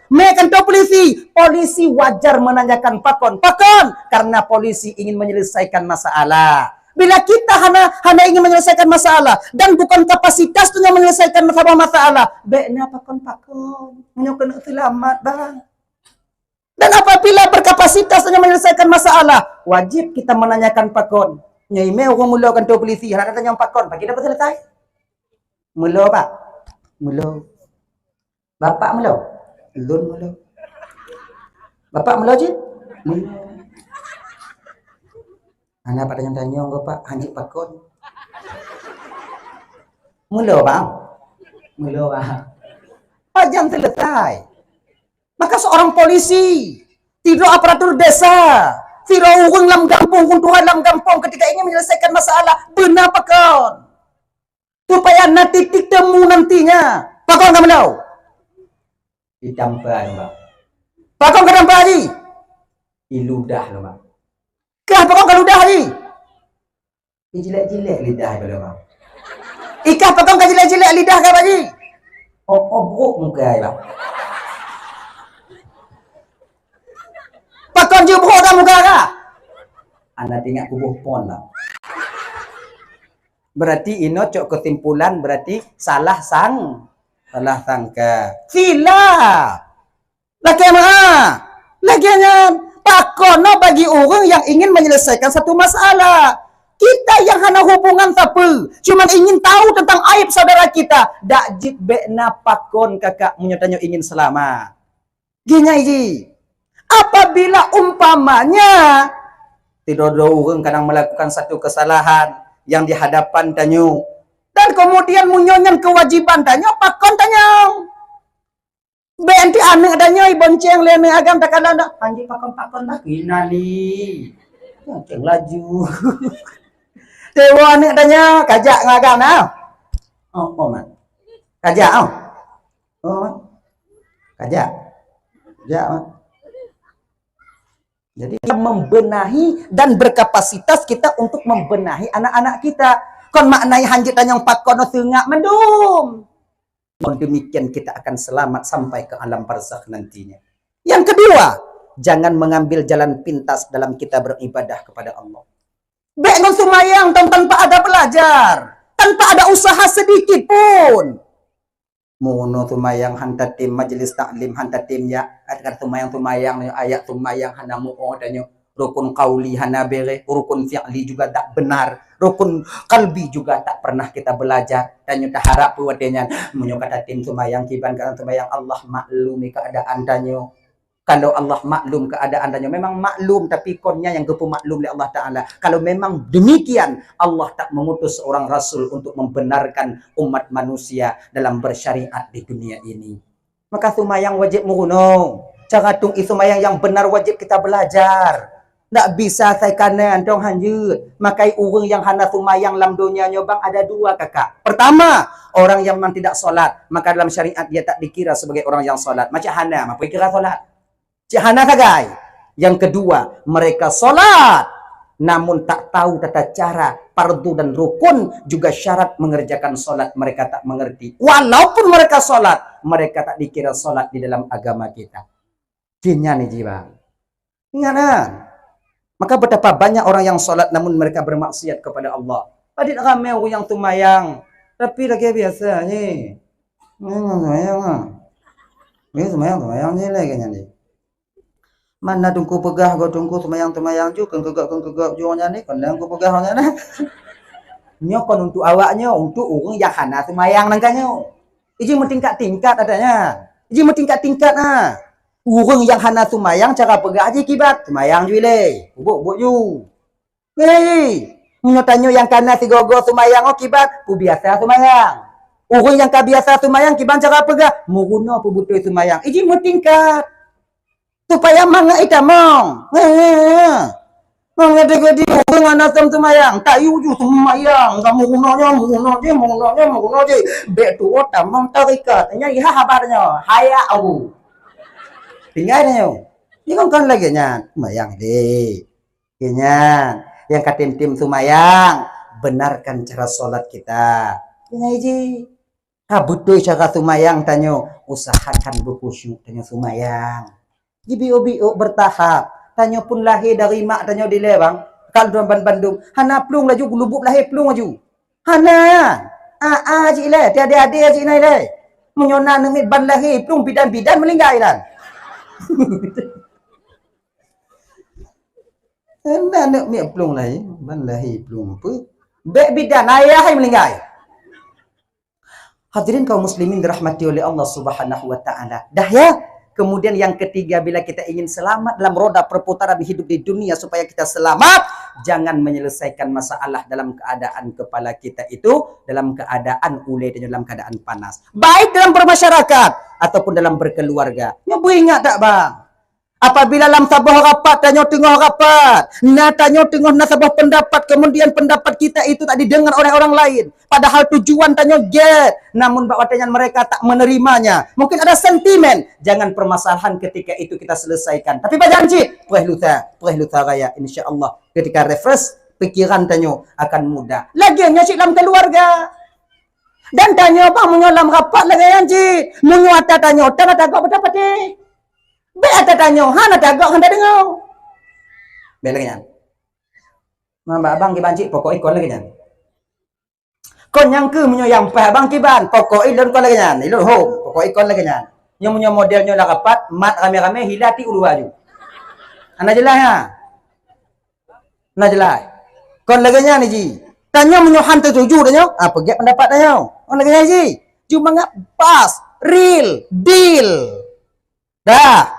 mé kantor polisi, polisi wajar menanyakan pakon. Pakon? Karena polisi ingin menyelesaikan masalah. Bila kita hana hana ingin menyelesaikan masalah dan bukan kapasitas tu yang menyelesaikan masalah, masalah, bèk na pakon-pakon. Nyoe keuneuk seulamat, bang. Dan apabila berkapasitas hanya menyelesaikan masalah, wajib kita menanyakan pakon. Nyoe imé ureueng meulo kantor polisi, hana tanyong pakon, pagi dapat selesai. Meulo, Pak. Meulo. Bapak meulo. Lôn meulo. Bapak meulo cit? Meulo. Hana Pak tanyong-tanyong keu Pak, hanjeuet pakon. Meulo, Bang. Meulo, Bang. Pajan selesai. Maka seorang polisi, sidroe aparatur desa, sidroe ureueng lam gampông, ureueng tuha lam gampông ketika ingin menyelesaikan masalah, beuna pakon. Supaya na titik temu nantinya. Pakon ka meulo? Itampa lom, Bang. Pakon ka tampa jih? Iludah lom, Bang. Kah pakon ka ludah jih? Ijilek-jilek lidah ibalah, Bang. Ikah pakon ka jilek-jilek lidah ka, Pak Ji? Oh, oh, brok muka ai, Bang. Pakon jeuet brok dah muka ka? Anak ingat kuboh pon, Bang. Berarti inoe cok kesimpulan berarti salah sang, salah sangka. Silap. Lagèe meu'ah. Lagèe nyan, pakon na bagi ureueng nyang ingin menyelesaikan satu masalah. Kita nyang hana hubungan sapeue, cuma ingin tahu tentang aib saudara kita, dak jeuet bèk na pakon kakak meunyoe tanyoe ingin seulamat. Geunyai jih. Apabila umpamanya sidroe-droe ureueng kadang melakukan satu kesalahan yang di hadapan tanyoe, dan kemudian meunyoe nyan kewajiban tanyoe, pakon tanyoe. Bèk anti aneuk tanyoe ibonceng lé aneuk agam takalon dak. Anjing pakon-pakon bah kina ni. Bonceng laju. Tewa aneuk tanyoe kajak ngon agam nah. Oh, oh, mak. Kajak, oh. Oh, mak. Kajak. Kajak, mak. Jadi, kita membenahi dan berkapasitas kita untuk membenahi anak-anak kita. Kon maknai hanjeuet tanyong pakon seungak mandum. Dengan demikian kita akan selamat sampai ke alam barzakh nantinya. Yang kedua, jangan mengambil jalan pintas dalam kita beribadah kepada Allah. Bèk ngon seumayang tan-, tanpa ada belajar, tanpa ada usaha sedikit pun. Meunoe seumayang han tatem, majelis taklim han tatem, ya, kata seumayang-seumayang, ayat seumayang hana mu'oh, tanyoe. Rukun qauli hana bèrèh, rukun fi'li juga tak benar, rukun qalbi juga tak pernah kita belajar. Tanyoe taharap peue watèe nyan, meunyoe ka tatem seumayang kiban, ka seumayang, Allah maklumi keuadaan tanyoe. Kalau Allah maklum keuadaan tanyoe, memang maklum, tapi kon nyan nyang geupeumaklum lé Allah Taala. Kalau memang demikian, Allah tak mengutus seorang rasul untuk membenarkan umat manusia dalam bersyariat di dunia ini. Maka seumayang wajéb meurunoe. Cara tueng seumayang nyang beunar wajéb kita beulajar. Ndak bisa sai kanan dong hanjeuet. Makai ureueng nyang hana seumayang lam donya nyoe bang ada dua kakak. Pertama, orang yang memang tidak salat, maka dalam syariat dia tak dikira sebagai orang yang salat. Macam hana, mampu kira salat. Cik hana sagai. Yang kedua, mereka salat. Namun tak tahu tata cara, fardu dan rukun, juga syarat mengerjakan salat, mereka tak mengerti. Walaupun mereka salat, mereka tak dikira salat di dalam agama kita. Jih nyan jih, bang. Ingat kan? Maka betapa banyak orang yang salat namun mereka bermaksiat kepada Allah. Padit ramé ureuëng nyang seumayang, tapi lagée biasa jih. Memang seumayang ah. Ni seumayang, seumayang jih lagée nyan jih. Mana teungku peugah, go teungku seumayang-seumayang ju, keu keugok, keu keugok ju nyan ni, kon teungku peugah nyan ni. Nyoe kon untuk awak nyoe, untuk ureuëng nyang hana seumayang nangka nyoe. Iji meutingkat-tingkat adanya. Iji meutingkat-tingkat ha. Ureuëng nyang hana seumayang cara peugah jih kiban, seumayang ju ilée. Ubok-ubok ju. Hei, meunyoe tanyoe nyang kana sigoe-goe seumayang oh kiban, peubiasa seumayang. Ureuëng nyang ka biasa seumayang kiban cara peugah, meurunoe peubeutôi seumayang. Iji meutingkat. Supaya mangat itamong. Hei, hei, hei. Mangat deungon di ureuëng hana seumayang, tak yue ju seumayang. Kamu meurunoe nyoe, meurunoe jih, meurunoe nyoe, meurunoe jih. Bék tuwoe tamong tarekat. Nyan iha haba nyoe. Haya aku. Tinggai nyoe. Ni kan, kan lagée nyan. Seumayang deh. Nyan, nyang ka tem-tem seumayang, benarkan cara salat kita. Nyan jih. Ka beutôi cara seumayang tanyoe, usahakan beukhusyuk tanyoe seumayang. Jibiôk-biôk beurtahap. Tanyoe pun lahé dari mak tanyoe dilée, bang. Ka lôn ban bandum, hana plueng laju geulubub lahé plueng laju. Hana. Aa jih ilée, tiadé-adé jih na ilée. Meunyoe na aneuk miet ban lahé plueng bidan-bidan meulinggai dan. Hana aneuk miet plueng lahé, ban lahé plueng peue? Bék bidan ayah hai meulinggai. Hadirin kaum muslimin dirahmati oleh Allah Subhanahu wa taala. Dah ya? Kemudian yang ketiga, bila kita ingin selamat dalam roda perputaran hidup di dunia, supaya kita selamat, jangan menyelesaikan masalah dalam keadaan kepala kita itu dalam keadaan ulée dan dalam keadaan panas. Baik dalam bermasyarakat ataupun dalam berkeluarga. Nyoe beuingat tak, bang? Apabila lam saboh rapat, tanyoe teungoh rapat, na tanyoe teungoh na saboh pendapat, kemudian pendapat kita itu tak didengar oleh orang lain, padahal tujuan tanyoe gét, namun bak watée nyan mereka tak menerimanya, mungkin ada sentimen, jangan permasalahan ketika itu kita selesaikan. Tapi bak janji, preh lusa, preh lusa raya, insya Allah ketika refresh, pikiran tanyoe akan mudah. Lagée nyan cit lam keluarga. Dan tanyoe bah meunyoe lam rapat lagée nyan cit, meunyoe ata tanyoe tan ata gok beutapati. Bék ata tanyoe hana tagok hana deungoe. Bék lagée nyan. Nah, bak abang kiban cit pokok ikon lagée nyan. Kon nyang keu meunyoe nyang paih abang kiban, pokok ilon kon lagée nyan. Ilon hom, pokok ikon lagée nyan. Nyoe meunyoe model nyoe lam rapat, mat ramé-ramé hila ti ulu aju. Hana jeulaih ha. Hana jeulaih. Kon lagée nyan ji. Tanyoe meunyoe han teutuju tanyoe, ah, peugét pendapat tanyoe. Kon lagée nyan ji. Cuma ngat pas, real, deal. Dah.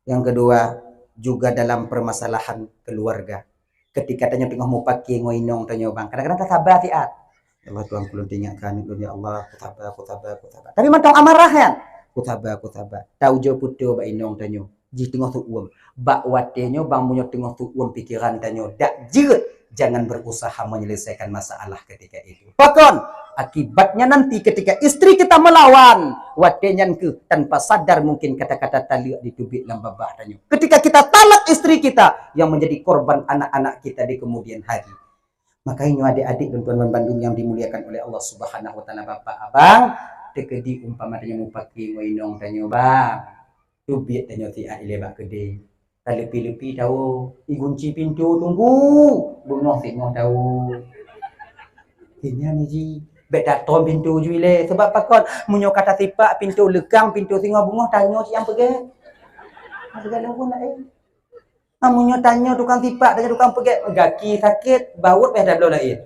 Yang kedua, juga dalam permasalahan keluarga. Ketika tanyoe teungoh mupaké ngon inong tanyoe bang, kadang-kadang tasaba siat. Ya Allah Tuhan, kulôn teuingat keu aneuk lôn ya Allah, kusaba, kusaba, kusaba. Tapi mantong amarah nyan. Kusaba, kusaba. Taujoe peutoe bak inong tanyoe, jih teungoh seuuem. Bak watée nyoe bang meunyoe teungoh seuuem pikeran tanyoe dak jeuet, jangan berusaha menyelesaikan masalah ketika itu. Pakon? Akibatnya nanti ketika istri kita melawan, watée nyan keuh tanpa sadar mungkin kata-kata taleuek diteubiet lam babah tanyoe. Ketika kita talak istri kita, yang menjadi korban anak-anak kita di kemudian hari. Makanya adék-adék dan tuan-tuan bandum yang dimuliakan oleh Allah Subhanahu wa taala, bapak abang, teukeudi umpama tanyoe mupaké ngon inong tanyoe bang, teubiet tanyoe siat ilée bak keudée. Taleupi-leupi tawoe, igunci pintoe tunggu, beungoh singoh tawoe. Inyan ji, bék tatom pintoe ju ilée, sebab pakon meunyoe ka tasipak pintoe leukang, pintoe singoh beungoh tanyoe siang peugét. Peugét lôn pun laén. Amun nyoe tanyoe tukang sipak, tanyoe tukang peugét, gaki sakét, bawot payah tabloe laén.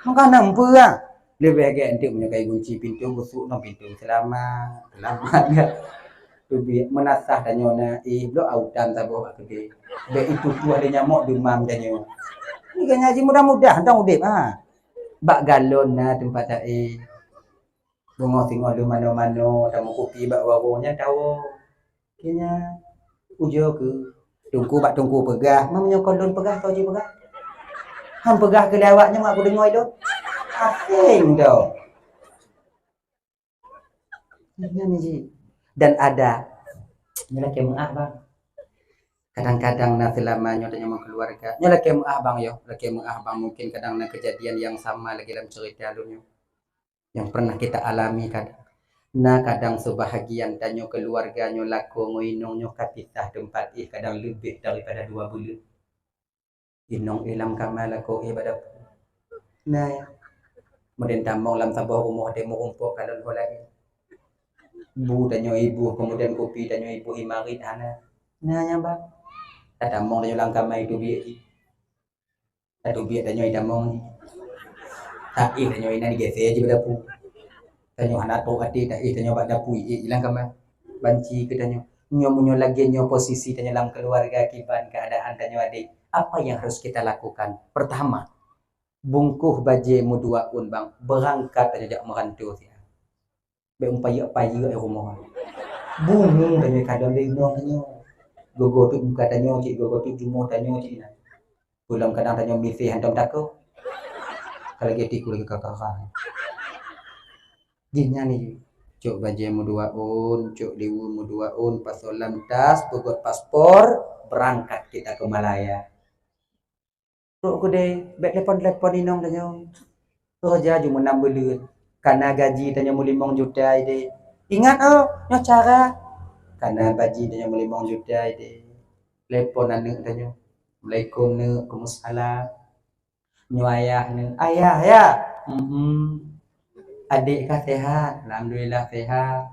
Maka na meupeue ah. Leubeh gét enteuk meunyoe kai gunci pintoe, geusuek ngon pintoe. Seulamat, seulamat ya. Teubiet meunasah tanyoe na, eh, bloe autan saboh bak keudeh. Bék itu tuah lé nyamok deumam tanyoe. Ni kan nyan ji mudah-mudah tang udeb ha. Bak galon na teumpat taéh. Beungoh singoh lé manoe-manoe, tameukupi bak warong nyan tawoe. Keu nyan, ujoe keu teungku bak teungku peugah, meunyoe kon lôn peugah, soe jipeugah? Han peugah keu lé awak nyoe mak kudeungoe lôn. Asing tau. Nyan ji. Dan ada, nyoe lakée meuáh, bang. Kadang-kadang na seulama nyoe tanyoe meukeuluwarga. Nyoe lakée meu'ah bang yo, lakée meu'ah bang, mungkin kadang na keujadian nyang sama lagée lam ceurita lôn nyoe. Nyang pernah kita alami kadang. Na kadang seubahagian tanyoe keuluwarga nyoe lakoe ngon inong nyoe ka pisah teumpat éh kadang leubeh daripada dua buleuen. Inong éh lam kama lakoe éh bak dapur. Na, kemudian tamong lam saboh rumoh deh meurumpok kalon ho laén. Bu tanyoe ibu, kemudian kupi tanyoe ibu imarit hana. Na nyang ba. Tatamong tanyoe lam kama itu biek jih. Tatubiet tanyoe itamong. Taéh tanyoe inan geusé jih bak dapur. Tanyoe hana trok até taéh tanyoe bak dapur iék ilang kama. Banci keu tanyoe. Nyoe meunyoe lagée nyoe posisi tanyoe lam keuluwarga kiban keuadaan tanyoe adék, apa yang harus kita lakukan? Pertama, bungkôh bajée meuduwa ôn bang, beurangkat tanyoe jak meuranto siat. Bék meupayeuk-payeuk di rumoh. Bungong tanyoe kadang lé inong tanyoe. Gogo teuk muka tanyoe cit, gogo teuk jumoh tanyoe cit inan. Peulom kadang tanyoe misé hantom takot. Ka lagée tiku lagée kakara. Jih nyan ni, cok bajée meuduwa ôn, cok liwu meuduwa ôn, pasoe lam tas, peugot paspor, beurangkat kita ke Malaya. Trok keudeh, bék telepon-telepon inong tanyoe. Keureuja ju meunam buleuen. Kana gaji tanyoe meulimong juta ideh. Ingat oh, nyoe cara. Kana gaji tanyoe meulimong juta ideh. Telepon aneuk tanyoe. Assalamualaikum neuk, waalaikumsalam. Nyoe ayah neuk. Ayah, ya. Hmm. Adék kah sehat? Alhamdulillah sehat.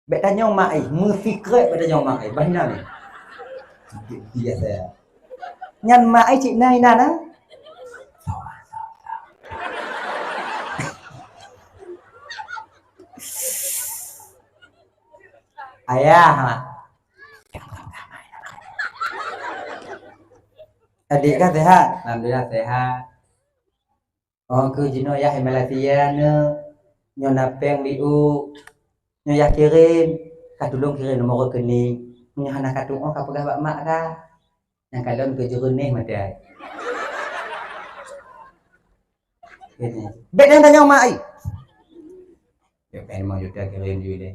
Bék tanyong mak ai, meusikrek bék tanyong mak ai. Bah inan ni. Biasa. Nyan mak ai cit nai nan ah. Ayah. Adék kah sehat? Alhamdulillah sehat. Oh, keu jinoe yah i Malaysia nyoe, nyoe na péng biôk. Nyoe yah kirém, ka tulông kirém nomor rekening. Meunyoe hana ka tuoh ka peugah bak mak kah. Nyang kalon keu jeureuneh maté. Ini. Bék nyang tanyong mak ai. Ya, péng limong juta kirém ju deh.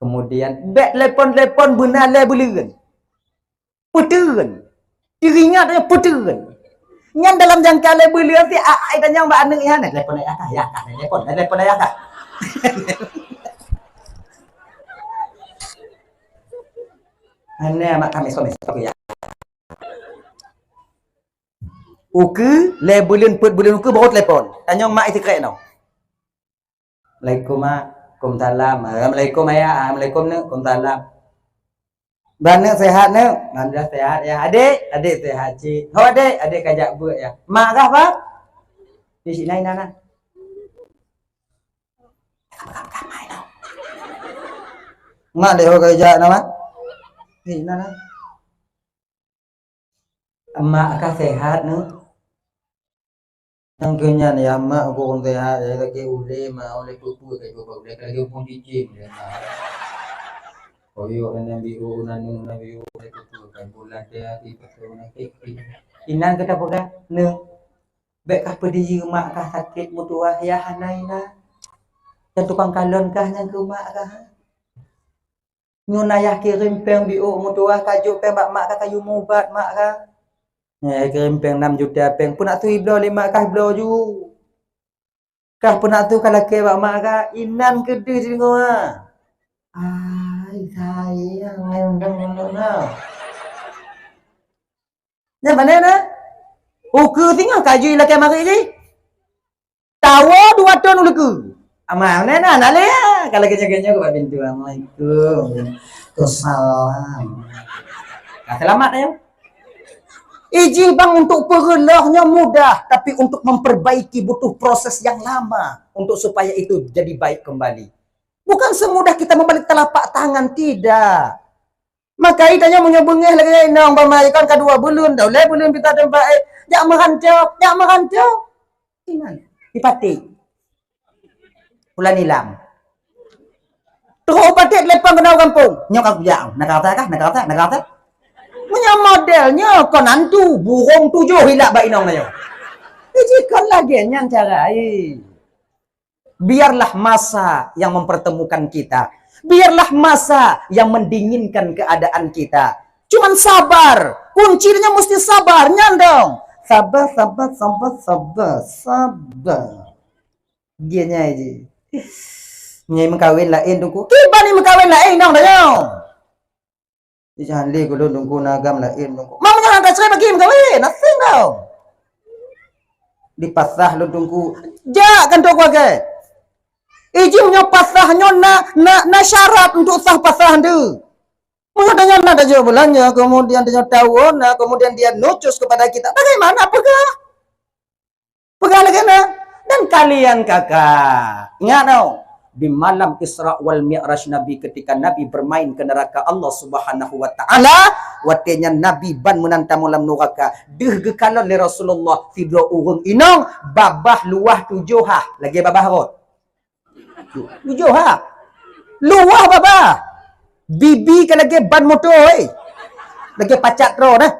Kemudian, bék telepon-telepon beuna lhèe buleuen. Peuteun. Teuingat nyan peuteun. Nyan dalam jangka lhèe buleuen si ai tanyong bak aneuk nyan, "Telepon ayah kah, ayah kah, telepon, telepon ayah kah." Hana mak kami suami satu ya. Ukeue, lhèe buleuen, peuet buleuen ukeue baru telepon. Tanyong mak ai sikrek nyoe. Assalamualaikum, Mak. Waalaikumsalam. Assalamualaikum, Ayah. Assalamualaikum, Neuk. Waalaikumsalam. Bah Neuk sehat, Neuk? Alhamdulillah sehat, ya. Adék, adék sehat cit. Ho, adék, adék ka jak beuet, ya. Mak kah, Pak? Di sini, nah, nah. Mak lé ho ka jak, nah, Mak? Di sini, nah. Mak kah sehat, Neuk? Nyang keu nyan, ya, mak, ukeue ureueng sehat, ya, lagèe ulèe, mak, ulèe peue-peue, ka jipeugah ulèe, ka lagèe upung cicém, ya, mak. Oyok, nyan, biôk, nyan, nyan, biôk, ulèe peue-peue, ka bulan dia, di pasal, nyan, kek, kek. Inan ka tapeugah, Neuk, bèk kah peudiyeu mak kah sakét meutuwah, ya, hana inan. Dan tukang kalon kah nyang keu mak kah? Nyoe na yah kirém péng biôk meutuwah ka jok péng bak mak ka kayue mubat mak ka. Nyoe yah kirém péng nam juta péng, peunak su ibloe lé mak ka ibloe ju. Kah peunak su ka lakèe bak mak ka, inan keudeh deungoe. Ai sayang, ai undang undang na. Nyan pane na? Ukeue singoh ka jih lakèe marit jih. Tawoe dua thon uleue keue. Aman, nyan na, na lé. Kalau keu nyoe-nyoe bak pintu, "Assalamualaikum." "Waalaikumsalam." Nah, selamat ya. Ijih bang untuk peureuloh nyoe mudah, tapi untuk memperbaiki butuh proses yang lama untuk supaya itu jadi baik kembali. Bukan semudah kita membalik telapak tangan, tidak. Maka tanyoe meunyoe beungèh lagèe inong bama ikon ka dua buleuen, dah ulèe buleuen pita teumpat, eh, jak meuranto, jak meuranto. Inan, dipaték. Ulan ilam. Trok paték telepon keunoe gampông. Nyoe ka kujak. Na ka rasa kah? Na ka rasa? Na ka rasa? Meunyoe model nyoe kon hantu, burông tujoh ilak bak inong tanyoe. Jikon lagèe nyan cara, eh. Biarlah masa yang mempertemukan kita. Biarlah masa yang mendinginkan keadaan kita. Cuman sabar. Kunci nyoe mesti sabar. Nyan dong. Sabar, sabar, sabar, sabar, sabar. Dia nyai ji. Nyai meukawen laén Teungku. Kiban ni meukawen laén dong dah nyoe. Ijak lé keu lôn Teungku, na agam laén Teungku. Meunyoe hana tasri bagi meukawen, asing dong. Dipasah lôn Teungku. Jak kantor keluarga. Ijih nyoe pasah nyoe na, na, na syarat untuk sah pasah tu. Meunyoe tanyoe na tajak belanja, kemudian tanyoe tahu na, kemudian dia nucus kepada kita, bagaimana peugah? Peugah lagèe na. Dan kalian kakak, ingat tau, di malam Isra wal Mi'raj Nabi, ketika Nabi bermain ke neraka Allah Subhanahu wa Ta'ala, watèe nyan Nabi ban meunan tamong lam nuraka, deuh geukalon lé Rasulullah sidroe ureueng inong, babah luwah tujoh ha, lagèe babah rot. Tujoh ha. Luwah babah. Bibi ka lagèe ban moto, eh. Lagèe pacak troh dah.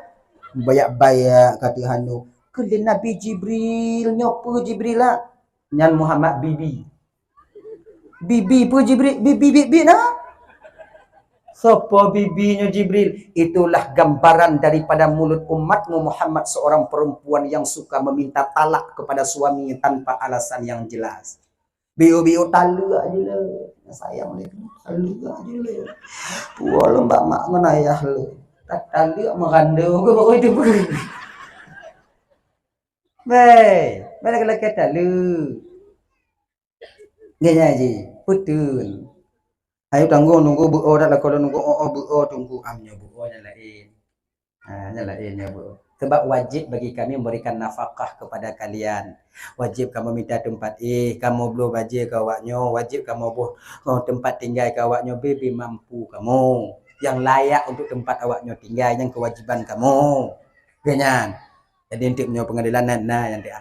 Bayak-bayak ka teuhanu. Keu lé Nabi Jibril, nyoe peue Jibril lah? Nyan Muhammad Bibi. Bibi peue Jibril? Bibi, bibi nah. Sopo bibi nyoe Jibril? Itulah gambaran daripada mulut umatmu Muhammad, seorang perempuan yang suka meminta talak kepada suaminya tanpa alasan yang jelas. Biu-biu taleuek je le. Sayang le. Taleuek je le. Puwoe lom bak mak ngon ayah le. Taleuek meurandom ke baru itu. Bei, bèk lakèe-lakèe taleuek. Nyan ji, peuteun. Ayo tanggong nunggu beuo dak lakoe nunggu oh, oh beuo tunggu am nyoe beuo nyan laén. Ha, nyan laén nyoe beuo. Sebab wajib bagi kami memberikan nafkah kepada kalian. Wajib kamoe mita teumpat éh, kamoe bloe bajèe keu awak nyoe, wajib kamoe boh, oh, teumpat tinggai keu awak nyoe, bri-bri mampu kamoe nyang layak untuk teumpat awak nyoe tinggai, nyan keuwajiban kamoe. Geuh nyan. Jadi, untuk meunyoe peungadilan na, na nyang dia.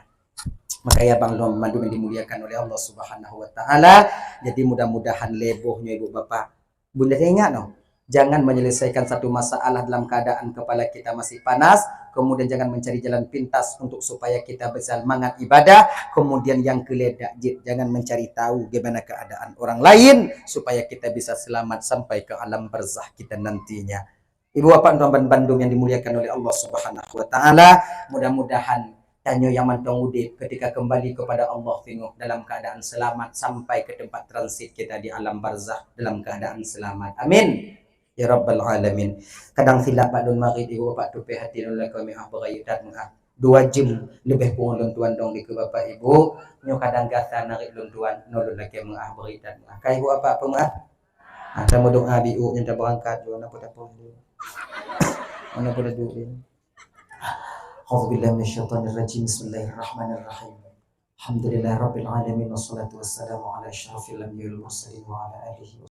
Maka ya bang lom mandum yang dimuliakan oleh Allah Subhanahu wa Ta'ala. Jadi, mudah-mudahan lé boh nyoe ibu bapak. Bunda ingat noh, jangan menyelesaikan satu masalah dalam keadaan kepala kita masih panas, kemudian jangan mencari jalan pintas untuk supaya kita bersemangat ibadah, kemudian yang keledak jit, jangan mencari tahu gimana keadaan orang lain supaya kita bisa selamat sampai ke alam barzakh kita nantinya. Ibu bapak tuan ban bandum yang dimuliakan oleh Allah Subhanahu wa Ta'ala, mudah-mudahan tanyoe nyang mantong udép ketika kembali kepada Allah singoh dalam keadaan selamat sampai ke tempat transit kita di alam barzakh dalam keadaan selamat. Amin. Ya Rabbal Alamin. Kadang silap bak lôn marit, ibu bapak tupéh hati lôn lakèe meu'ah beurayeuk that meu'ah. Dua jeuem leubeh kurang lôn tuan dong dikeue bapak ibu. Nyoe kadang gasa narit lôn tuan, nyoe lôn lakèe meu'ah beurayeuk that meu'ah. Ka ibu bapak peumeu'ah? Ha, tameudoa biuk nyan tabeurangkat dulu, na peue tapeue dulu. Mana peue dulu ni? A'udzubillahi minasyaitonirrajim. Bismillahirrahmanirrahim. Alhamdulillahirabbil alamin, wassalatu wassalamu ala asyrafil anbiya'i wal mursalin wa ala alihi